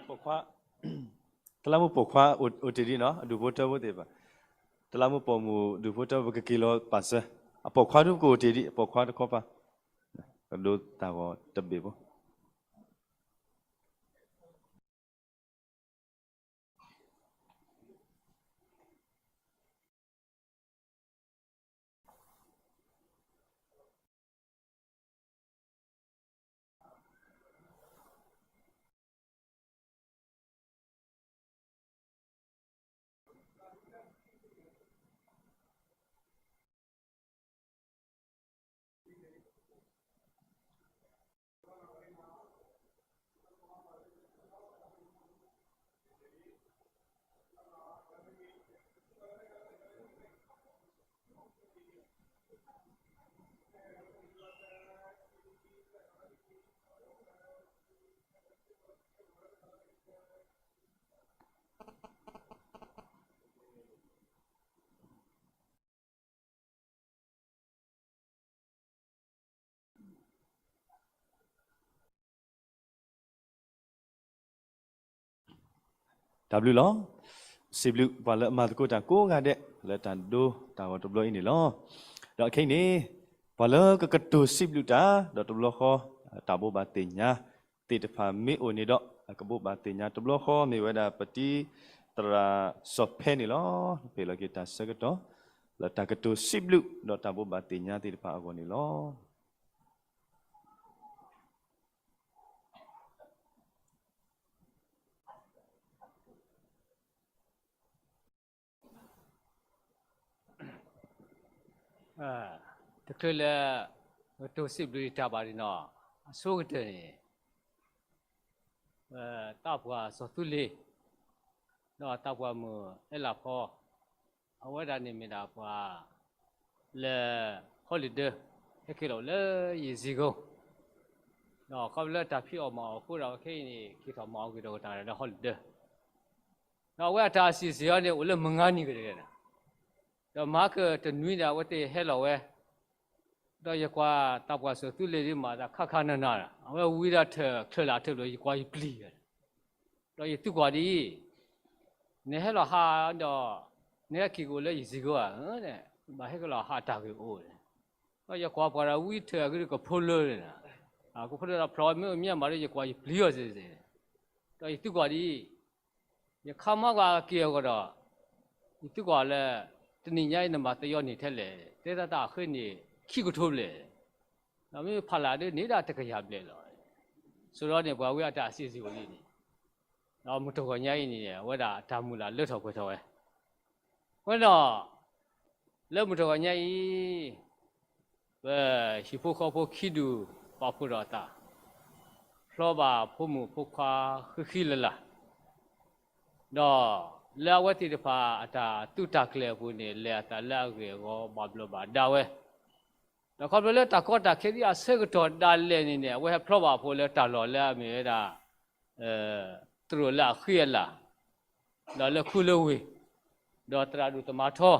ပိာ်ခွါ, တလးမူးပိာ်ခွါအိၣ်တ့ၢ်ဒံးနီၤ, အဒူၣ်ဖိထၢဖိသ့ၣ်တဖၣ်, တလးမူးပိာ်မုၣ်ဒူၣ်ဖိထၢဖိ ပကက့ၤလီၤပာ်စၢၤ, အပိာ်ခွါဒုးကအိၣ်တ့ၢ်ဒံး, အပိာ်ခွါတခီပၤ, ကဒိးတၢ်ဂီၤတဘ့ၣ်ဖိ တၢ်ဘျုးလီၤ. စံးဘျုးပှၤလၢအမၤသကိးတၢ်ကိးဂၤဒဲး လၢတၢ်ဒိတၢ်ဂီၤတဘျီအံၤန့ၣ်လီၤ. ဒီးခဲအံၤန့ၣ် ပှၤလၢကကတိၤစံးဘျုးတၢ် ဒီးတဘျီဃီ တၢ်ဘိးဘၣ်သ့ၣ်ညါသ့ၣ်တဖၣ်မ့ၢ်အိၣ်န့ၣ်ဒီး အကဘိးဘၣ်သ့ၣ်ညါတဘျီဃီ မ့ၢ်ဝဲဒၣ်ပတံၤသရၣ်စီၤဖဲန့ၣ်လီၤ. ပ့ၤလီၤက့ၤတၢ်ဆၢကတီၢ် လၢတၢ်ကတိၤစံးဘျုး ဒီးတၢ်ဘိးဘၣ်သ့ၣ်ညါသ့ၣ်တဖၣ်အဂီၢ်န့ၣ်လီၤ. တချုးလၢ ကတိၤစံးဘျုးတၢ်ဘၣ်န့ၣ်နီၤ, အဆိကတၢၢ်န့ၣ် သးပှၢ်စီၤသူလ့ၤ ဒီးသးပှၢ်မုၣ်အဲလးဖီ အဝဲဒၣ်န့ၣ်မ့ၢ်ဒၣ်ပှၤလၢ holiday ဟဲက့ၤလီၤလၢယစံကိ, ဒီးခီဖျိလၢတၢ်ဖံးအီၣ်မၤအီၣ်အဃိဒီး ခဲအံၤန့ၣ် က့ၤထီၣ်မၤအီၣ်က့ၤဒီးကတၢၢ်လၢ holiday ဒီးအဝဲအတၢ်အစံၣ်စ့ၢ်အီၤန့ၣ် အိၣ်လၢမုၢ်ငါနံၤကတဂ့ၤန့ၣ်, ဒီးမၤကတနွံန့ၣ် အဝဲသ့ၣ်ဟဲလီၤဝဲ, ဒီးယကွၢ်သးပှၢ်စီၤသူလ့ၤဒ်မၤသးခါခါနၤနၤ, အဝဲဝံဒီးထၢၣ်ချၢၣ်လၢ်ထၢၣ်ဘျီ ယကွၢ်ယပျံၤဝဲ, ဒီးယသံကွၢ်ဒ်အံၤ, နဟဲလီၤဟးဒီး နဟဲက့ၤကအိၣ်လၢယစံကိဧါ, ဘၣ်ဟဲက့ၤလီၤဟးတၢ်ဂ့ၢ်အိၣ်န့ၣ်, ဒီးယကွၢ်ပှၤဒီးဝံထၢၣ်အဂ့ၢ်ဒီးကဖိလၢန့ၣ်, ကဖိလၢဒီးဖျိးမ့ၢ်မ့ၢ်မးဒီး ယကွၢ်ယပျံၤအီၤစ့ၢ်, ဒီးယသံကွၢ်ဒ်အံၤ ယခါမၤကွၢ်က့ၤအဂီၢ်ဒီး, ယသံကွၢ်လၢ တနံၤညါအံၤနမၤသယီန့ၢ်ထဲလဲၣ်, တဲသးတၢ်အဃ့န့ၣ် ခံကထိဘျဲၣ်, ဒီးမ့ၢ်ဖးလၢ်ဒ်န့ၣ်ဒၣ်တကယၤဘျဲၣ်လီၤ. ဆိဒီးန့ၣ် ပှၤဝံအတၢ်အစံၣ်စ့ၢ်အိၣ်လံန့ၣ်, ဒီးမုၢ်တဂီၤညါအံၤန့ၣ် အဝဲဒၣ်အတၢ်မုၢ်လၢ်လၢထီၣ်ပှဲၤထီၣ်ဝဲ, အဃိဒီး လၢမုၢ်တဂီၤညါအံၤ ပဟံၣ်ဖိဃီဖိခံဒူၣ်ပာ်ဖှိၣ်ဒီးအသး, ဖျီဘၣ်ဖိမုၣ်ဖိခွါဃံဃံလၤလၤ, ဒီးလၢအဝဲသ့ၣ်တဖၣ်အတၢ်သူၣ်တၢ်ကျဲၤအပူၤန့ၣ် လဲၤအသးလၢအဂ့ၢ်အဂီၢ်ဘၣ်ဘျီးဘၣ်ဒါဝဲ, ဒီးခီဖျိလၢတၢ်ကီတၢ်ခဲဒ်အဆၢကတီၢ်ဒၣ်လဲာ်န့ၣ်န့ၣ် အဝဲဟဲဖျီဘၣ်အဖိလၢတၢ်လီၢ်လၢအမ့ၢ်ဝဲဒၣ် တရူးလၢအဃံအလၤ, ဒီးလၢခူလၢဝ့ၢ်, ဒီးသရၣ်ဒိၣ်သမါထီ,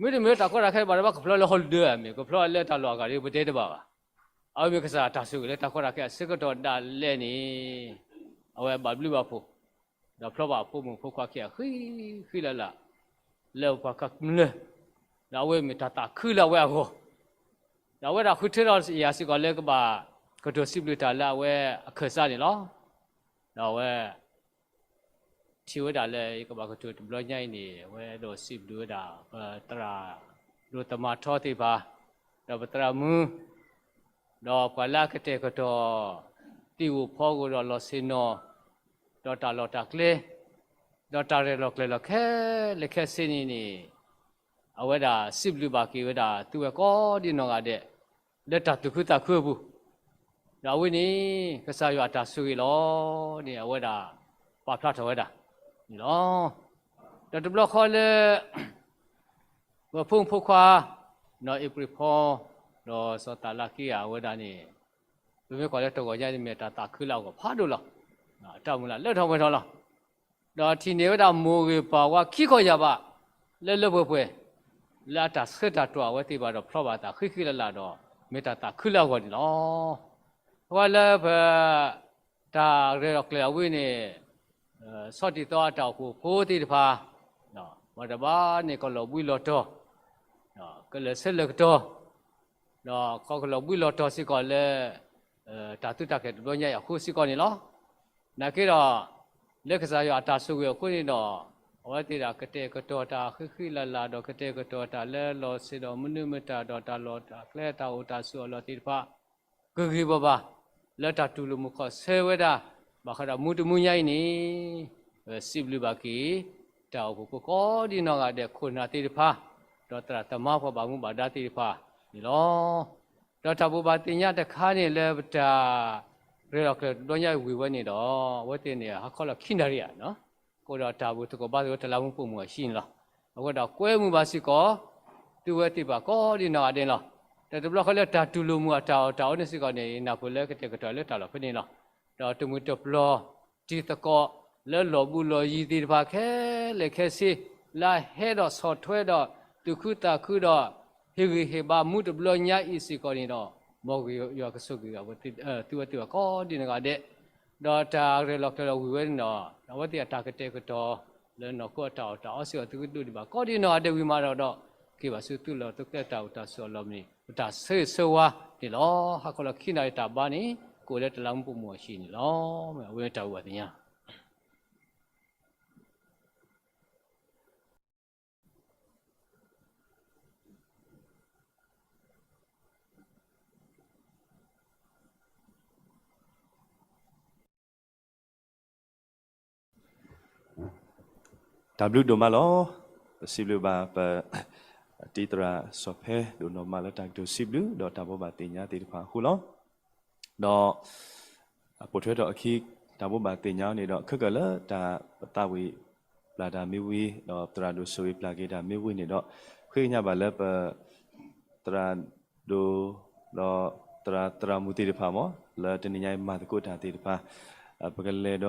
မ့တမ့ၢ်တၢ်ကီတၢ်ခဲဘၣ်ဒီးဘၣ်ကဖျီလၢ holiday မ့ၢ် ကဖျီလၢတၢ်လီၢ်အဂၤဒီးပတဲတဘၣ်ဘၣ်. အဝဲမ့ၢ်ကစၢ်တၢ်ဆိၣ်ဂ့ၤလၢတၢ်ကီတၢ်ခဲအဆၢကတီၢ်ဒၣ်လဲာ်န့ၣ်, အဝဲဘၣ်ဘျုးဘၣ်ဖှိၣ်, ဒီးဖျီဘၣ်ဖိမုၣ်ဖိခွါခံဂၤဃံဃံလၤလၤ, လၢပှၤကမျၢၢ်, ဒီးအဝဲမ့ၢ်တၢ်သးခုလၢအဝဲအဂီၢ်, ဒီးအဝဲဒၣ်ဃုထၢထီၣ်ယၤစ့ၢ်ကီးလၢကဘၣ်ကတိၤစံးဘျုးတၢ်လၢအဝဲအခၢၣ်စးန့ၣ်လီၤ. ဒီးအဝဲ ထံၣ်ဝဲဒၣ်လၢယကဘၣ်ကတိၤတဘျီညါအံၤန့ၣ် အဝဲအဲၣ်ဒိးစံးဘျုးဝဲဒၣ် ပသရၣ်ဒိၣ်သမါထီသ့ၣ်တဖၣ်, ဒီးပသရၣ်မုၣ်, ဒီးပှၤလၢအကတဲာ်ကတီၤ သံၣ်ဧိၤဖီဧိၤဒီးလီၢ်ဆ့ၣ်နီၤ, ဒီးတၢ်လီၢ်တၢ်ကျဲ, ဒီးတၢ်ရဲၣ်လီၤကျဲၤလီၤခဲလၢာ်ခဲဆ့န့ၣ်န့ၣ်, အဝဲဒၣ်စံးဘျုးဘၣ်က့ၤဝဲဒၣ်သုဝဲကိးဒံနီၢ်ဂၤဒဲး လၢတၢ်သူၣ်ခုသးခုအပူၤ, ဒီးအဝဲန့ၣ် ကစၢ်ယွၤအတၢ်ဆိၣ်ဂ့ၤလီၤန့ၣ် အဝဲဒၣ်ပာ်ဖျါထီၣ်ဝဲဒၣ်န့ၣ်လီၤ. ဒီးတဘျီဃီလၢ ပဖိမုၣ်ဖိခွါ နီၢ်အ့ဖြ့ၣ်ဖီ ဒီးစီၤသးလါက့ဂၤအဝဲဒၣ်န့ၣ်, ပမ့ၢ်ကွၢ်လၢတဂီၤညါန့ၣ်မ့ၢ်တၢ်သးခုလၢအဂီၢ်ဖးဒိၣ်လီၤ. အတၢ်မုၢ်လၢ်လၢထီၣ်ပှဲၤထီၣ်လီၤ. ဒီးထံၣ်န့ၢ်ဝဲဒၣ်မိၢ်ဂ့ၤပၢ်ဝါခံခီယၢ်ဘး လၢလၢပှဲၤပှဲၤ လၢအတၢ်ဆၢတၢ်တွၢ်အဝဲသ့ၣ်တဖၣ်ဒီးဖျီဘၣ်အသးဃံဃံလၤလၤဒီး မ့ၢ်တၢ်သးခုလၢအဂီၢ်န့ၣ်လီၤ. အဃိလၢပ တၢ်ရဲၣ်လီၤကျဲၤအဝ့ၢ်န့ၣ် ဆီၣ်တံၢ်သီအတၢ်အိၣ်ဖှိၣ်ဖိသ့ၣ်တဖၣ် မ့ၢ်တဘၣ်န့ၣ် ကလီၤဘှံးလီၤတီၤ ကလဲၤဆဲးလဲၤကတီၤ ဒီးကလီၤဘှံးလီၤတီၤစ့ၢ်ကီးလၢ တၢ်သုးတၢ်ကျဲၤတဘျီညါအံၤအဃိစ့ၢ်ကီးန့ၣ်လီၤ. နာ်က့ဒီး လၢကစၢ်ယွၤအတၢ်ဆိၣ်ဂ့ၤအဃိန့ၣ်ဒီး အဝဲသ့ၣ်ဒီးကတဲာ်ကတီၤတၢ်ဃံဃံလၤလၤ ဒီးကတဲာ်ကတီၤတၢ်လၢလီၢ်ဆ့ဒီးမနုၤမတၤ ဒီးတၢ်လီၢ်တၢ်ကျဲတၢ်အိၣ်တၢ်ဆိးအလီၢ်သ့ၣ်တဖၣ် ကဂ့ၤဘၣ်ဘၣ် လၢတၢ်တူၢ်လိာ်မုာ်ခီၣ်ဆၢဝဲဒၣ် ဘၣ်ဃးဒီးမူတမူညါအံၤန့ၣ် စံးဘျုးဘၣ်က့ၤ တၢ်အိၣ်ဖှိၣ်ဖိကိးဒံနီၢ်ဂၤဒဲး ခိၣ်နၢ်သ့ၣ်တဖၣ် ဒီးသရၣ်သမါပှၤဘၣ်မူဘၣ်ဒါသ့ၣ်တဖၣ်န့ၣ်လီၤ. ဒီးတၢ်ဘိးဘၣ်သ့ၣ်ညါတခါန့ၣ် လၢပတၢ်ရဲၣ်လီၤကျဲၤတဘျီညါဝံၤဝဲန့ၣ်ဒီး အဝဲသ့ၣ်န့ၣ် ဟါခီလီၤခံနၣ်ရံၣ်ဧါ ကအိၣ်ဒီးတၢ်ဘိးသကိးဘါသကိးတလးမူးပိာ်မုၣ်အဟံၣ်န့ၣ်လီၤ. အဃိဒီးကွဲမုာ်ဘၣ်စ့ၢ်ကီး သုဝဲသ့ၣ်တဖၣ်ကိးဒံနီၢ်ဂၤဒဲးန့ၣ်လီၤ. ဒီးတဘျီဃီလၢတၢ်တူၢ်လိာ်မုာ်အတၢ်အီၣ်တၢ်အီန့ၣ်စ့ၢ်ကီးန့ၣ် နၢ်ပၢၢ်လၢကတဲာ်ကတီၤလၢတၢ်လီၢ်ဖဲန့ၣ်လီၤ. ဒီးတမှံၤတပျီၤ တံၤသကိး လၢလီၢ်ဘူးလီၢ်ယံၤသ့ၣ်တဖၣ်ခဲလၢာ်ခဲဆ့ လၢအဟဲဒီးဆီၣ်ထွဲဒီး သူၣ်ခုသးခုဒီး ဟ့ၣ်ဂံၢ်ဟ့ၣ်ဘါမူတဘျီညါအံၤစ့ၢ်ကီးန့ၣ်ဒီး မ်ယွၤကဆိၣ်ဂ့ၤ သုဝဲသ့ၣ်တဖၣ်ကိးဒံနီၢ်ဂၤဒဲး ဒီးတၢ်ရဲၣ်လီၤကျဲၤလီၤဝံၤဝဲန့ၣ်ဒီး အဝဲသ့ၣ်အတၢ်ကတဲာ်ကတီၤ လၢနီၢ်ခိအတၢ်အီၣ်တၢ်အီစ့ၢ်ကီး သုကဒိးန့ၢ်ဘၣ်ကိးဒံနီၢ်ဂၤဒဲးဝံၤမးဒီး က့ၤဘၣ်ဆူသုလီၢ်သုကျဲတၢ်အိၣ်တၢ်ဆိးအလီၢ်မ့ၢ် ပတၢ်ဆၢဂ့ၤဆၢဝါန့ၣ်လီၤ. ဟါခီလီၤခံနၣ်ရံၣ်တၢ်ဘါန့ၣ် ကအိၣ်လၢတလးမူးပိာ်မုၣ်အဟံၣ်န့ၣ်လီၤ. အဝဲမ့ၢ်တၢ်ဘိးဘၣ်သ့ၣ်ညါ တၢ်ဘျုးဒိၣ်မးလီၤ. ပစံးဘျုးဘၣ်ပ တံၤသရၣ်စီၤဖဲဒိၣ်နီၢ်မးလၢတၢ်ကတိၤစံးဘျုး ဒီးတၢ်ဘိးဘၣ်သ့ၣ်ညါသ့ၣ်တဖၣ်အဃိလီၤ. ဒီး ပိာ်ထွဲထီၣ်အခံ တၢ်ဘိးဘၣ်သ့ၣ်ညါန့ၣ်ဒီး ခဲကၢၣ်လၢတၢ်ပသးဝံၣ်ပျၢ်တၢ်မ့ၢ်ဝံၤ ဒီးသရၣ်ဒိၣ်ဆိၣ်ဂ့ၤပျၢ်က့ၤတၢ်မ့ၢ်ဝံၤန့ၣ်ဒီး ဃ့ကညးဘၣ်လၢပ သရၣ်ဒိၣ် ဒီးသရၣ်သရၣ်မုၣ်သ့ၣ်တဖၣ်မ့ၢ် လၢတနံၤညါအံၤမၤသကိးတၢ်သ့ၣ်တဖၣ် ပကလဲၤ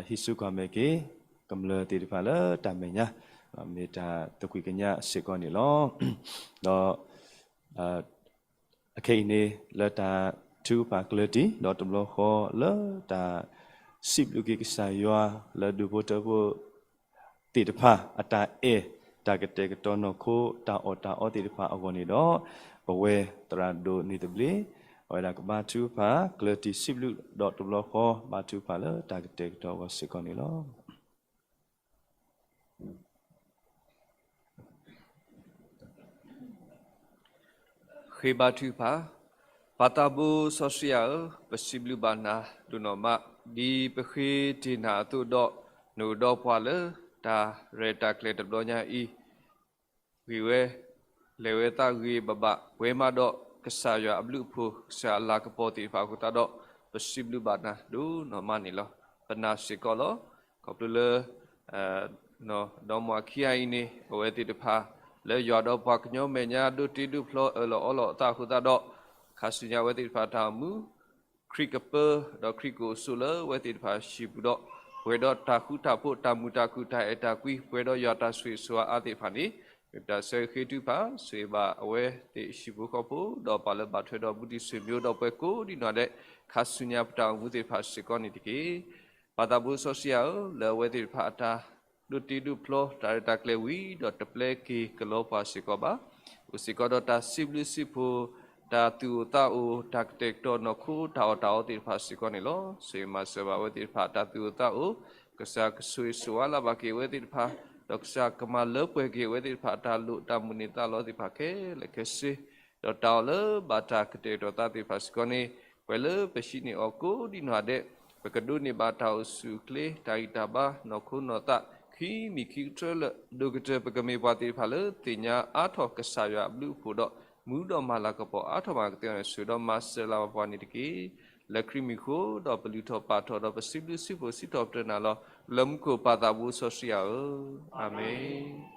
ဒီး ဟံးစုကွၢ်မဲာ်က့ၤ ကမျၢၢ်သ့ၣ်တဖၣ်လၢတၢ်မဲာ်ညါ မ့ၢ်တၢ်သကွံာ်ကညးစ့ၢ်ကီးန့ၣ်လီၤ. ဒီး အခဲအံၤန့ၣ် လၢတၢ်ထုကဖၣ်ကျၢၢ်တံၢ် ဒီးတဘျီဃီလၢတၢ်စံးဘျုးက့ၤကစၢ်ယွၤ လၢဒူၣ်ဖိထၢဖိသ့ၣ်တဖၣ် အတၢ်အဲၣ် တၢ်ကတဲာ်ကတီၤနီၢ်ခိ တၢ်အီၣ်တၢ်အီသ့ၣ်တဖၣ်အဂီၢ်န့ၣ်ဒီး ပဝဲသရၣ်ဒိၣ်န့ၣ်သဘျ့ အဝဲဒၣ်ကဘါထုကဖၣ် ကျၢၢ်တံၢ်စံးဘျုး ဒီးတဘျီဃီဘါထုကဖၣ်လၢတၢ်ကတဲာ်ကတီၤအဂီၢ်စ့ၢ်ကီးန့ၣ်လီၤ. ဃ့ဘါထုကဖၣ်, ပၢ်သးဘိစီဆှံယွၤဧၢ, ပစံးဘျုးဘၣ်နၤဒိၣ်နီၢ်မး, ဒ်ပဃ့တ့ၢ်နၤအသိးဒီး နအိၣ်ဒီးပှၤလၢတၢ်ရဲၣ်တၢ်ကျဲၤတဘျီညါအံၤ ဂ့ၤဝဲ, လဲၤဝဲသးဂ့ၤဘၣ်ဘၣ်, ပှဲၤမးဒီးကစၢ်ယွၤအဘျုးအဖှိၣ် ကစၢ်အလၤကပီၤသ့ၣ်တဖၣ်အဃိသတးဒီး ပစံးဘျုးဘၣ်နၤဒိၣ်နီၢ်မးန့ၣ်လီၤ. ပနာ်စ့ၢ်ကီးလီၤ. ခီဖျိလၢ ဒီမါဝၤခံဂၤအံၤန့ၣ် အဝဲသ့ၣ်တဖၣ် လၢယွၤဒီးပှၤကညီမဲာ်ညါ ဒိးတ့ဒိးဖျီအၢၣ်လီၤအီလီၤအသးအဃိသတးဒီး ခါဆူညါအဝဲသ့ၣ်တဖၣ်တၢ်အိၣ်မူ ခရံာ်ကပၢ ဒီးခရံာ်ကအိၣ်ဆိးလၢအဝဲသ့ၣ်တဖၣ်အဟံၣ်ပူၤဒီး ပှဲၤဒီးတၢ်ဃူတၢ်ဖိး တၢ်မုာ်တၢ်ခုၣ် တၢ်အဲၣ်တၢ်ကွံ ပှဲၤဒီးယွၤတၢ်ဆိၣ်ဂ့ၤဆိၣ်ဝါအါသ့ၣ်တဖၣ်န့ၣ် မ့ၢ်ပတၢ်ဆၢဂ့ၤဃ့ထုကဖၣ် ဆိၣ်ဂ့ၤဘၣ်အဝဲသ့ၣ်အဟံၣ်ဖိဃီဖိ ဒီးပာ်လၢဘၣ်ထွဲဒီးဘူးတံၢ်ဆွေမျိုး ဒီးပှၤကိးဒံးနီၢ်ဒဲး ခါဆူညါပတၢ်အိၣ်မူသ့ၣ်တဖၣ်စ့ၢ်ကီးန့ၣ်တက့ၢ်. ပၢ်သးဘိစီဆှံယွၤဧၢ, လၢအဝဲသ့ၣ်တဖၣ်အတၢ် ဒိးတ့ဒိးဖျီ တၢ်ရဲၣ်တၢ်ကျဲၤဝံၤဒီးတပျဲက့ၤကလီပှၤစ့ၢ်ကီးဘၣ်. အိၣ်စ့ၢ်ကီးဒီးတၢ်စံးဘျုးစံးဖှိၣ် တၢ်သူၣ်အိၣ်သးအိၣ် တၢ်ကတဲာ်ကတီၤနီၢ်ခိ တၢ်အီၣ်တၢ်အီသ့ၣ်တဖၣ်စ့ၢ်ကီးန့ၣ်လီၤ. ဆိၣ်ဂ့ၤမၤစၢၤဘၣ်အဝဲသ့ၣ်တဖၣ် တၢ်သူၣ်အိၣ်သးအိၣ်, ကစၢ်ကဆိၣ်ဂ့ၤဆိၣ်ဝါလၢ်ဘၣ်က့ၤအဝဲသ့ၣ်တဖၣ်, ဒီးကစၢ်ကမၤလၢပှဲၤက့ၤအဝဲသ့ၣ်တဖၣ် တၢ်လိၣ်တၢ်မုၢ်န့ၢ်သးလီသ့ၣ်တဖၣ်ခဲလၢာ်ခဲဆ့ ဒီးတၢ်အီၣ်လၢဘၣ်တၢ်ကတဲာ်ကတီၤသးသ့ၣ်တဖၣ်စ့ၢ်ကီးန့ၣ် ပှဲၤလၢပဟံးန့ၢ်အီၤကိးဒံးနီၢ်ဒဲး ပကဒိးန့ၢ်ဘၣ်တၢ်အိၣ်ဆူၣ်အိၣ်ချ့ တၢ်ဂံၢ်တၢ်ဘါ နီၢ်ခိနီၢ်သး ခံမံၤခံကတၢၢ်လၢ ဒိၣ်ကတၢၢ်ပကမ့ၢ်ပှၤသ့ၣ်တဖၣ်လၢသ့ၣ်ညါအါထီၣ်ကစၢ်ယွၤအဘျုးအဖှိၣ်ဒီး မူဒီးမၤလၤကပီၤအါထီၣ်မးကသ့အီၤန့ၣ် ဆိၣ်ဂ့ၤဒီးမၤစၢၤလၢ်ဘၣ်ပှၤန့ၣ်တက့ၢ်. လၢခရံာ်မံၤအဃိ ဒီးပလုၢ်ထီၣ်ပာ်ထီၣ်ဒီးပစံးဘျုးစံးဖှိၣ်စံးထီၣ်ပတြၢၤနၤလီၤ. လၢမူခိၣ်ပၢ်သးဘိစီဆှံယွၤဧၢ, အၤမ့ၣ်.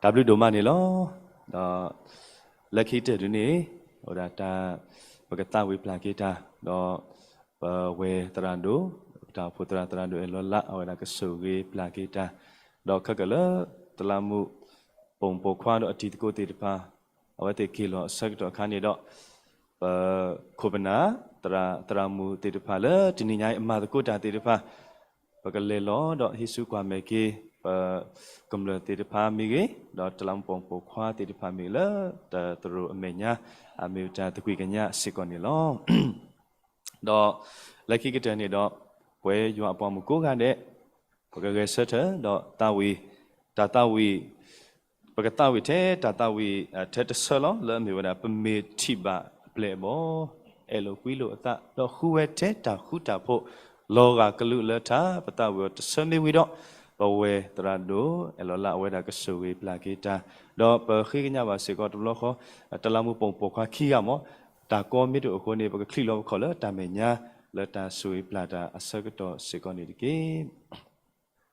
တၢ်ဘျုးဒိၣ်မးန့ၣ်လီၤ. ဒီး လၢခံကတၢၢ်ဒ်န့ၣ် အိၣ်ဒၣ်တၢ် ပကသးဝံၣ်ပျၢ်က့ၤတၢ် ဒီး ပဝဲသရၣ်ဒိၣ် ပတၢ်အိၣ်ဖှိၣ်သရၣ် သရၣ်ဒိၣ်အဲၣ်လီၤလး အဝဲဒၣ်ကဆိၣ်ဂ့ၤပျၢ်က့ၤတၢ် ဒီးခဲကၢၣ်လၢ တလးမူး ပိာ်မုၣ်ပိာ်ခွါဒီးအတံၤသကိးသ့ၣ်တဖၣ် အဝဲသ့ၣ်က့ၤလီၤအဆၢကတီၢ်အခါန့ၣ်ဒီး ပခိၣ်ပနၢ် သရၣ် သရၣ်မုၣ်သ့ၣ်တဖၣ်လၢတနံၤညါအံၤအမၤသကိးတၢ်သ့ၣ်တဖၣ် ပကလဲၤလီၤဒီးဟံးစုကွၢ်မဲာ်က့ၤ ပကမျၢၢ်သ့ၣ်တဖၣ်မ့ၢ်ဂ့ၤ ဒီးတလးမူးပိာ်မုၣ်ပိာ်ခွါသ့ၣ်တဖၣ်မ့ၢ်ဂ့ၤလၢတသရိာ်အမဲာ်ညါ အမ့ၢ်တၢ်သကွံၢ်ကညးစ့ၢ်ကီးန့ၣ်လီၤ. ဒီးလၢခံကတၢၢ်န့ၣ်ဒီး ပဝဲယွၤအပှၤမုၣ်ကိးဂၤဒဲး ပကဂဲၤဆၢထၢၣ်ဒီးသးဝံၣ် တၢ်သးဝံၣ် ပကသးဝံၣ်ထဲတၢ်သးဝံၣ် ထဲတဆၢလီၤ လၢအမ့ၢ်ဝဲဒၣ် ပမ့ၢ်ထံၣ်ဘၣ်အပျဲၢ်အဘီၣ် အဲၣ်လိာ်ကွံလိာ်အသး ဒီးဃုဝဲထဲတၢ်ဃူတၢ်ဖိး လီၤဂာ်ကလုာ်လၢထါ ပသးဝံၣ်အီၤတဆၢမ့ၢ်ဝံၤဒီး ပဝဲသရၣ်ဒိၣ် အဲၣ်လီၤလၢအဝဲဒၣ်ကဆိၣ်ဂ့ၤပျၢ်က့ၤတၢ် ဒီးပဃ့ကညးဘၣ်စ့ၢ်ကီးတဘျီဃီ တလးမူးပိာ်မုၣ်ပိာ်ခွါခံဂၤမ့ၢ် တၢ်ကီမ့ၢ်တအိၣ်အဃိန့ၣ် ပကချံးလီၤပခီၣ်လၢတၢ်မဲာ်ညါ လၢတၢ်ဆိၣ်ဂ့ၤပျၢ်တၢ်အဆၢကတီၢ်စ့ၢ်ကီးန့ၣ်တက့ၢ်.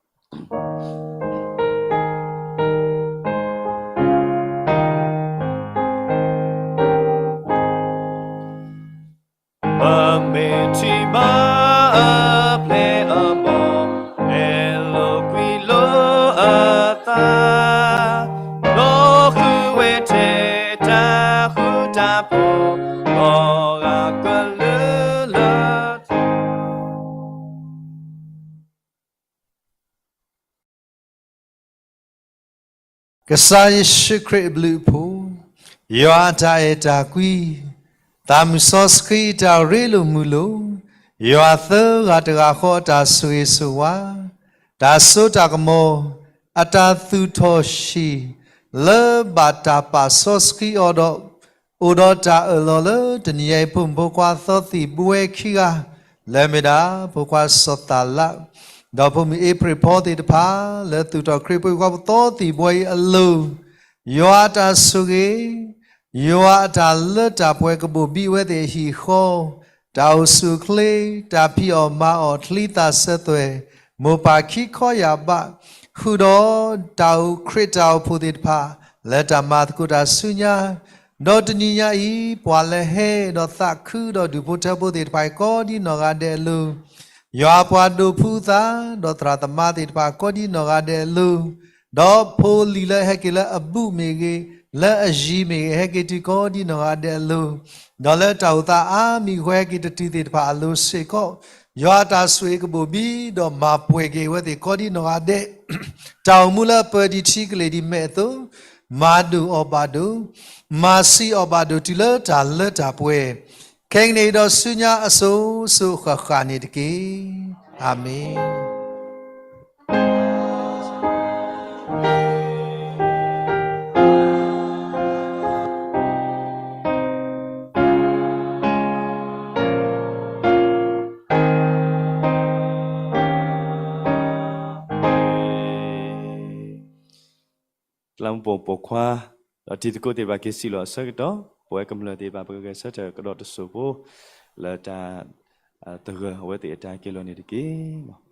ပမ့ၢ်ထံၣ်ဘၣ်အပျဲၢ်အဘီၣ် အဲၣ်လိာ်ကွံလိာ်အသး ဒီးဃုဝဲထဲတၢ်ဃူတၢ်ဖိး လီၤဂာ်ကလုာ်လၢထါ ကစၢ်ယ့ၣ်ၡူးခရံာ်အဘျုးအဖှိၣ်, ယွၤအတၢ်အဲၣ်တၢ်ကွံ, သးမုၢ်စီဆှံအတၢ်ရ့လိာ်မုာ်လိာ်, ယွၤသၢဂၤတဂၤဃီအတၢ်ဆိၣ်ဂ့ၤဆိၣ်ဝါ, တၢ်စိတၢ်ကမီၤ, အတၢ်သူၣ်ထီၣ်ဟံၣ်, လၢဘၣ်တၢ်ပာ်စီဆှံအီၤဒီး အိၣ်ဒီးတၢ်အၢၣ်လီၤလၢတနံၤအံၤ ဖိမုၣ်ဖိခွါသီသံၣ်ဘှဲခံဂၤ, လၢမ့ၢ်ဒၣ် ဖိခွါစီၤသးလး, ဒီးဖိမုၣ်အ့ဖြ့ၣ်ဖီသ့ၣ်တဖၣ် လၢသူၣ်ထီၣ်ခရံာ်ဖိခွါပသီသံၣ်ဘှဲအံၤအလိၤ, ယွၤအတၢ်ဆိၣ်ဂ့ၤ, ယွၤအတၢ်လၢတၢ်ပှဲၤကဘိၣ်ဘံၣ်အဝဲသ့ၣ်အဟံၣ်အဃီ, တၢ်အိၣ်ဆူၣ်အိၣ်ချ့, တၢ်ဖံးအီၣ်မၤအီၣ် ချံသၣ်စၢၤသွဲၣ်, မိၢ်ပၢ်ခံခီယာ်ဘး, ဃုာ်ဒီးတၢ်အိၣ်ခရံာ်တၢ်အိၣ်ဖှိၣ်သ့ၣ်တဖၣ် လၢတၢ်မၤသကိးတၢ်ဆူညါ, ဒီးတနံၤညါအံၤ ပှၤလၢဟဲဒီးသးခုဒီးဒူၣ်ဖိထၢဖိသ့ၣ်တဖၣ်ကိးဒ်နီၢ်ဂၤဒဲးအလိၤ, ယွၤပှၤဒိးဖုသး ဒီးသရၣ်သမါသ့ၣ်တဖၣ်ကိးဒ်နီၢ်ဂၤဒဲးအလိၤ, ဒီးဖိလံၤလၢဟဲက့ၤလၢအဘူးမ့ၢ်ဂ့ၤ, လၢအယံၤမ့ၢ်ဂ့ၤ ဟဲက့ၤတုၤကိးဒ်နီၢ်ဂၤဒဲးအလိၤ, ဒီးလၢတၢ်အိၣ်သးအါမံၤအဃိ ဟဲက့ၤတတုၤသ့ၣ်တဖၣ်အလိၤစ့ၢ်ကီး, ယွၤအတၢ်ဆိၣ်ဂ့ၤကဘိၣ်ဘံၣ် ဒီးမၤပှဲၤက့ၤအဝဲသ့ၣ်ကိးဒ်နီၢ်ဂၤဒဲး, တၢ်အိၣ်မူလၢအပၢၤဒံးထံကလ့ၢ်ဒံးမဲာ်အသိး, မၤဒိၣ်အီၣ်ဘၣ်ဒိၣ်, မၤဆံးအီၣ်ဘၣ်ဒိၣ်တုၤလၢတၢ်လၢတၢ်ပှဲၤ, ခဲကနံၣ်အံၤဒီးဆူညါအစိၤစိၤဃၣ်ဃၣ်န့ၣ်တက့ၢ်. အၤမ့ၣ်. တလးမူးပိာ်မုၣ်ပိာ်ခွါ ဒီးတံၤသကိးသ့ၣ်တဖၣ်က့ၤစံၣ်လီၤအဆၢကတီၢ်, ပဝဲကမျၢၢ်သ့ၣ်တဖၣ် ပကဂဲၤဆၢထၢၣ်ကဒီးတစိၢ်ဖိ လၢတၢ်သဂၢၢ်အဝဲသ့ၣ်အတၢ်က့ၤလီၤန့ၣ်တက့ၢ်.